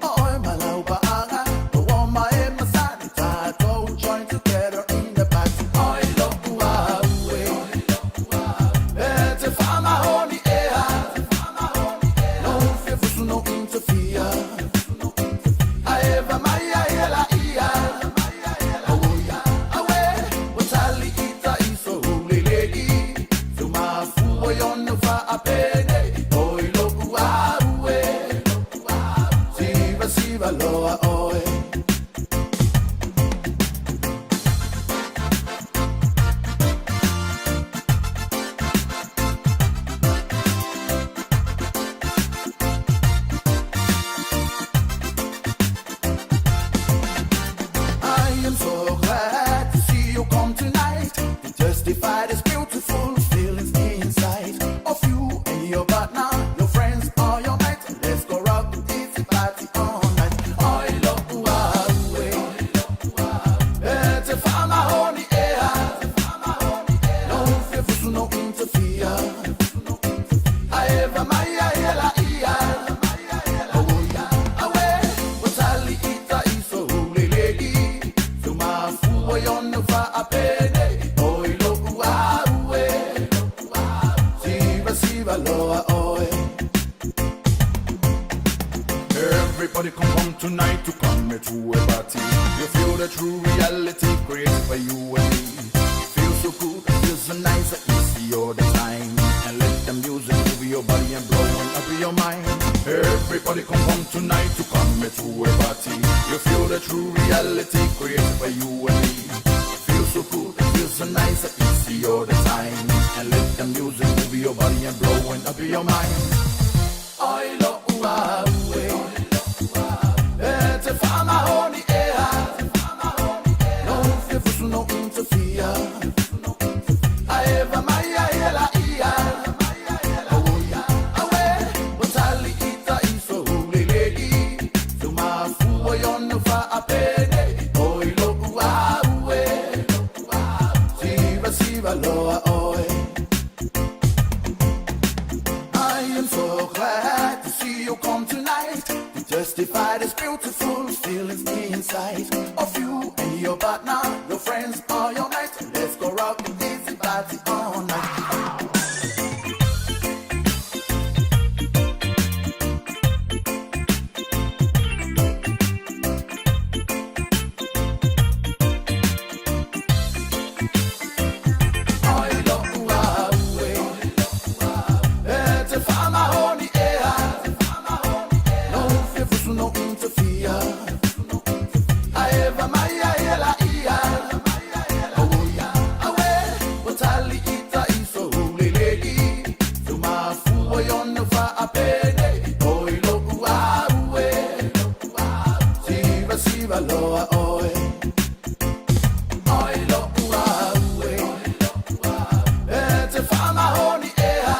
O oe ma lau paaga, o oma e masani, Tatou join together in the party. Oi lo'u au. Everybody come home tonight to come to a party. You feel the true reality created by you and me. Feel so good, feel so nice, easy all the time. And let the music move your body and blowing up your mind. Everybody come home tonight to come to a party. You feel the true reality created by you and me. Feel so good, feel so nice, easy all the time. And let the music move your body and blowing up your mind. Oi lo ua ue, e te whamahoni e a. No fia fusu no interfere. A eva mai a ela ia. Awe, o tali ita iso hulelei. Tumafua yono fa apene. Oi lo ua ue, siva siva loa oi. I am so glad to see you come tonight to justify this beautiful feelings inside of you and your partner, your friends or your mates. Let's go rock and easy party all night. Oi lo ua ue, e te whamahoni e a. No fia fusu no interfere. A eva mai a ela ia. Awe, o tali ita iso hulelei. Tumafua yono fa apene. Oi lo ua ue, siva siva loa oi. Oi lo ua ue, e te whamahoni e a.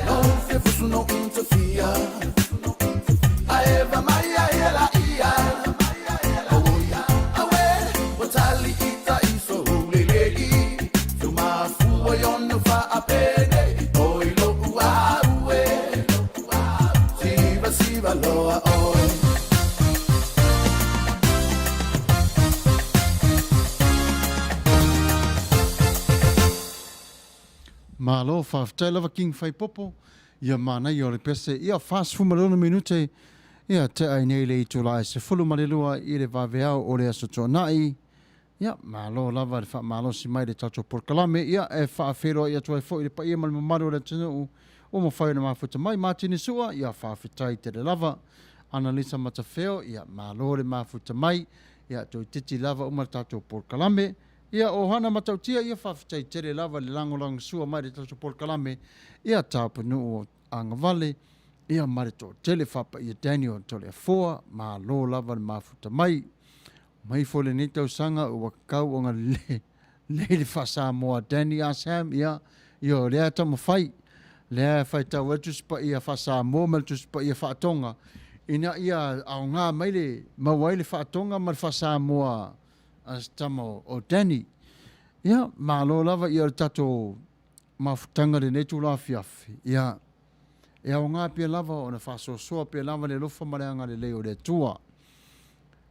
No fia fusu no interfere. A eva mai a ela ia. Awe, o tali ita iso hulelei. Tumafua yono fa apene. Oi lo ua ue, siva siva loa oi. Malo, faafetai lava King Faipopo, ia manaia o le pese, ia 46 minute, ia tea ai nei le itula e 12 i le vaveao o le Aso Toonai. Ia, malo lava le faamalosi mai le tatou polokalame, ia e faafeiloai atu ai foi i le paia ma le mamalu o le atunuu ua mafai ona mafuta mai. Matini Sua, ia faafetai tele lava. Analisa Matafeo, ia malo le mafuta mai, ia toititi lava uma le tatou polokalame. Ia, o Hana Matautia, ia faafetai tele lava le lagolagosua mai le tatou polokalame, ia Tapunuu o Agavale, ia ma le toatele faapaia Daniel Toleafoa, malo lava le mafuta mai. Mai foi lenei tausaga ua kau ona le lei le faaSamoa Danny Asham, ia, ia o lea e taumafai, lea e faitau ai le Tusi Paia faaSamoa ma le Tusi Paia faaToga, ina ia aoga mai le maua ai le faaToga ma le faaSamoa a se tama o Danny. Ia, malo lava ia o le tatou mafutaga lenei tula afiafi. Ia, e aoga pea lava ona faasoasoa pea lava le alofa ma le agalelei o le Atua.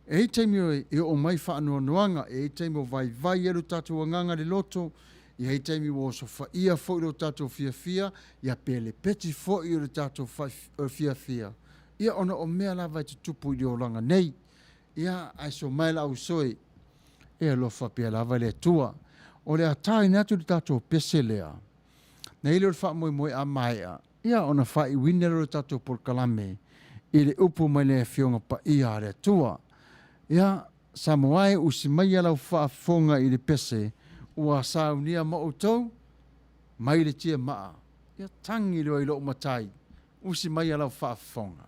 E i taimi e oo mai faanoanoaga, e i taimi o vaivai ai lo tatou agaga i le loto, e i taimi ua osofaia foi lo tatou fiafia, ia pe le peti foi o le tatou fiafia. Ia ona o mea lava e tutupu i le olaga nei. Ia, ae so mai la usoe, e alofa pea lava le Atua. O le a taina atu le tatou pese lea, nei le o le faamoemoe a maea, ia ona faaiuina lea o le tatou polokalame i le upu mai le Afioga Paia a le Atua. Ia, Samoa e usi maia lau faafofoga i le pese ua saunia ma outou mai le tiamaa. Ia tagi loa i lou matai, usi maia lau faafofoga.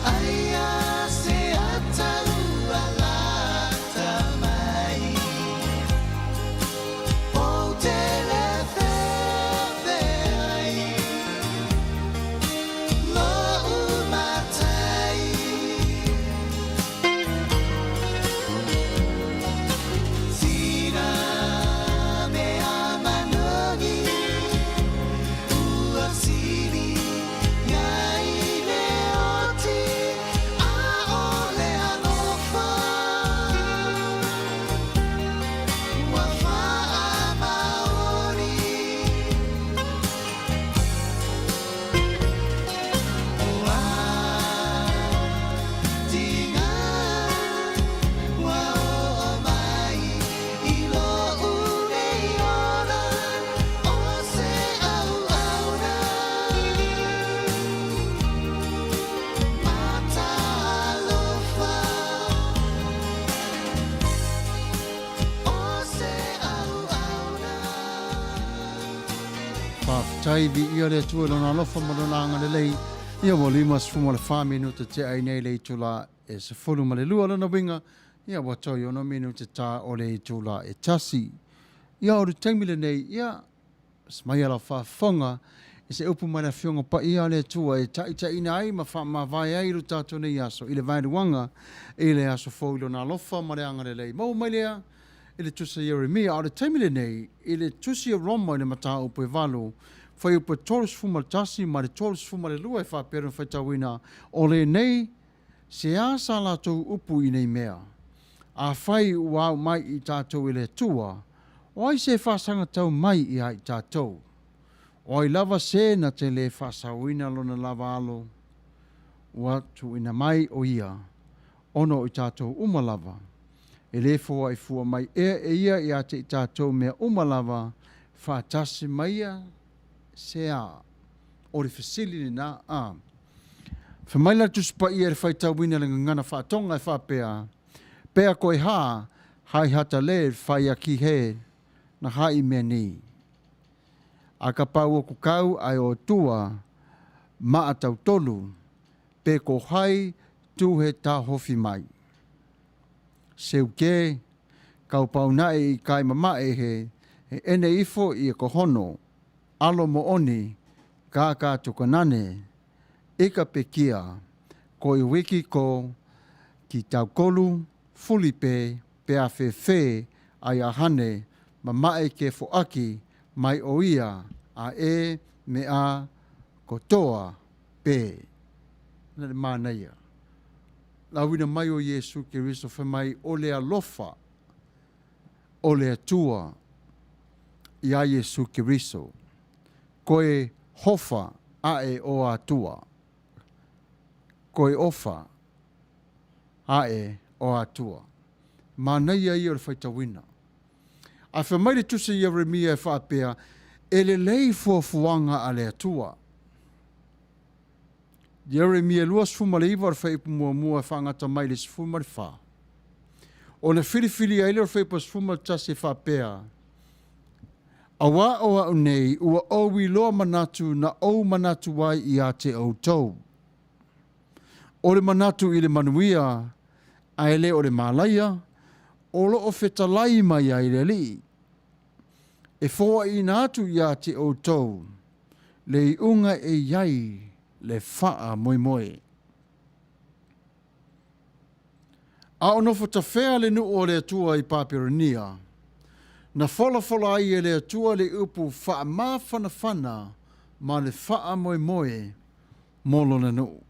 Aia se ata ua lata mai Ou te le fefe ai Lo'u matai Sina mea manogi Ua sili ia i le oti ʻAʻole alofa Ua faamaoni Ua tiga Ua oo mai i loʻu nei ola ʻO se ʻauʻauna Matalofa ʻO se ʻauʻauna. Faafetai, viia le Atua i Lona alofa ma Lona agalelei, ia ua 54 minute tea ai nei le itula e 12 lona uiga, ia ua toe ono minute ta o le itula e tasi. Ia o le taimi lenei, ia, Maia lau faafofoga i se upu mai le Afioga Paia a le Atua e taitaiina ai ma faamavae ai lo tatou nei aso i le vaeluaga i le aso fou i Lona alofa ma le agalelei. Maua mai lea i le Tusi a Ieremia, a o le taimi lenei i le Tusi a Roma i le mataupu e 8, fuaiupu e 31 ma le 32 e faapea ona faitauina, O lenei Se a sa latou upu i nei mea? Afai ua ao mai i tatou e le Atua, o ai se faasagatau mai ia i tatou? O ai lava se na te lē faasaoina lona lava alo? Ua tuuina mai o ia, ona o i tatou uma lava. E lē foai fua mai ea e ia ia te i tatou mea uma lava, faatasi ma ia se a? O le fesili lena a. Fai mai la le Tusi Paia i le faitauina i le Gagana Faatoga e faapea, Pea koe ha, hai hata le fai a ki he na hai mea ni. A ka pau o ku kau ai o tua maa tau tolu, pe ko hai tu he tahofi mai. Seu ke, kau pau nae i kai mamae he, he ene ifo i e kohono, alo mooni, kākā tukanane, ika pekia, ko i wiki ko ki taukolu, fulipe, pe a fefe, ai a hane, mamae ke foaki, mai o ia, a e, me a, ko toa, pe. Na le manaia. Lauina mai o Iesu Keriso fai mai o le alofa o le Atua iā Iesu Keriso, koe hofa aʻe o Atua, koe ofa aʻe o Atua. Manaia ia o le faitauina. A fai mai le Tusi a Ieremia e faapea, E lelei fuafuaga a le Atua. Ieremia 29 o le fuaiupu muamua e faagata mai i le 14. Ona filifilia ai lea o le fuaiupu 11 e faapea, Auā o a'u nei ua ou iloa manatu na ou manatu ai iā te outou, o le manatu i le manuia ae le o le mālaia, o loo fetalai mai ai le Alii, e foaiina atu iā te outou le iuga e i ai le faamoemoe. A o nofo tafea le nuu o le Atua i Papelonia, na folafola ai e le Atua le upu faamafanafana ma le faamoemoe mo lona nuu.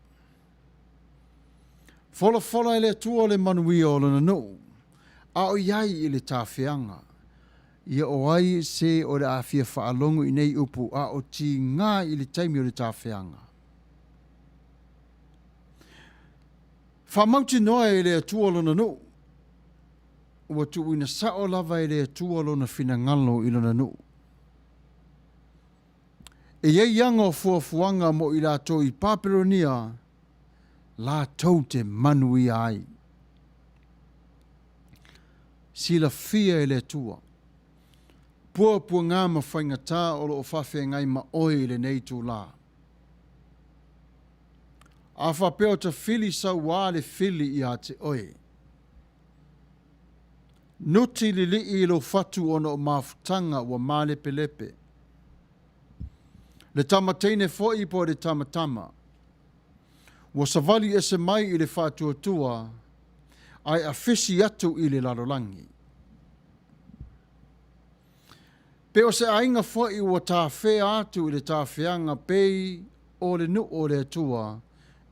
Folafola e le Atua le manuia o lona nuu, a o i ai i le tafeaga. Ia o ai se o le a fia faalogo i nei upu a o tiga i le taimi o le tafeaga? Faamautinoa e le Atua lona nuu. Ua tuuina sao lava e le Atua lona finagalo i lona nuu. E i ai aga o fuafuaga mo i latou i Papelonia latou te manuia ai. Silafia e le Atua puapuaga ma faigata o lo o faafeagai ma oe i lenei itulā. A faapea o tafili sauā le fili iā te oe. Nuti lilii i lou fatu ona o mafutaga ua malepelepe. Le tama teine foi po o le tama tama. Ua savali ese mai i le faatuatua ae afisi atu i le lalolagi. Pe o se aiga foi ua tafea atu i le tafeaga pei o le nuu o le Atua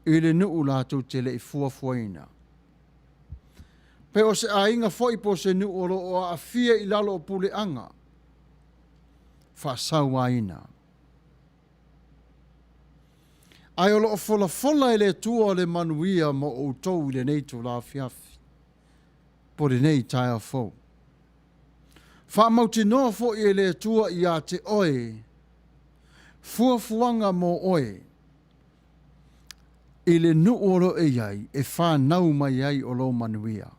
i le nuu latou te le i fuafuaina. Pe o se aiga foi po o se nuu o lo o aafia i lalo o puleaga faasauaina. Ae o lo o folafola e le Atua le manuia mo outou i lenei itula afiafi, po o lenei taeao fou. Faamautinoa foi e le Atua iā te oe fuafuaga mo oe i le nuu o lo o e i ai e fanau mai ai o lou manuia.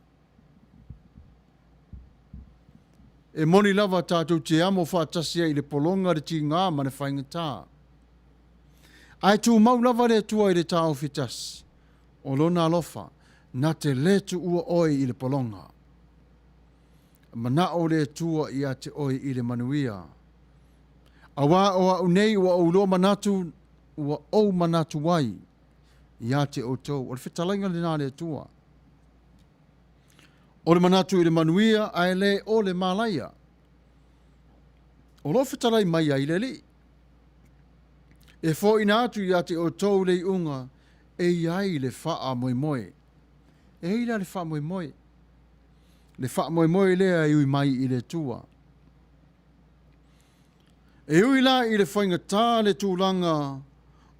E moni lava tatou te amo faatasi ai i le pologa, le tigā ma le faigata. Ae tumau lava le Atua i le taofi tasi, o Lona alofa, na te lē tuua oe i le pologa. E manao le Atua ia te oe i le manuia. Auā o a'u nei ua ou iloa manatu ua ou manatu ai ia te outou. O le fetalaiga lena a le Atua. O le manatu i le manuia ae le o le malaia. O lo o fetalai mai ai le Alii. E foaiina atu ia te outou le iuga e i ai le faamoemoe. E i ai la le faamoemoe. Le faamoemoe lea e ui mai i le Atua. E ui la i le faigata le tulaga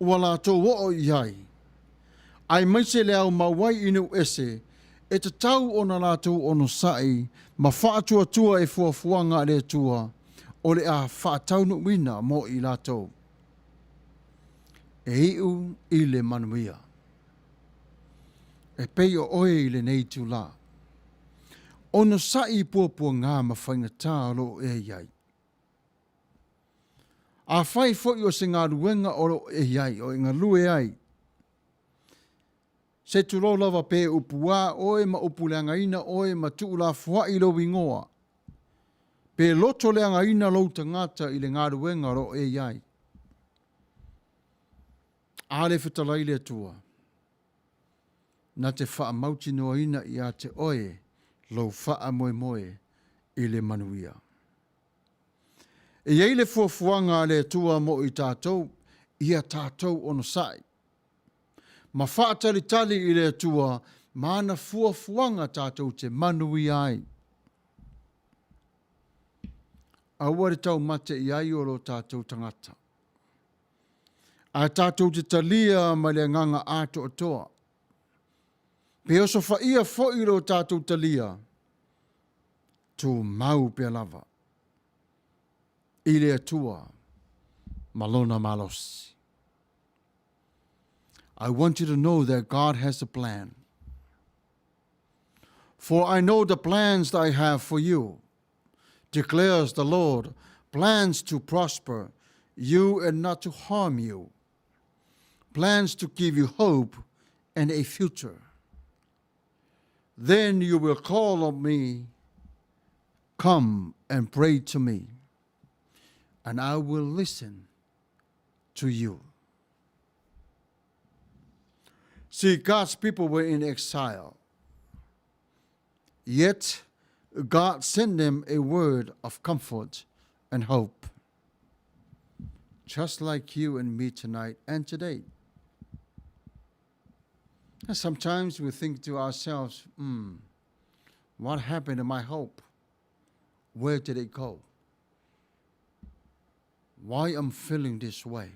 ua latou oo i ai, aemaise le aumau ai i nuu ese, e tatau ona latou onosai ma faatuatua i fuafuaga a le Atua o le a faataunuuina mo i latou. E iu i le manuia. E pei o oe i lenei itula. Onosai i puapuaga ma faigata o lo o e i ai. Afai foi o se galuega o lo o e i ai, o e galue ai, se tulou lava pe upuā oe ma upuleagaina oe ma tuulafoai lou igoa, pe lotoleagaina lou tagata i le galuega o lo o e i ai. A le fetalai le Atua, na te faamautinoaina ia te oe lou faamoemoe i le manuia. E i ai le fuafuaga a le Atua mo i tatou, ia tatou onosai, ma faatalitali i le Atua ma ana fuafuaga tatou te manuia ai. Aua le taumate i ai o lo tatou tagata. Ae tatou te talia ma le agaga atoatoa. Pe osofaia foi lo tatou talia, tumau pea lava i le Atua ma Lona malosi. I want you to know that God has a plan. For I know the plans that I have for you, declares the Lord, plans to prosper you and not to harm you, plans to give you hope and a future. Then you will call on me, come and pray to me, and I will listen to you. See, God's people were in exile. Yet, God sent them a word of comfort and hope. Just like you and me tonight and today. And sometimes we think to ourselves, what happened to my hope? Where did it go? Why I'm feeling this way?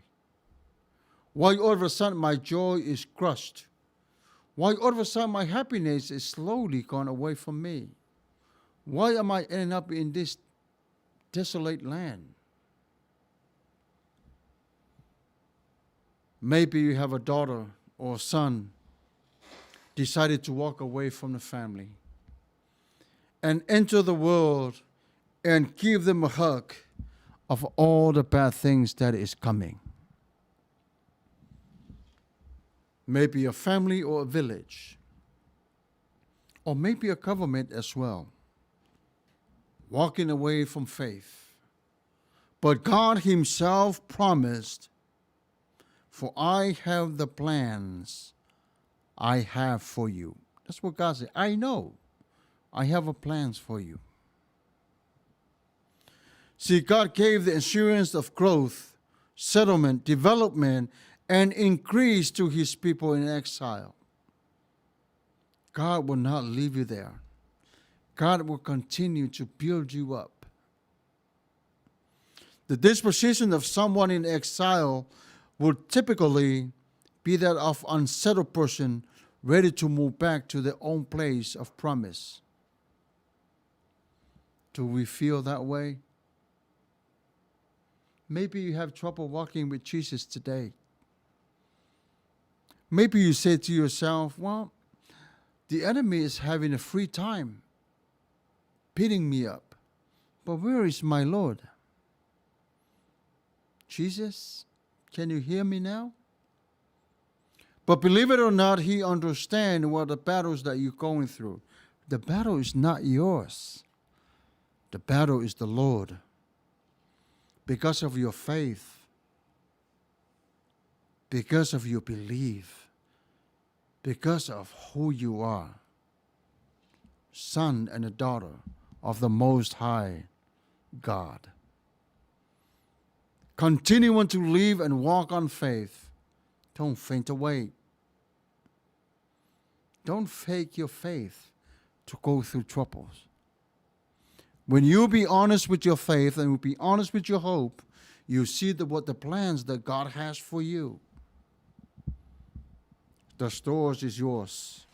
Why all of a sudden my joy is crushed? Why all of a sudden my happiness is slowly gone away from me? Why am I ending up in this desolate land? Maybe you have a daughter or son decided to walk away from the family and enter the world and give them a hug of all the bad things that is coming. Maybe a family or a village, or maybe a government as well, walking away from faith. But God Himself promised, For I have the plans I have for you. That's what God said. I know I have a plans for you. See, God gave the assurance of growth, settlement, development, and increase to his people in exile. God will not leave you there. God will continue to build you up. The disposition of someone in exile would typically be that of unsettled person ready to move back to their own place of promise. Do we feel that way? Maybe you have trouble walking with Jesus today. Maybe you say to yourself, well, the enemy is having a free time beating me up. But where is my Lord? Jesus, can you hear me now? But believe it or not, he understands what the battles that you're going through. The battle is not yours. The battle is the Lord. Because of your faith, because of your belief, because of who you are, son and a daughter of the Most High God. Continuing to live and walk on faith. Don't faint away. Don't fake your faith to go through troubles. When you be honest with your faith and you be honest with your hope, you see the, what the plans that God has for you. The stores is yours.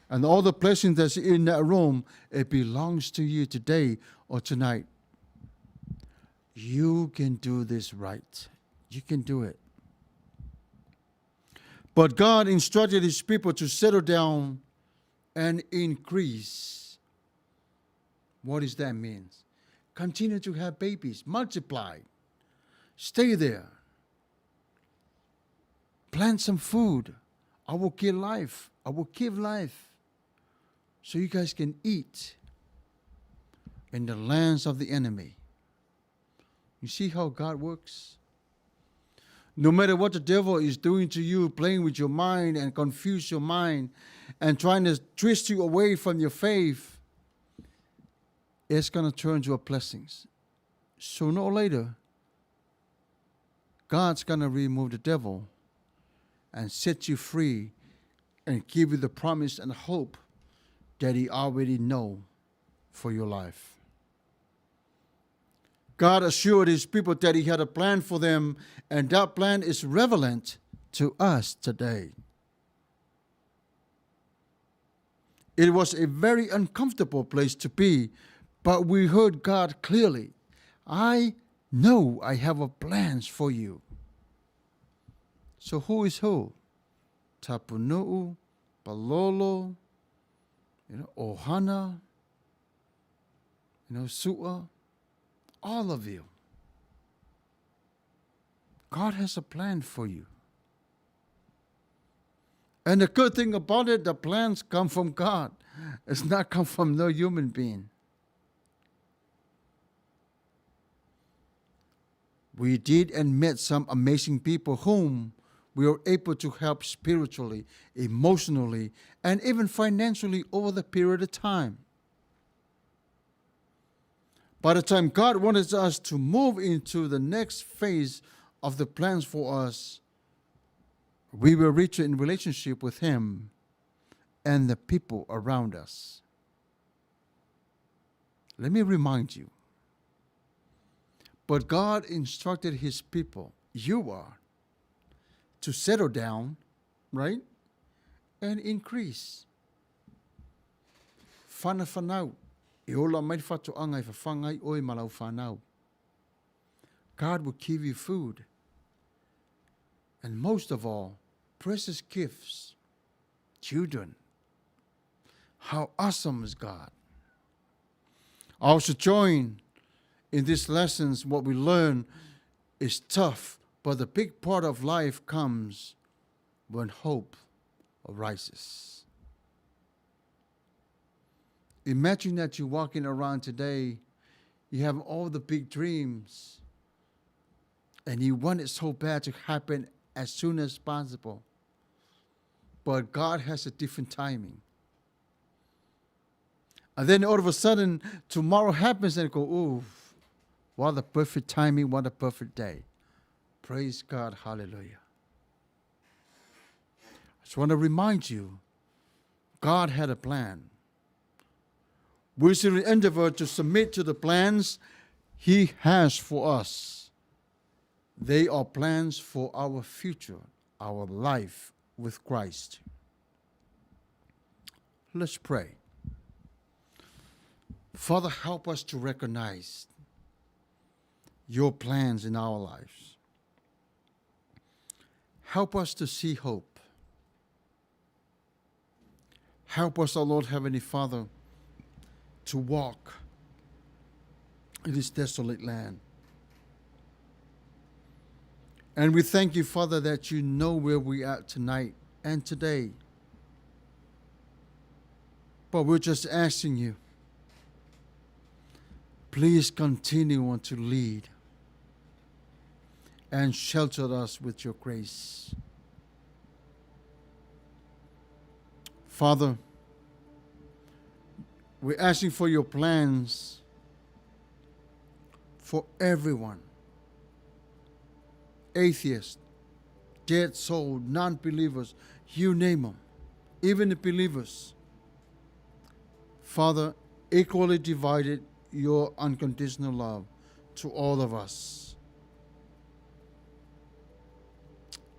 And all the blessings that's in that room, it belongs to you today or tonight. You can do this right. You can do it. But God instructed his people to settle down and increase. What does that mean? Continue to have babies, multiply, stay there, plant some food. I will give life. I will give life so you guys can eat in the lands of the enemy. You see how God works? No matter what the devil is doing to you, playing with your mind and confuse your mind and trying to twist you away from your faith, it's going to turn to a blessings. Sooner or later, God's going to remove the devil and set you free and give you the promise and hope that he already know for your life. God assured his people that he had a plan for them, and that plan is relevant to us today. It was a very uncomfortable place to be, but we heard God clearly. I know I have a plans for you. So who is who? Tapunu'u, Palolo, you know, Ohana, you know, Su'a, all of you. God has a plan for you. And the good thing about it, the plans come from God. It's not come from no human being. We did and met some amazing people whom we were able to help spiritually, emotionally, and even financially over the period of time. By the time God wanted us to move into the next phase of the plans for us, we were richer in relationship with Him and the people around us. Let me remind you. But God instructed His people, you are, to settle down, right? And increase. Whana whanau. E ola mai whatoanga i whawhangai oe ma lau whanau. God will give you food. And most of all, precious gifts, children. How awesome is God? I also join in these lessons. What we learn is tough, but the big part of life comes when hope arises. Imagine that you're walking around today, you have all the big dreams, and you want it so bad to happen as soon as possible. But God has a different timing. And then all of a sudden, tomorrow happens and you go, ooh, what a perfect timing, what a perfect day. Praise God, hallelujah. I just want to remind you, God had a plan. We should endeavor to submit to the plans He has for us. They are plans for our future, our life with Christ. Let's pray. Father, help us to recognize your plans in our lives. Help us to see hope. Help us, our Lord Heavenly Father, to walk in this desolate land. And we thank you, Father, that you know where we are tonight and today. But we're just asking you, please continue on to lead and shelter us with your grace. Father, we're asking for your plans for everyone. Atheists, dead soul, non-believers, you name them, even the believers. Father, equally divided your unconditional love to all of us.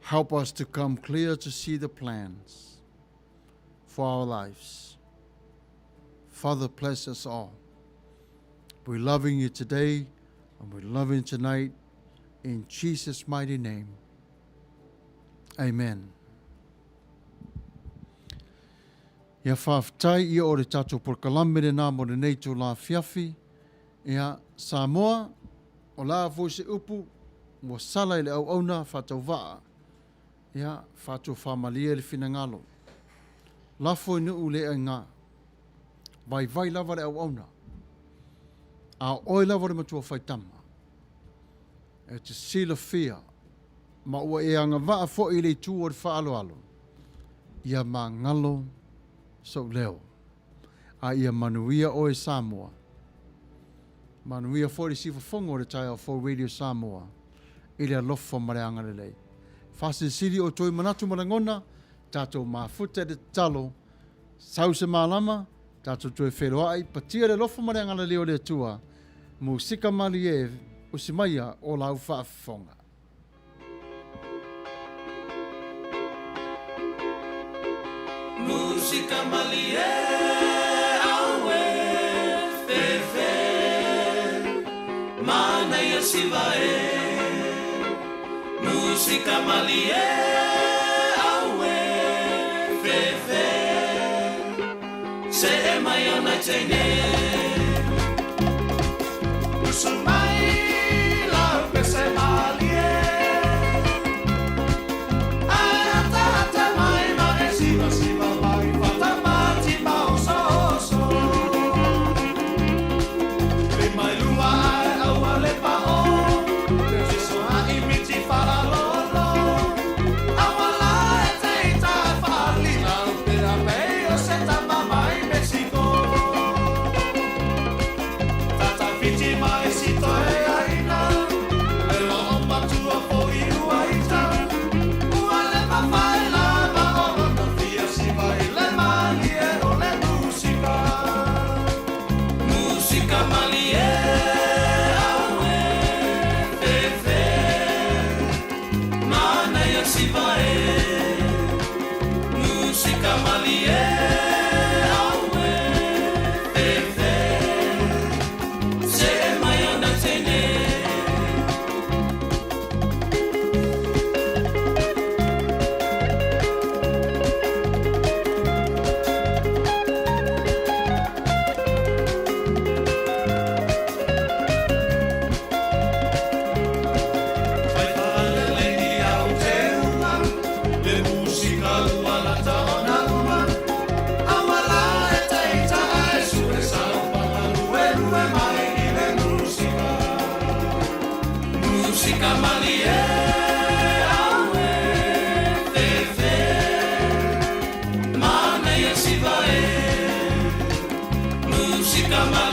Help us to come clear to see the plans for our lives. Father, bless us all. We're loving you today and we're loving you tonight. In Jesus' mighty name, amen. Ia faafetai ia o le tatou polokalame lenā mo lenei itula afiafi. Ia, Samoa, o le a foi se upu ua sala i le auauna faatauvaa. Ia, faatofamalie le finagalo. Lafo i nuu le aiga. Vaivai lava le auauna. A o oe lava le matua faitama. E te silafia ma ua e agavaa foi i le itu o le faaaloalo, ia magalo sou leo. A ia manuia oe Samoa. Manuia foi le sifofoga o le taeao fou Radio Samoa i le alofa ma le agalelei. Faasilisili outou i manatu ma lagona, tatou mafuta i le tatalo, sau se malama, tatou toe feiloai, patia le alofa ma le agalelei o le Atua, musika malie, usi maia o lau faafofoga. Musika malie aue fefe Manaia siva e Musika malie aue fefe Se e mai ona teine Usu mai lau pese malie Ai ata ata mai ma e siva siva mai Fata mati ma oso oso Pe mai lua ai aua le pa o Te tiso a imiti fala lolo Aua la e te ita fali Lau te a pei o se tama mai Mexico Tata fiti mai si toe aina E lo o matua fo i ua ita Ua le mawhai la ma o na fia siva i le malie o le musika Musika malie aue fefe Manaia siva e Musika malie aue fefe Se e mai ona teine Fai faalelei au te ula, le musika Kama.